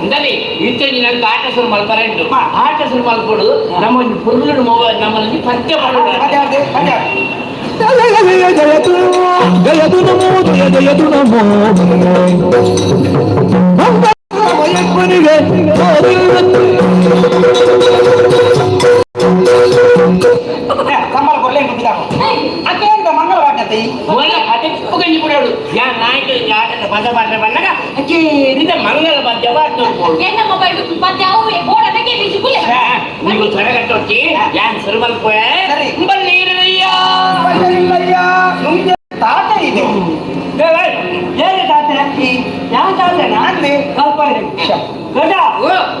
ಇಂದಲಿ ಇತ್ತೆ ನಂಗೆ ಆಟ ಶುರು ಮಲ್ಪರೆ ಉಂಟು. ಆಟ ಶುರು ಮಲ್ಪಡು ನಮ್ಮ ಒಂಜಿ ಪುರ್ಲುಡು ಮೊಬೈಲ್ ನಮ್ಮಲ್ಲಿ ಪದ್ಯ ಪಾಡುಡು. ಪದ್ಯ ಪದ್ಯ ಪದ್ಯ. ಜಯ ಜಯ ಜಯತು ಜಯತು ನಮೋ ಜಯ ಜಯತು ನಮೋ ಮಯಪ್ಪನಿಗೆ. ಸಂಬಳ ಕೊಡ್ಲೇ ಗುದ್ದಿದಾಕ ಅಕ್ಕೇಂದ ಮಂಗಳ ವಾಟತಿ. ಮೊಲ ಕತೆ ಗಂಜಿ ಬಿಡೋಡು ಯಾ ನಾಯ್ಕ ಆಟದ ಪದ ಪಾಡ್ರೆ ಬಣ್ಣಗ ಅಕ್ಕೇರಿದ ಮಂಗಲ ಪದ್ಯ ಪಾಡ್ದು. ಎನ್ನ ಮೊಬೈಲ್ ಪದ್ಯ ಅವು ಬೋರ್ಡ್ ಬೀಜಿ ಕುಲೆ. ನೀವು ತ್ವರಗಟ್ಟೊಟ್ಟಿ ಯಾನ್ ಶುರು ಮಲ್ಪೆ. ಸರಿ. ಬಲ್ಲೀರಯ್ಯ. ಬಲ್ಲಯ್ಯ ನುಂಜ ತಾಟ ಇದು. ಏನು ತಾತೆ? ಯಾವ ತಾತೆ? ಅಂದೆ. ಕಲ್ಪ ಗಡ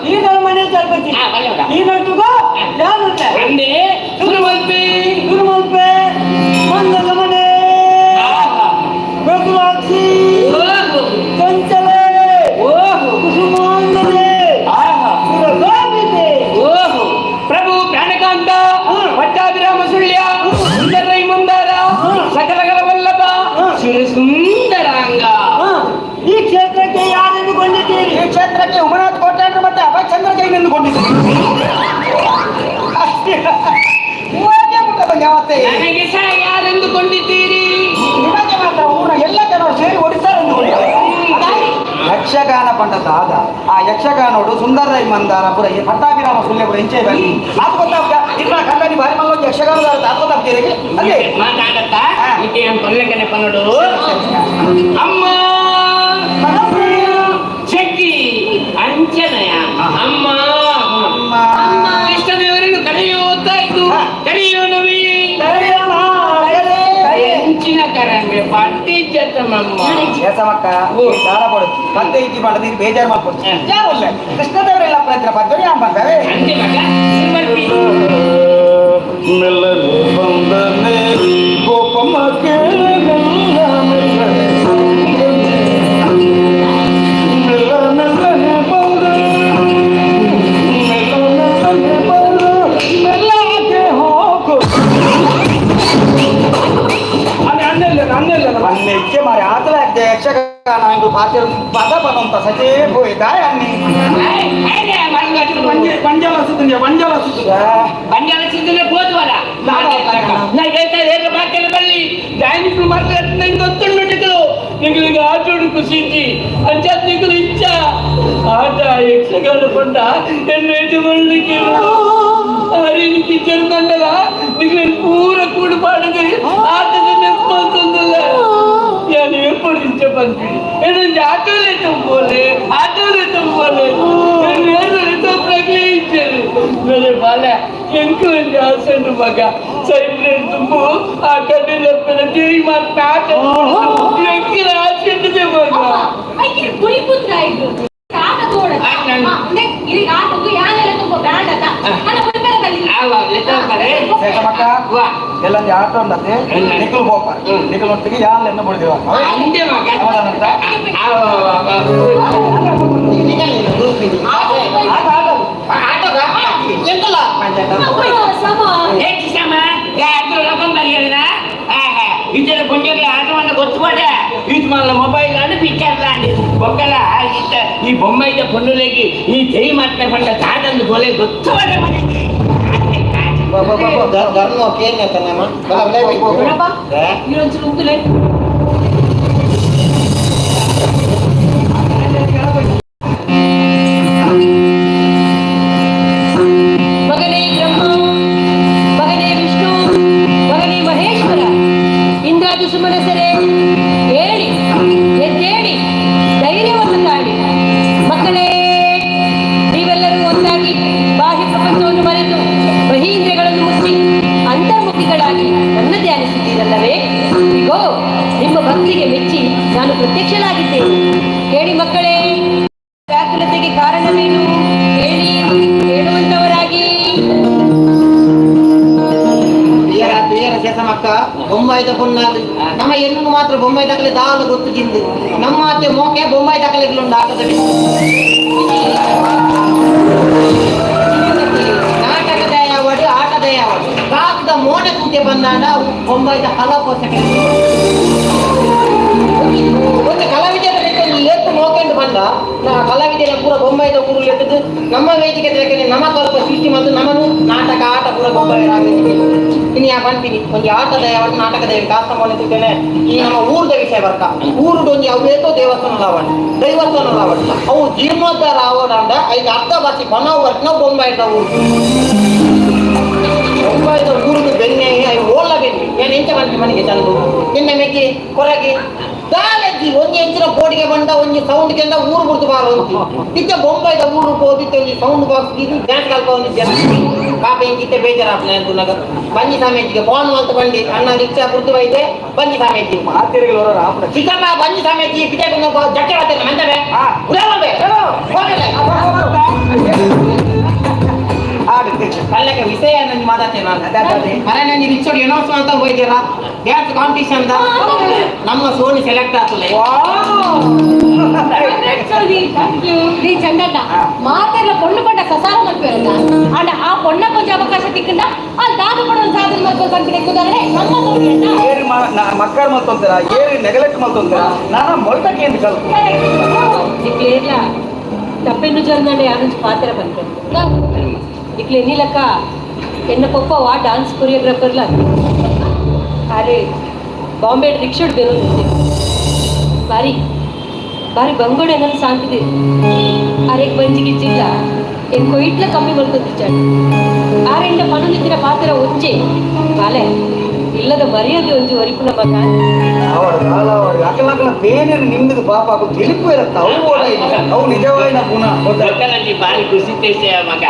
ಈ ಮನೆ ತಲುಪಿ. ಆ, ಬಲ್ಲೆ ಮಗ. ಈ ನಟ್ಟುಗೋ ಯಾರು? ಅಂದೆ ಶುರು ಮಲ್ಪೆ. ಗುರುಮಲ್ಪೆ ಮಂಗಲ ಮನೆ ಬೆಗುಲಾಕ್ಷಿ ಓಹೋ ಚಂಚಲೆ ಓಹೋ ಕುಸುಮಾಂಗಲೆ ಆಹಾ ಸುರಶೋಭಿತೆ. ಓಹೋ ಪ್ರಭು ಪ್ರಾಣಕಾಂತ ಪಟ್ಟಾಭಿರಾಮ ಸುಳ್ಯ ಸುಂದರೈ ಮಂದಾರ ಸಕಲಕಲ ವಲ್ಲಭ ಸುರ ಸುಂದರಾಂಗ. ಈ ಕ್ಷೇತ್ರಕ್ಕೆ ಯಾರೆಂದು ಕೊಂಡಿದ್ದೀರಿ? ಈ ಕ್ಷೇತ್ರಕ್ಕೆ ಉಮನಾಥ್ ಕೋಟ್ಯಾನ್ರು ಮತ್ತೆ ಅಭಯಚಂದ್ರ ಜೈನ್ ಎಂದುಕೊಂಡಿದ್ದೀರಿ. ಮೂವತ್ತೇ ಮುಟ್ಟದ ಯಾವತ್ತೇ. ನನಗೆ ಸಹ ಯಾರೆಂದುಕೊಂಡಿದ್ದೀರಿ? ನಿಮಗೆ ಮಾತ್ರ ಊರಿನ ಎಲ್ಲ ಜನರು ಸೇರಿ ಒಡಿಸ್ತಾರೆ ಎಂದುಕೊಂಡಿದ್ದಾರೆ. ಯಕ್ಷಗಾನ ಪಂಡ ದಾದ ಆ ಯಕ್ಷಗಾನೋಡು ಸುಂದರ ಮಂದಾರ ಪುರ ಈ ಪಟ್ಟಾಭಿರಾಮ ಸುಳ್ಳೆ ಪುರ ಇಂಚೆ ಬಲ್ಲಿ ಅದು ಗೊತ್ತಾಗ್ತ ಇನ್ನ ಕಂಡನಿ ಭಾರಿ ಮಲ್ಲ ಯಕ್ಷಗಾನದ ಅದು ಗೊತ್ತಾಗ್ತೀರಿ ಅದೇ. ಮಾತಾಡತ್ತಾ ಇತ್ತೆ ಏನ್ ಕೊಲ್ಲಕನೆ ಪನ್ನಡು ಅಮ್ಮ ಶೆಟ್ಟಿ ಅಂಚನಯ ಅಮ್ಮ ಅಮ್ಮ ಕೃಷ್ಣದೇವರನ್ನು ಕರೆಯುತ್ತಾ ಇದ್ದು ಕರೆಯೋಣವೇ ಎಂಚಿನ ಕರಂಗೆ ಪಟ್ಟಿ ಚತ್ತಮಮ್ಮ. ಏಸಮಕ್ಕ ದಾಳ ಪಡೋದು ಪತ್ತೆ ಇಜ್ಜಿ ಪಂಡದ ಇದು ಬೇಜಾರು ಮಾಡ್ಕೊಡ್ತು ಯಾವಲ್ಲ ಕೃಷ್ಣದೇವರೆಲ್ಲ ಪ್ರಯತ್ನ ಪದ್ಧತಿ ಯಾನ್ ಬಂದವೆ. ಅಂತೆ ಮಗ ಸುಮಲ್ಪಿ. ಮೆಲ್ಲನೆ ಬಂದನೆ ಗೋಪಮ್ಮ ಕೇಳ ಮೆಲ್ಲ ಮೆಲ್ಲನೆ ಬಂದನೆ. ಮೆಲ್ಲ ಮೆಲ್ಲನೆ ಬಂದನೆ ಮೆಲ್ಲ ಮೆಲ್ಲನೆ ಬಂದ ಮೆಲ್ಲಗೆ ಹೋಗು. ಅನ್ನೆ ಅನ್ನೆಲ್ಲ ಅನ್ನೆಲ್ಲ. ಅನ್ನೆ ಇಚ್ಛೆ ಮಾರಿ ಆತಲ ಯಕ್ಷಗಾನ ಇಂದು ಪಾತ್ರ ಪದ ಪದಂತ ಸಚೇ ಹೋಯ್ತಾಯ ಅನ್ನಿ. ಬಂಜಾಲ ಸುತ್ತಂಗೆ ಬಂಜಾಲ ಸುತ್ತ. ಬಂಜಾಲ ಸಿದ್ಧನೆ ಹೋದ್ವಲ್ಲ ನಾ ಹೇಳ್ತಾ ಏನ ಮಾತೆಲ್ಲ ಬಲ್ಲಿ ಡ್ಯಾನ್ಸ್ ಮಾತಾಡ್ತ ನಂಗೆ ಗೊತ್ತುಂಟು ನಿಂಗೆ ಆಟೋಡು ಖುಷಿ ಅಂಚಾತ್ ನಿಂಗೆ ಇಚ್ಛ ಆಟ ಯಕ್ಷಗಾನ ಪಂಡ ಎನ್ನ ಯಜಮಾನನಿಗೆ ಹರಿನಿಗೆ ಚೆಂದಂಡಲ ನಿಂಗೆ ಪೂರ ಕೂಡು ಪಾಡದೆ ಆಟದ ನೆನಪಂತಂದಲ್ಲ. ನಾನು ಎಪ್ಪಡಿ ಇಚ್ಛೆ. ಪನ್ಪಿ ಇನ್ನೊಂದು ಆಟೋಲೆ ತುಂಬೋಲೆ ಆಟೋಲೆ ತುಂಬೋಲೆ ಪ್ರಜ್ಞೆ ಬೇರೆ ಬಾಲ ಎಂಕು ಒಂದು ಆಸೆಂಡು ಮಗ ಸೈಬ್ರೇಡ್ ತುಂಬು ಆ ಕಡ್ಡಿಲಪ್ಪನ ಜೈ ಮಾತ್ರ ಆಟ ಎಂಕಿನ ಆಸೆಂಡಿದೆ ಮಗ. ಐಕಿ ಪುಳಿಪುತ್ರ ಆಯ್ತು ಆಟ ತೋಡ ಇಲ್ಲಿ ಆಟಗು ಯಾನೆಲ್ಲ ತುಂಬ ಬ್ಯಾಂಡ್ ಅತ್ತ ಅಣ್ಣ ಪುಳಿಪೆರ ಬಲ್ಲಿ. ಶೇಷಮಕ್ಕ ಎಲ್ಲೊಂದು ಆಟೋ ಉಂಡತೆ ನಿಖಲ್ ಬೋಪ ನಿಖಲ್ ಒಟ್ಟಿಗೆ ಯಾಲ್ ಎನ್ನ ಬುಡಿದೇವ. ಅಂದೆ ಮಗ. ಸಮ ಹೆಚ್ಚು ಸಮ ಇತರ ಪುಣ್ಯಗಳ ಆಟವನ್ನು ಗೊತ್ತುಪಡೆ ಇದು ಮಲ್ಲ ಮೊಬೈಲ್ ಅಂಡ್ ಪಿಕ್ಚರ್ ಲಾಂಡಿ ಬೊಕ್ಕಲ ಇತ್ತ ಈ ಬೊಮ್ಮೈದ ಪೊನ್ನುಲೆಗಿ ಈ ಜೈ ಮಾತ್ರೆ ಪಂಡ ತಾಟಂದು ಗೋಲೆ ಗೊತ್ತುಪಡೆ ಮನೆ. ಧರ್ಮ ಕೇಂದ್ರ ನೋಡಪ್ಪ ಈರೊಂಚೂರು ಉಂತುಲೆ. ಮಗನೇ ಬ್ರಹ್ಮ, ಮಗನೇ ವಿಷ್ಣು, ಮಗನೇ ಮಹೇಶ್ವರ, ಇಂದ್ರಾದಿ ಸುಮನಸರೇ, ಏಳಿ ಎದ್ದೇಳಿ ಧೈರ್ಯವನ್ನು ತಾಳಿ. ಮಕ್ಕಳೇ, ನೀವೆಲ್ಲರೂ ಒಂದಾಗಿ ಬಾಹ್ಯ ಪ್ರಪಂಚವನ್ನು ಮರೆತು ಬಹೀಂದ್ರಿಯಗಳನ್ನು ಮುಚ್ಚಿ ಅಂತರ್ಮುಖಿಗಳಾಗಿ ನನ್ನ ಧ್ಯಾನಿಸಿದ್ದೀರಲ್ಲವೇ? ಇಗೋ, ನಿಮ್ಮ ಭಕ್ತಿಗೆ ಮೆಚ್ಚಿ ನಾನು ಪ್ರತ್ಯಕ್ಷನಾಗಿದ್ದೇನೆ. ಕೇಳಿ ಮಕ್ಕಳೇ, ವ್ಯಾಕುಲತೆಗೆ ಕಾರಣವೇನು? ಹೇಳಿ, ಕೇಳುವಂತವರಾಗಿ. ಶೇಷಮಕ್ಕ ಬೊಂಬಾಯ್ದ ಪೊನ್ನಾಲು ನಮ್ಮ ಎನ್ನು ಮಾತ್ರ ಬೊಂಬಾಯಿ ದಾಖಲೆ ದಾಲು ಗೊತ್ತು ಜಿಂದು ನಮ್ಮ ಅತ್ತೆ ಮೋಕೆ ಬೊಂಬಾಯಿ ದಾಖಲೆಗಳುಂಡು ಆಟದ ನಾಟಕ ದಯಾವಡು ಆಟ ದಯಾವಡು ಕಾಕದ ಮೋನೆ ಕೂತೆ ಬಂದಾಂಡ ಬೊಂಬಾಯ್ದ ಹಲ ಪೋಷಕ ಒಂದು ಕಲಾವಿದರ ಲೇತು ಮೋಕೆಂಡು ಬಂದ ನಾ ಕಲಾವಿದರ ಪೂರ ಬೊಂಬಾಯ್ದ ಕೂರು ಲೆತ್ತದು ನಮ್ಮ ವೇದಿಕೆ ಯಾಕೆಂದ್ರೆ ನಮ್ಮ ಕಲ್ಪ ಸೃಷ್ಟಿ ಮತ್ತು ನಮ್ಮನು ನಾಟಕ ಆಟ ಪೂರ ಬೊಂಬಾಯಿ ಇನ್ನು ಯಾ ಪನ್ಪಿನಿ ಒಂದು ಆಟ ದಯಾವಡು ನಾಟಕ ದಯ ಕಾಸ್ತ ಮೋನೆ ತೂತೇನೆ. ಈ ನಮ್ಮ ಊರದ ವಿಷಯ ಬರ್ಕ ಊರುಡು ಒಂಜಿ ಅವು ಏತೋ ದೇವಸ್ಥಾನ ಲಾವಣ ದೈವಸ್ಥಾನ ಲಾವಣ ಅವು ಜೀರ್ಣೋದ್ಧಾರ ಆವಡಂಡ ಐದು ಅರ್ಧ ಬಾಸಿ ಬನವು ವರ್ಕ್ನ ಬೊಂಬಾಯ್ದ ಊರು ಬೊಂಬಾಯ್ದ ಊರುಡು ಬೆನ್ನೆ ಅವು ಓಲ ಬೆನ್ನಿ ನಾನು ಎಂಚ ಬಂತಿ ಮನೆಗೆ ಚಂದು ನಿನ್ನ ಮೆಕ್ಕಿ ಕೊರಗಿ ದಾಲೆಜ್ಜಿ ಒಂಜಿ ಎಂಚಿನ ಕೋಡಿಗೆ ಬಂದ ಒಂಜಿ ಸೌಂಡ್ ಕೆಂದ ಊರು ಬಿಡ್ತು ಬಾರ ಒಂಜಿ ಇತ್ತೆ ಬೊಂಬಾಯ್ದ ಊರು ಹೋದಿತ್ತೆ ಒಂಜಿ ಸೌಂಡ್ ಬಾಕ್ಸ್ ಇದು ಡ್ಯಾನ್ಸ್ ಕಲ್ಪ ಒಂದು ಜನ ಪಾಪ ಇಂಚಿತ್ತೆ ಬೇಜಾರಾಪ್ನ ಅಂತ ಬಂಜಿ ಸಾಮೇಜಿಗೆ ಫೋನ್ ಅಂತ ಬಂಡಿ ಅಣ್ಣ ರಿಕ್ಷಾ ಕುರ್ತು ಬೈತೆ ಬಂಜಿ ಸಾಮೇಜಿ ಮಾತೆರೆಗಳು ಹೊರ ಆಪುನ. ಚಿಕ್ಕಪ್ಪ ಬಂಜಿ ಸಾಮೇಜಿ ಪಿಟೆ ಜಕ್ಕೆ ಬರ್ತೇನೆ ಮಂತವೆ ಉಡಾವಂಬೆ ಹೋಗಲ್ಲ. ಆಡು. ಅಲ್ಲಕ್ಕೆ ವಿಷಯ ನನ್ನ ಮಾತಾಡ್ತೇನೆ ನಾನು. ಅದೇ ಅದೇ. ಮನೆ ನಾನು ರಿಕ್ಷೋಡ್ ಏನೋತ್ಸವ ಅಂತ ಹೋಯ್ತೀರಾ ಡ್ಯಾನ್ಸ್ ಕಾಂಪಿಟಿಷನ್ ನಮ್ಮ ಸೋನಿ ಸೆಲೆಕ್ಟ್ ಆಗ್ತದೆ. ನೀ ಚಂದಣ್ಣ ಮಾತೆಲ್ಲ ಪೊಣ್ಣು ಪಂಡ ಕಸಾರ ಮಲ್ಪೇರಲ್ಲ ಅಂಡ ಆ ಪೊಣ್ಣ ಕೊಂಚ ಅವಕಾಶ ತಿಕ್ಕಂಡ ಅಲ್ಲಿ ದಾದ ಪಡ ಒಂದು ಸಾಧನೆ ಮಲ್ಪೆ ಪನ್ಪಿನ ಉದಾಹರಣೆ ನಮ್ಮ ಸೋನಿಯನ್ನ. ಏರು ಮಕ್ಕಳು ಮಲ್ತೊಂತಾರ ಏರು ನೆಗ್ಲೆಕ್ಟ್ ಮಲ್ತೊಂತಾರ ನಾನ ಮೊಲ್ಟಕ್ಕೆ ಏನು ಕಲ್ತು. ಇಕ್ಲೇರ್ಲ ತಪ್ಪೆನ್ನು ಜರ್ನಂಡೆ ಯಾರು ಪಾತ್ರ ಪನ್ಪೆ ಇಕ್ಲೆ ಎನ್ನಿಲಕ್ಕ ಎನ್ನ ಪಪ್ಪ ವಾ ಡಾನ್ಸ್ ಕೊರಿಯೋಗ್ರಾಫರ್ಲ ಅರೆ ಬಾಂಬೆ ರಿಕ್ಷಾಡ್ ಬೆನೊಂದಿದ್ದೆ ಬಾರಿ ಬಾರಿ ಬಂಗೋಡೆ ನನ್ನ ಸಾಂತಿದೆ ಅರೆ ಬಂಜಿ ಗಿಜ್ಜಿಲ್ಲ ಎನ್ ಕೊಯ್ಟ್ಲ ಕಮ್ಮಿ ಮಲ್ಕೊಂದಿಚ್ಚಾಡು ಆರೆಂಡ ಪನೊಂದಿತ್ತಿನ ಪಾತ್ರ ಒಂಜೆ ಬಾಲೆ ಇಲ್ಲದ ಮರ್ಯಾದೆ ಒಂಜಿ ಒರಿಪುನ ಮಗ. ಅವಳು ಕಾಲ ಅವಳು ಅಕಲ ಅಕಲ ಬೇನೆ ನಿಮ್ಮದು ಪಾಪ ಅಕು ತಿಳಿಪು ಇರತ್ತ ಅವು ಓಡ ಇಲ್ಲ ಅವು ನಿಜವಾದ ಗುಣ ಗೊತ್ತಾ? ಒಕ್ಕಲಲ್ಲಿ ಬಾರಿ ಖುಷಿ ತೇಸೆ ಮಗ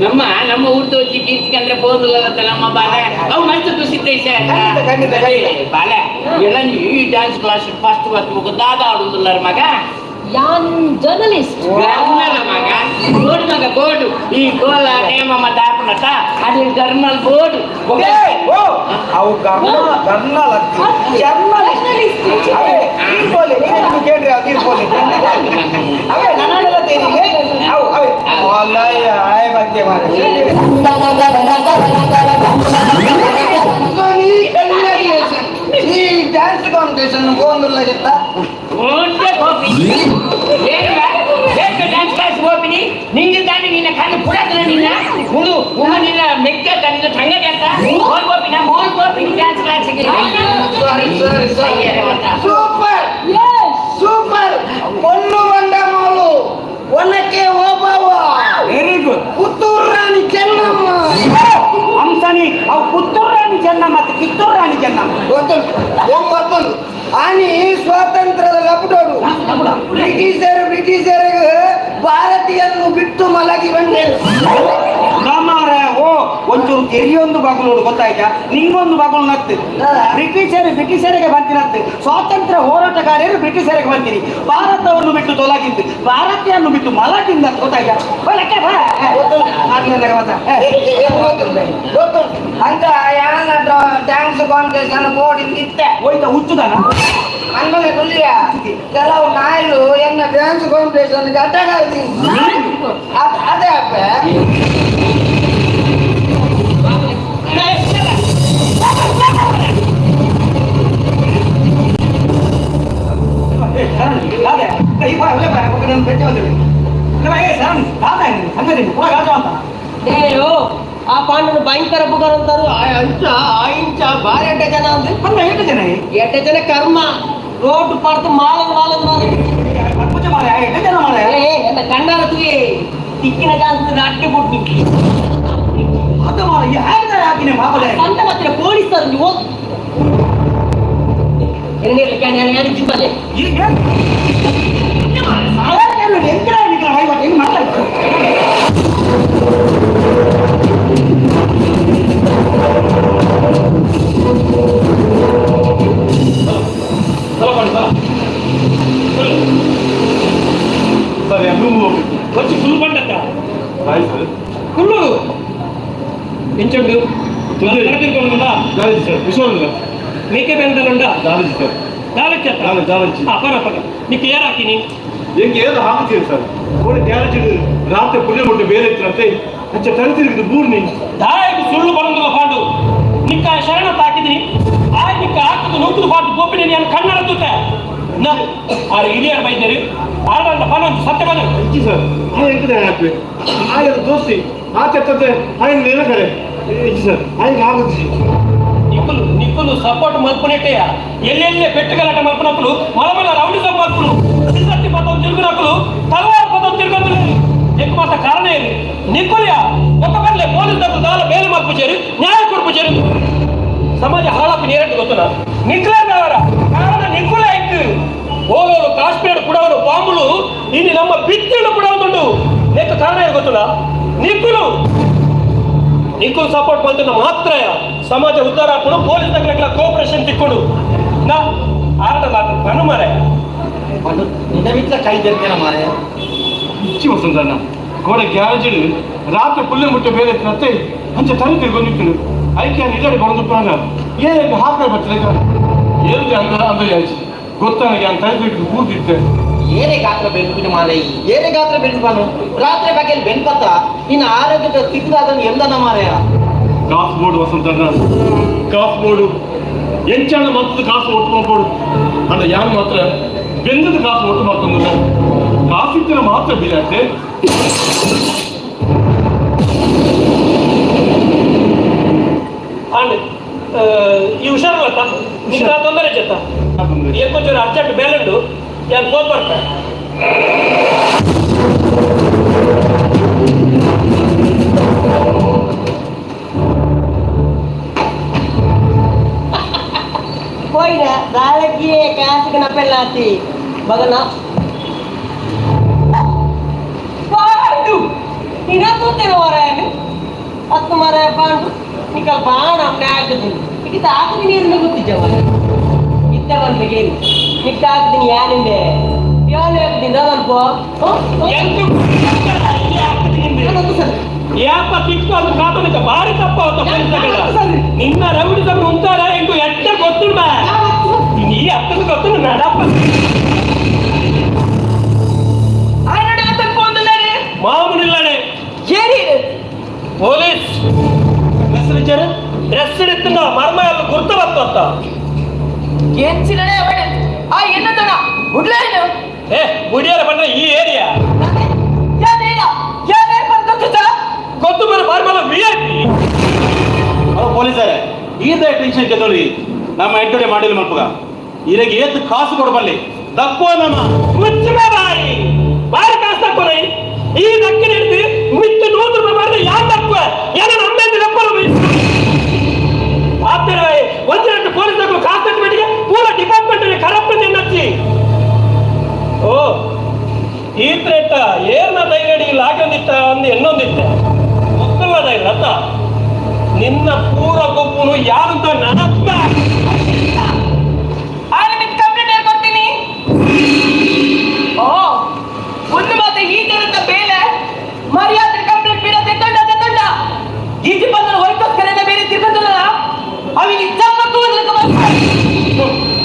ನಮ್ಮ ನಮ್ಮ ಊರ್ದ ಒಂಜಿ ಕೀರ್ತಿಕಂದ್ರೆ ಬೋದುಲತ್ತ ನಮ್ಮ ಬಾಲೆ ಅವು ಮಸ್ತ್ ಖುಷಿ ತೇಸೆ. ಖಂಡಿತ, ಖಂಡಿತ, ಖಂಡಿತ. ಬಾಲೆ ಎಲ್ಲ ಈ ಡ್ಯಾನ್ಸ್ ಕ್ಲಾಸ್ ಫಸ್ಟ್ ಬತ್ತು ದಾದ ಆಡುದಿಲ್ಲ ಮಗ. ಯಾನ್ ಜರ್ನಲಿಸ್ಟ್. ಗರ್ನಲ ಮಗ ಬೋರ್ಡ್ ಮಗ ಬೋರ್ಡ್ ಈ ಗೋಲ ನೇಮ ಮತ್ತೆ ಹಾಪುನಟ ಅದು ಗರ್ನಲ್ ಬೋರ್ಡ್. ಏ, ಓ, ಅವು ಗರ್ನ ಗರ್ನಲ್ ಅತ್ತಿ ಜರ್ನಲಿಸ್ಟ್ ಅವೇ ತೀರ್ಪೋಲಿ ನೀನು ಕೇಳ್ರಿ ಅವು ತೀರ್ಪೋಲಿ ಅವೇ ನನ್ನೆಲ್ಲ ತೇನಿಗೆ ಅವು ಅವೇ ಅಲ್ಲಯ್ಯ ಆಯ್ ಬಗ್ಗೆ ಮಾರೆ. ಈ ಡ್ಯಾನ್ಸ್ ಕಾಂಪಿಟೇಷನ್ ಗೋಂದುಲ್ಲ ಗೊತ್ತಾ? ಒಂದೇ ಗೋಪಿನಿ ಏನು ಡ್ಯಾನ್ಸ್ ಕ್ಲಾಸ್ ಗೋಪಿನಿ ನಿಂಗೆ ತಾನೆ ನಿನ್ನ ಕಣ್ಣು ಪುಡದ್ರ ನಿನ್ನ ಮುಂದು ಉಮ್ಮ ನಿನ್ನ ಮೆಕ್ಕ ನಿನ್ನ ತಂಗಗೆ ಅಂತ ಮೋಲ್ ಗೋಪಿನ ಮೋಲ್ ಗೋಪಿನಿ ಡ್ಯಾನ್ಸ್ ಕ್ಲಾಸಿಗೆ. ಸಾರಿ ಸಾರಿ ಸಾರಿ ಸೂಪರ್ ಸೂಪರ್ ಪೊನ್ನು ಬಂಡ Molu Onake Obavva. Very good. Puttur Rani Chennamma. ಹಂಸನಿ ಅವು ಪುತ್ತೂರು ರಾಣಿ ಚೆನ್ನಮ್ಮ ಮತ್ತು ಕಿತ್ತೂರು ರಾಣಿ ಚೆನ್ನಮ್ಮ. ಗೊತ್ತುಂಟು ಓಂ ಗೊತ್ತುಂಟು ಆನಿ ಸ್ವಾತಂತ್ರ್ಯದ ಲಪಟೋಡು. ಬ್ರಿಟಿಷರು ಬ್ರಿಟಿಷರಿಗೆ ಭಾರತೀಯನ್ನು ಬಿಟ್ಟು ಮಲಗಿ ಬಂದರು. ಮಾರ ಓ ಒಂಚೂರು ಕೆರಿಯೊಂದು ಬಾಗುಲೋಡು ಗೊತ್ತಾಯ್ತಾ? ನಿಂಗೊಂದು ಬಾಗುಲು ನತ್ತು. ಬ್ರಿಟಿಷರು ಬ್ರಿಟಿಷರಿಗೆ ಬಂತಿನತ್ತು, ಸ್ವಾತಂತ್ರ್ಯ ಹೋರಾಟಗಾರರು ಬ್ರಿಟಿಷರಿಗೆ ಬಂತೀರಿ. ಭಾರತವನ್ನು ಬಿಟ್ಟು ತೊಲಗಿದ್ದು, ಭಾರತೀಯನ್ನು ಬಿಟ್ಟು ಮಲಗಿಂದ, ಗೊತ್ತಾಯ್ತಾ? ಅಂತ ಯಾನ ಡ್ಯಾನ್ಸ್ ಕಾಂಪಿಟೇಷನ್ ಬೋರ್ಡ್ ಇತ್ತೆ. ಹೋಯ್ತಾ ಹುಚ್ಚುದಾನ. ಅಂಗನೆ ತುಲಿಯ ಕೆಲವು ನಾಯಿಲು ಎನ್ನ ಡ್ಯಾನ್ಸ್ ಕಾಂಪಿಟೇಷನ್ ಅಟ್ಯಾಕ್ ಆಯ್ತು. ಅದೇ ಅಪ್ಪೆ. ಆ ಪಾಂಡನು ಭಯಂಕರ ಬುಗಾರ ಅಂತಾರು. ಅಂಚ ಆ ಇಂಚ ಭಾರಿ ಎಡ್ಡೆ ಜನ ಅಂದ್ರೆ ಎಡ್ಡೆ ಜನ, ಎಡ್ಡೆ ಜನ ಕರ್ಮ ರೋಡ್ ಪಡ್ದು ಮಾಲನ್ ಮಾಲನ್ ಮಾಲನ್. ಎಡ್ಡೆ ಜನ ಮಾರ. ಎನ್ನ ಕಣ್ಣಾರ ತುಯೇ ತಿಕ್ಕಿನ ಜಾಸ್ತಿ ಅಟ್ಟೆ ಬಿಟ್ಟು. ಅದು ಮಾರ ಯಾರು ಹಾಕಿನಿ ಮಾಪಲೆ. ಅಂತ ಮಾತ್ರ ಪೊಲೀಸರು ನೀವು ಜಿಂಬಲೆ. ಈಗ ಹೆಂಗ್ ಮಾತಾಡ್ತಾರೆ? వచ్చి ఫుల్ పండక్క కుళ్ళు ఇంచండు. మీకే ಬೆಂದಲುಂಡ. నీకు ఏ రాకిని ಎಂಗೆ ಏದು ಹಾಕ್ತೀವಿ ಸರ್ ಕೋಡಿ ಗ್ಯಾರೇಜ್ ರಾತ್ರಿ ಪುಣ್ಯ ಮುಟ್ಟೆ ಬೇರೆ ಇತ್ತಂತೆ ಅಂಚೆ ತರಿತಿರುವುದು ಬೂರ್ನಿ. ದಾಯకు ಸುಳ್ಳು ಬರಂದುಲ ಪಾಂಡು ನಿಕ್ಕ ಶರಣ ತಾಕಿದಿನಿ. ಆಯ್ ನಿಕ್ಕ ಹಾಕದು ನೂಕುದು ಪಾಂಡು ಗೋಪಿನಿ ನಾನು ಕಣ್ಣರ ತೂತೆ ನ ಆರು ಹಿರಿಯರು ಬೈದರು ಆಡಂಡ ಪನೊಂದು ಸತ್ಯ ಬನ. ಇಜ್ಜಿ ಸರ್, ಆ ಎಂಕದ ಹಾಕ್ವೆ ಆಯದ ದೋಸ್ತಿ ಆ ತೆತ್ತದೆ ಆಯನ ನೇರ ಕರೆ ಇಜ್ಜಿ ಸರ್, ಆಯಗೆ ಆಗುತ್ತಿ. ನಿಕ್ಕುಲು ನಿಕ್ಕುಲು ಸಪೋರ್ಟ್ ಮಲ್ಪುನೆಟ್ಟೆಯ ಎಲ್ಲೆಲ್ಲೇ ಪೆಟ್ಟುಗಲಾಟ ಮಲ್ಪನಕ್ಕಲು ಮಲಮల ರೌಡಿಸಂ ಮಲ್ಪುನು ಸಿಸತ್ತಿ ಪದం ತಿರುಗುನಕ್ಕಲು ತಲವಾರು ಪದಂ ತಿರುಗಂతులు ఎక్కువ మాత కారణం ఏది నిక్కులియా ఒక పర్లే పోలీసు దగ్గర దాల ಬೇಲೆ ಮಲ್ಪು చేరు న్యాయ ಕೊಡ್పు చేరు ಸಮಾಜ ಹಾಳಾಪಿ ನೇರಟ್ಟು ಗೊತ್ತನ ನಿಕ್ಕಲೇ ಕಾರಣ ನಿಕ್ಕುಲೇ ಇತ್ತು ಓಲೋಲು ಕಾಶ್ಮೀರ ಪುಡವನು ಬಾಂಬುಲು ಇನ್ನು ನಮ್ಮ ಬಿತ್ತಿಲು ಪುಡವನುಂಡು ನೆಕ್ಕು ಕಾರಣ ಏನು ಗೊತ್ತಲ್ಲ ನಿಕ್ಕುಲು ನಿಕ್ಕುಲು ಸಪೋರ್ಟ್ ಮಾಡ್తున్న ಮಾತ್ರ ಸಮಾಜ ಉದ್ಧಾರ ಹಾಕೊಂಡು ಪೊಲೀಸ್ దగ్గర ಕೋಪರೇಷನ್ ತಿಕ್ಕೊಂಡು ನಾ ಆಟದ ಪನು ಮರೆ. ನಿಜವಿಟ್ಲ ಕೈ ಜರ್ಕನ ಮಾರೆ. ಇಚ್ಚಿ ವಸಂತಣ್ಣ ಗೋಡೆ ಗ್ಯಾರೇಜ್ ರಾತ್ರಿ ಪುಲ್ಲೆ ಮುಟ್ಟೆ ಬೇರೆ ಇತ್ತಂತೆ ಅಂಚೆ ತಲೆ ತಿರ್ಗೊಂಡಿತ್ತು ಐಕೆ ನಿಜ ಬರಂದು ಪುರಾಣ ಏ ಹಾಕಿ ಬರ್ತದೆ ಏನಿದೆ ಅಂತ ಅಂದ್ರೆ ಯಾಚಿ ಗೊತ್ತಾಗಿ ಅಂತ ತಲೆ ತಿರುಗಿ ಕೂರ್ತಿತ್ತೆ. ಏನೇ ಗಾತ್ರ ಬೆನ್ಪಿನ ಮಾರೆ, ಏನೇ ಗಾತ್ರ ಬೆನ್ಪಾನು ರಾತ್ರಿ ಬಗ್ಗೆ ಬೆನ್ಪತ್ತ ನಿನ್ನ ಆರೋಗ್ಯದ ತಿಕ್ಕದಾದನ್ನು ಎಂದನ ಮಾರೆಯ. ಕಾಸು ಬೋರ್ಡು ವಸಂತಣ್ಣ, ಕಾಸು ಬೋರ್ಡು ಎಂಚಾಣ ಮತ್ತದು ಕಾಸು ಒಟ್ಟು ಮಾಡ್ಬೋಡು ಅಣ್ಣ ಯಾರು ಮಾತ್ರ ಬೆಂದದ ಕಾಸು ಒಟ್ಟು ಮಾಡ್ಕೊಂಡು ಕಾಸು ಇದ್ದರೆ ಮಾತ್ರ ಬಿಡತ್ತೆ. ಅಂಡ್ ಈ ಹುಷಾರಲ್ಲತ್ತ ನಿಂಗೆ ತೊಂದರೆ చెత్త ಏನ್ కొంచెం ಅರ್ಜೆಂಟ್ ಬೇಲುಂಡು ಯಾರು ಫೋನ್ ಬರ್ತಾರೆ. పోయిన దానికి కాసుకు నప్పెళ్ళాతి మగన ಪಾಂಡು ನಿನ್ನ ತೂತೇನೆ ಮಾರಾಯನು ಹತ್ತು ಮಾರಾಯ ಪಾಂಡು ನಿಕಲ್ ಬಾಣ ಅಮ್ಮನೆ ಹಾಕಿದ್ದೀನಿ ಈಗ ಹಾಕಿದ್ದೀನಿ ನೀರು ಗೊತ್ತಿದ್ದ ಮಾರ ಇತ್ತ ಬಂದ್ಲಿಗೆ ನಿಕ್ಕ ಹಾಕಿದ್ದೀನಿ ಯಾನಿಂದೆ ಯಾನು ಹಾಕಿದ್ದೀನಿ ಅನ್ಕೋ. ಯಾಪ ತಿಕ್ಕು ಅದು ಕಾತನಿಕ ಭಾರಿ ತಪ್ಪ ನಿನ್ನ ರೌಡಿ ತಮ್ಮ ಉಂಟಾರ ಎಂಟು ಎಟ್ಟ ಗೊತ್ತುಂಡ ನೀ ಅತ್ತನ ಗೊತ್ತು ನಡಪ್ಪ. ಮಾಮೂಲಿಲ್ಲನೆ ಪೊಲೀಸ್ ಡ್ರೆಸ್ ಇచ్చారు ಡ್ರೆಸ್ ಇడుతున్నా మర్మాయాలు గుర్తుపత్త. ఏ గుడియాల పంట ఈ ఏరియా ಗೊತ್ತು మరి ಮರ್ಮಲ ವಿಐಪಿ. ಪೊಲೀಸರೇ ಈದ ಟೆನ್ಷನ್ ಕೆದೋರಿ ನಮ್ಮ ಎಡ್ಡೊಡೆ ಮಾಡಿಲ್ಲ ಮಲ್ಪುಗ ಇರಗೆ ಏತ್ ಕಾಸು ಕೊಡಬಲ್ಲಿ ದಕ್ಕೋ ನಮ್ಮ ಮುಚ್ಚುಮೆ ಬಾರಿ ಬಾರಿ ಕಾಸು ತಕ್ಕೊರೈ ಈ ದಕ್ಕಿನ ಹಿಡಿದು ಮಿತ್ತು 100 ರೂಪಾಯಿ ಮಾಡಿದ್ರೆ ಯಾರು ತక్కుವ ಏನೋ ನಮ್ಮೆಂದು ದಪ್ಪರು ಆಗ್ತಾರೆ ಒಂದೆರಡು ಪೊಲೀಸ್ ತಗೋ ಕಾಸು ತಟ್ಟು ಪೂರ ಡಿಪಾರ್ಟ್ಮೆಂಟ್ ಕರಪ್ಟ್ ನಿನ್ನಚ್ಚಿ. ಓ ನಿನ್ನ ಪೂರ ಗೊಬ್ಬನು ಯಾರಂತ ನನಪ್ಪ ಕಂಪ್ಲೇಂಟ್ ಕೊಡ್ತೀನಿ. ಓ ಒಂದು ಮಾತು ಈ ತರದ ಬೇಲೆ ಮರ್ಯಾದೆ ಕಂಪ್ಲೇಂಟ್ ಬೀಳದೆ ತಂಡ ತಂಡ ಈಜಿ ಬಂದ್ರೆ ಹೋಯ್ಕೋಸ್ಕರ ಬೇರೆ ತಿರ್ಗದಲ್ಲ ಅವಿಗೆ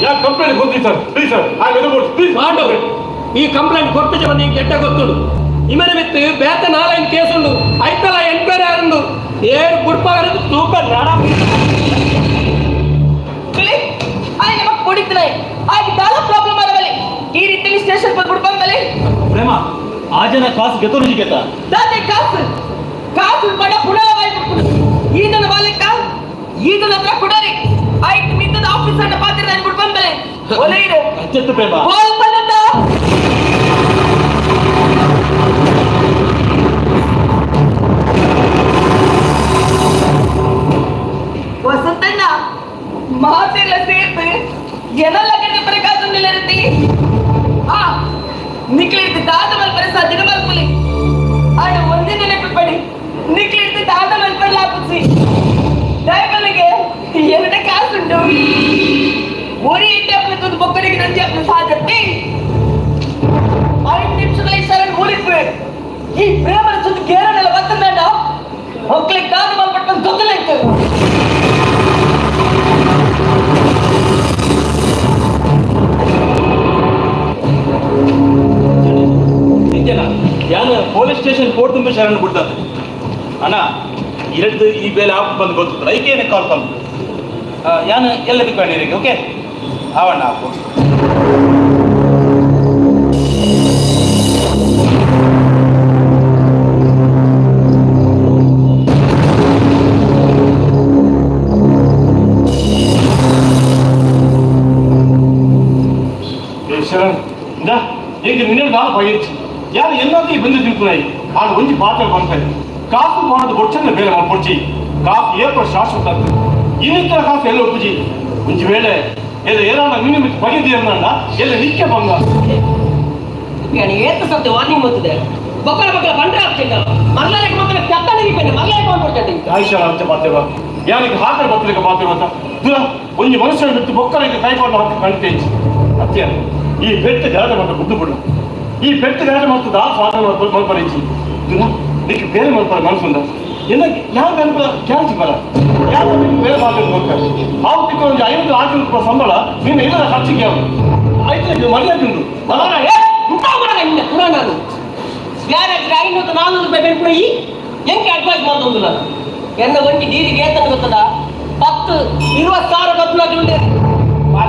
ಯಾ ಕಂಪ್ಲೇಂಟ್ ಕೊಡ್ತೀನಿ sir, please sir, please ಮಾಡು. ಈ ಕಂಪ್ಲೇಂಟ್ ಕೊಟ್ಟು ನಿಂಗೆ ಕೆಟ್ಟ ಗೊತ್ತುಂಡು. ಇಮನ ಮಿತ್ತು ಬೇತ ನಾಲೈನ್ ಕೇಸ್ ಉಂಡು, ಐತಲ ಎನ್ಕ್ವೈರಿ ಆರುಂಡು, ಏಳು ಗುಡ್ಪಾಗರದು ತೂಕ ನಡ ಆಯ್ ನಮಗ್ ಕೊಡಿದ್ರೆ ಆಗಿ ದಾಲ ಪ್ರಾಬ್ಲಮ್ ಆರವಲ್ಲಿ ಈ ರೀತಿಯಲ್ಲಿ ಸ್ಟೇಷನ್ ಬಂದು ಬಿಡ್ಬಂದಲೆ. ಪ್ರೇಮ ಆ ಜನ ಕಾಸು ಗೆತ್ತರು ಗೆತ್ತ ದಾದೆ ಕಾಸು ಕಾಸು ಬಡ ಪುನಃ ಈತನ ಬಾಲಕ ಈತನ ಹತ್ರ ಕೊಡರಿ ಆಯ್ತು ಮಿತ್ತದ ಆಫೀಸ್ ಅನ್ನ ಪಾತ್ರ ನಾನು ಬಿಡ್ಬಂದಲೆ ಒಲೆ ಇರು ಅತ್ಯಂತ ಪ್ರೇಮ ಬೋಲ್ ಬಂದ. ವಸಂತಣ್ಣ ಮಾತೆಲ್ಲ ಸೇರ್ತು ಎನಲ್ಲ ಕಡೆ ಬರಕಾದುಂದಿಲ್ಲರತಿ ಆ ನಿಕ್ಲಿಡ್ದು ದಾದ ಮಲ್ಪರೆ ಸದಿನ ಮಲ್ಪಲಿ ಆಡ ಒಂದೇ ನೆನಪು ಪಡಿ ನಿಕ್ಲಿಡ್ದು ದಾದ ಮಲ್ಪಲ್ಲ ಆಪುಸಿ ದಯಬಲಿಗೆ ಎರಡ ಕಾಸುಂಟು ಒರಿ ಇಟ್ಟಪ್ಪನ ತುದು ಬೊಕ್ಕರಿಗೆ ನಂಜಿ ಅಪ್ಪನ ಸಾಧ್ಯತೆ 5 ನಿಮಿಷದಲ್ಲಿ ಶರಣ್ ಮೂಲಿಪ್ಪು ಈ ಪ್ರೇಮನ ಸುದ್ದಿ ಕೇರಳ ಬರ್ತಂಡ ಮಕ್ಕಳಿಗೆ ದಾದ ಮಲ್ಪಟ್ಟ ಗೊತ್ತಲಾಯ್ತು. ಯಾನು police station court ತುಂಬ ಶರಣ ಬಿಡ್ತದೆ ಅಣ್ಣ ಎರಡು ಈ ಬೇಲೆ ಆಪ್ ಬಂದು ಗೊತ್ತಿತ್ತು ಐಕೇನೆ ಕಾಲ್ ಬಂದು ಯಾನು ಎಲ್ಲ ದಿಕ್ಕೊಂಡಿರಿಗೆ ಓಕೆ ಆವಣ್ಣ ಆಪು. ಶರಣ್ ಇಂದಾ ಎಂಗೆ ನಿನ್ನೆ ನಾನು ಪಯಿರ್ಚಿ ಯಾರು ಎಲ್ಲಾದ್ರೂ ಬಂದು ತಿಳ್కున్నాయి ಆಗ ಒಂಜಿ ಪಾತ್ರ ಬಂತಾರೆ ಕಾಸು ಮಾಡೋದು ಬೊಡ್ಚಂದ್ರೆ ಬೇರೆ ಮಾಡ್ಕೊಡ್ಚಿ ಕಾಸು ಏರ್ಪಡ್ ಶಾಶ್ವತ ಇನ್ನಿತರ ಕಾಸು ಎಲ್ಲ ಒಪ್ಪುಜಿ ಒಂಜಿ ವೇಳೆ ಎಲ್ಲ ಏನಾನ ನಿನ್ನ ಮಿತ್ತು ಬಗೆದಿಯನ್ನ ಎಲ್ಲ ನಿಕ್ಕೆ ಬಂಗ ಏತ ಸತ್ಯ ವಾರ್ನಿಂಗ್ ಬಂದಿದೆ ಬೊಕ್ಕಳ ಬೊಕ್ಕಳ ಬಂದ್ರೆ ಆಗ್ತಿಲ್ಲ ಮರ್ಲಾರಕ್ಕೆ ಮಾತ್ರ ಕೆತ್ತಣಿಗೆ ಪೆನ್ನೆ ಮರ್ಲಾರಕ್ಕೆ ಮಾಡ್ಕೊಡ್ತೇನೆ ಆಯುಷ್ಯ ಅಂಚ ಪಾತ್ರವ ಯಾರಿಗೆ ಹಾಕರ ಬತ್ತಲಿಗೆ ಪಾತ್ರವ ದುರ ಒಂಜಿ ಮನುಷ್ಯನ ಬಿಟ್ಟು ಬೊಕ್ಕರಿಗೆ ಕೈಕೊಂಡು ಹಾಕಿ ಕಾಣ್ತೇಜಿ ಅತ್ಯ ಈ ಪೆಟ್ಟು ಗಲಾಟೆ ಮಾಡ್ತಾ ಗುಡ್ಡು ಬಿಡು ಈ ಪೆಟ್ಟು ಗಲಾಟೆ ಮಾಡ್ತದ ಆ ಸ್ವಾತಂತ್ರ್ಯ ಮಲ್ಪರಿಚಿ ದುರ ನಿಕ್ಕೆ ಬೇರೆ ಮಲ್ಪರ ಮನಸ್ಸುಂದ ಎಲ್ಲ ಯಾವ ಅನುಕೂಲ ಕ್ಯಾನ್ಸಿ ಬರ ಯಾವ ಬೇರೆ ಮಾತು ಹೋಗ್ತಾರೆ ಆವು ತಿಕ್ಕ ಒಂದು 50 6 ರೂಪಾಯಿ ಸಂಬಳ ನೀನು ಎಲ್ಲರ ಖರ್ಚಿಗೆ ಅವು ಆಯ್ತು ಮರ್ಯಾದೆ ಉಂಟು ಪುನಃ ನಾನು ಬೇರೆ 500 400 ರೂಪಾಯಿ ಬೆಂಪು ಈ ಎಂಕೆ ಅಡ್ವೈಸ್ ಮಾಡ್ತೊಂದಿಲ್ಲ ಎನ್ನ ಒಂಟಿ ನೀರಿಗೆ ಏತನ ಗೊತ್ತದ 10 20 ಸಾವಿರ ಕಪ್ಪು ಉಂಟು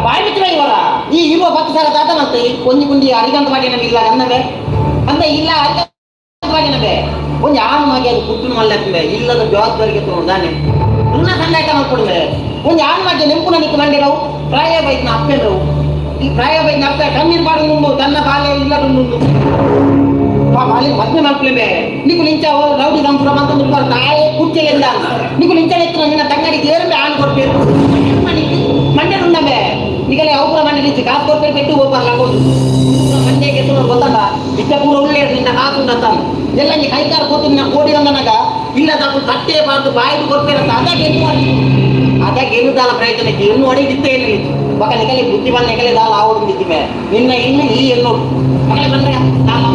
ಬಾಯಿ ಬಿಚ್ಚಲ ಇವರ ಈ ಇರುವ 10 ಸಾವಿರ ತಾತ ಮತ್ತೆ ಒಂಜಿ ಕುಂಡಿ ಅರಿಗಂತ ಮಾಡಿ ನಮಗೆ ಇಲ್ಲ ಅನ್ನವೇ ಅಂತ ಇಲ್ಲ ಅರಿಗಂತ ಮಾಡಿ ನಮಗೆ ಒಂಜಿ ಆನ್ ಮಾಗಿ ಅದು ಕುಟ್ಟು ಮಲ್ಲಕ್ಕೆ ಇಲ್ಲದ ಜವಾಬ್ದಾರಿಗೆ ತಗೊಂಡಾನೆ ಋಣ ಸಂದಾಯ ಮಾಡ್ಕೊಡುವೆ ಒಂಜಿ ಆನ್ ಮಾಗಿ ನೆಂಪು ನನಗೆ ಮಂಡಿರವು ಪ್ರಾಯ ಬೈದ್ನ ಅಪ್ಪೆರವು ಈ ಪ್ರಾಯ ಬೈದ್ನ ಅಪ್ಪ ಕಣ್ಣೀರು ಬಾಡು ತನ್ನ ಬಾಲೆ ಇಲ್ಲ ಬಾಲೆ ಮದ್ವೆ ಮಾಡ್ಕೊಳ್ಳೆ నీకు నించావు రౌడీ రంపురం అంత నువ్వు ತಾಯೇ ಕುಚ್ಚಲೆಂದ నీకు ನಿಂಚನೆತ್ತು ನಿನ್ನ ತಂಗಡಿಗೆ ಏರುಂಬೆ ಆನ್ ಕೊಡ್ಪೇರು ಮಂಡ್ಯ ನಿಗಲೆ ಅವಪುರ ಮಂಡೆ ನಿಂಚು ಕಾಸು ಕೊಡ್ಪೇರು ಪೆಟ್ಟು ಹೋಗ್ಬಾರ್ಲ ಆಗೋದು ಮಂಡ್ಯಕ್ಕೆ ಎತ್ತು ಗೊತ್ತಲ್ಲ ಇಟ್ಟ ಪೂರ ಉಳ್ಳೇರು ನಿನ್ನ ಕಾಸು ಉಂಟಂತ ಎಲ್ಲ ನೀ ಕೈಕಾರ ಕೂತು ನಿನ್ನ ಕೋಡಿ ಅಂದನಾಗ ಇಲ್ಲ ತಾಕು ತಟ್ಟೆ ಬಾರ್ದು ಬಾಯಿದು ಕೊಡ್ಪೇರಂತ ಅದಾಗ ಎನ್ನು ಅದಾಗ ಎನ್ನುದಾಲ ಪ್ರಯತ್ನ ಎನ್ನು ಹೊಡೆದಿದ್ದೇ ಏನಿಲ್ಲ ಬಕ ನಿಕಲೆ ಬುದ್ಧಿ ಬಂದ ನಿಕಲೆ ದಾಲ ಆವಡು ನಿದ್ದಿಮೆ ನಿನ್ನ ಇನ್ನು ಈ ಎನ್ನೋಡು ಮಗಳೆ ಬಂದ್ರೆ ನಾನು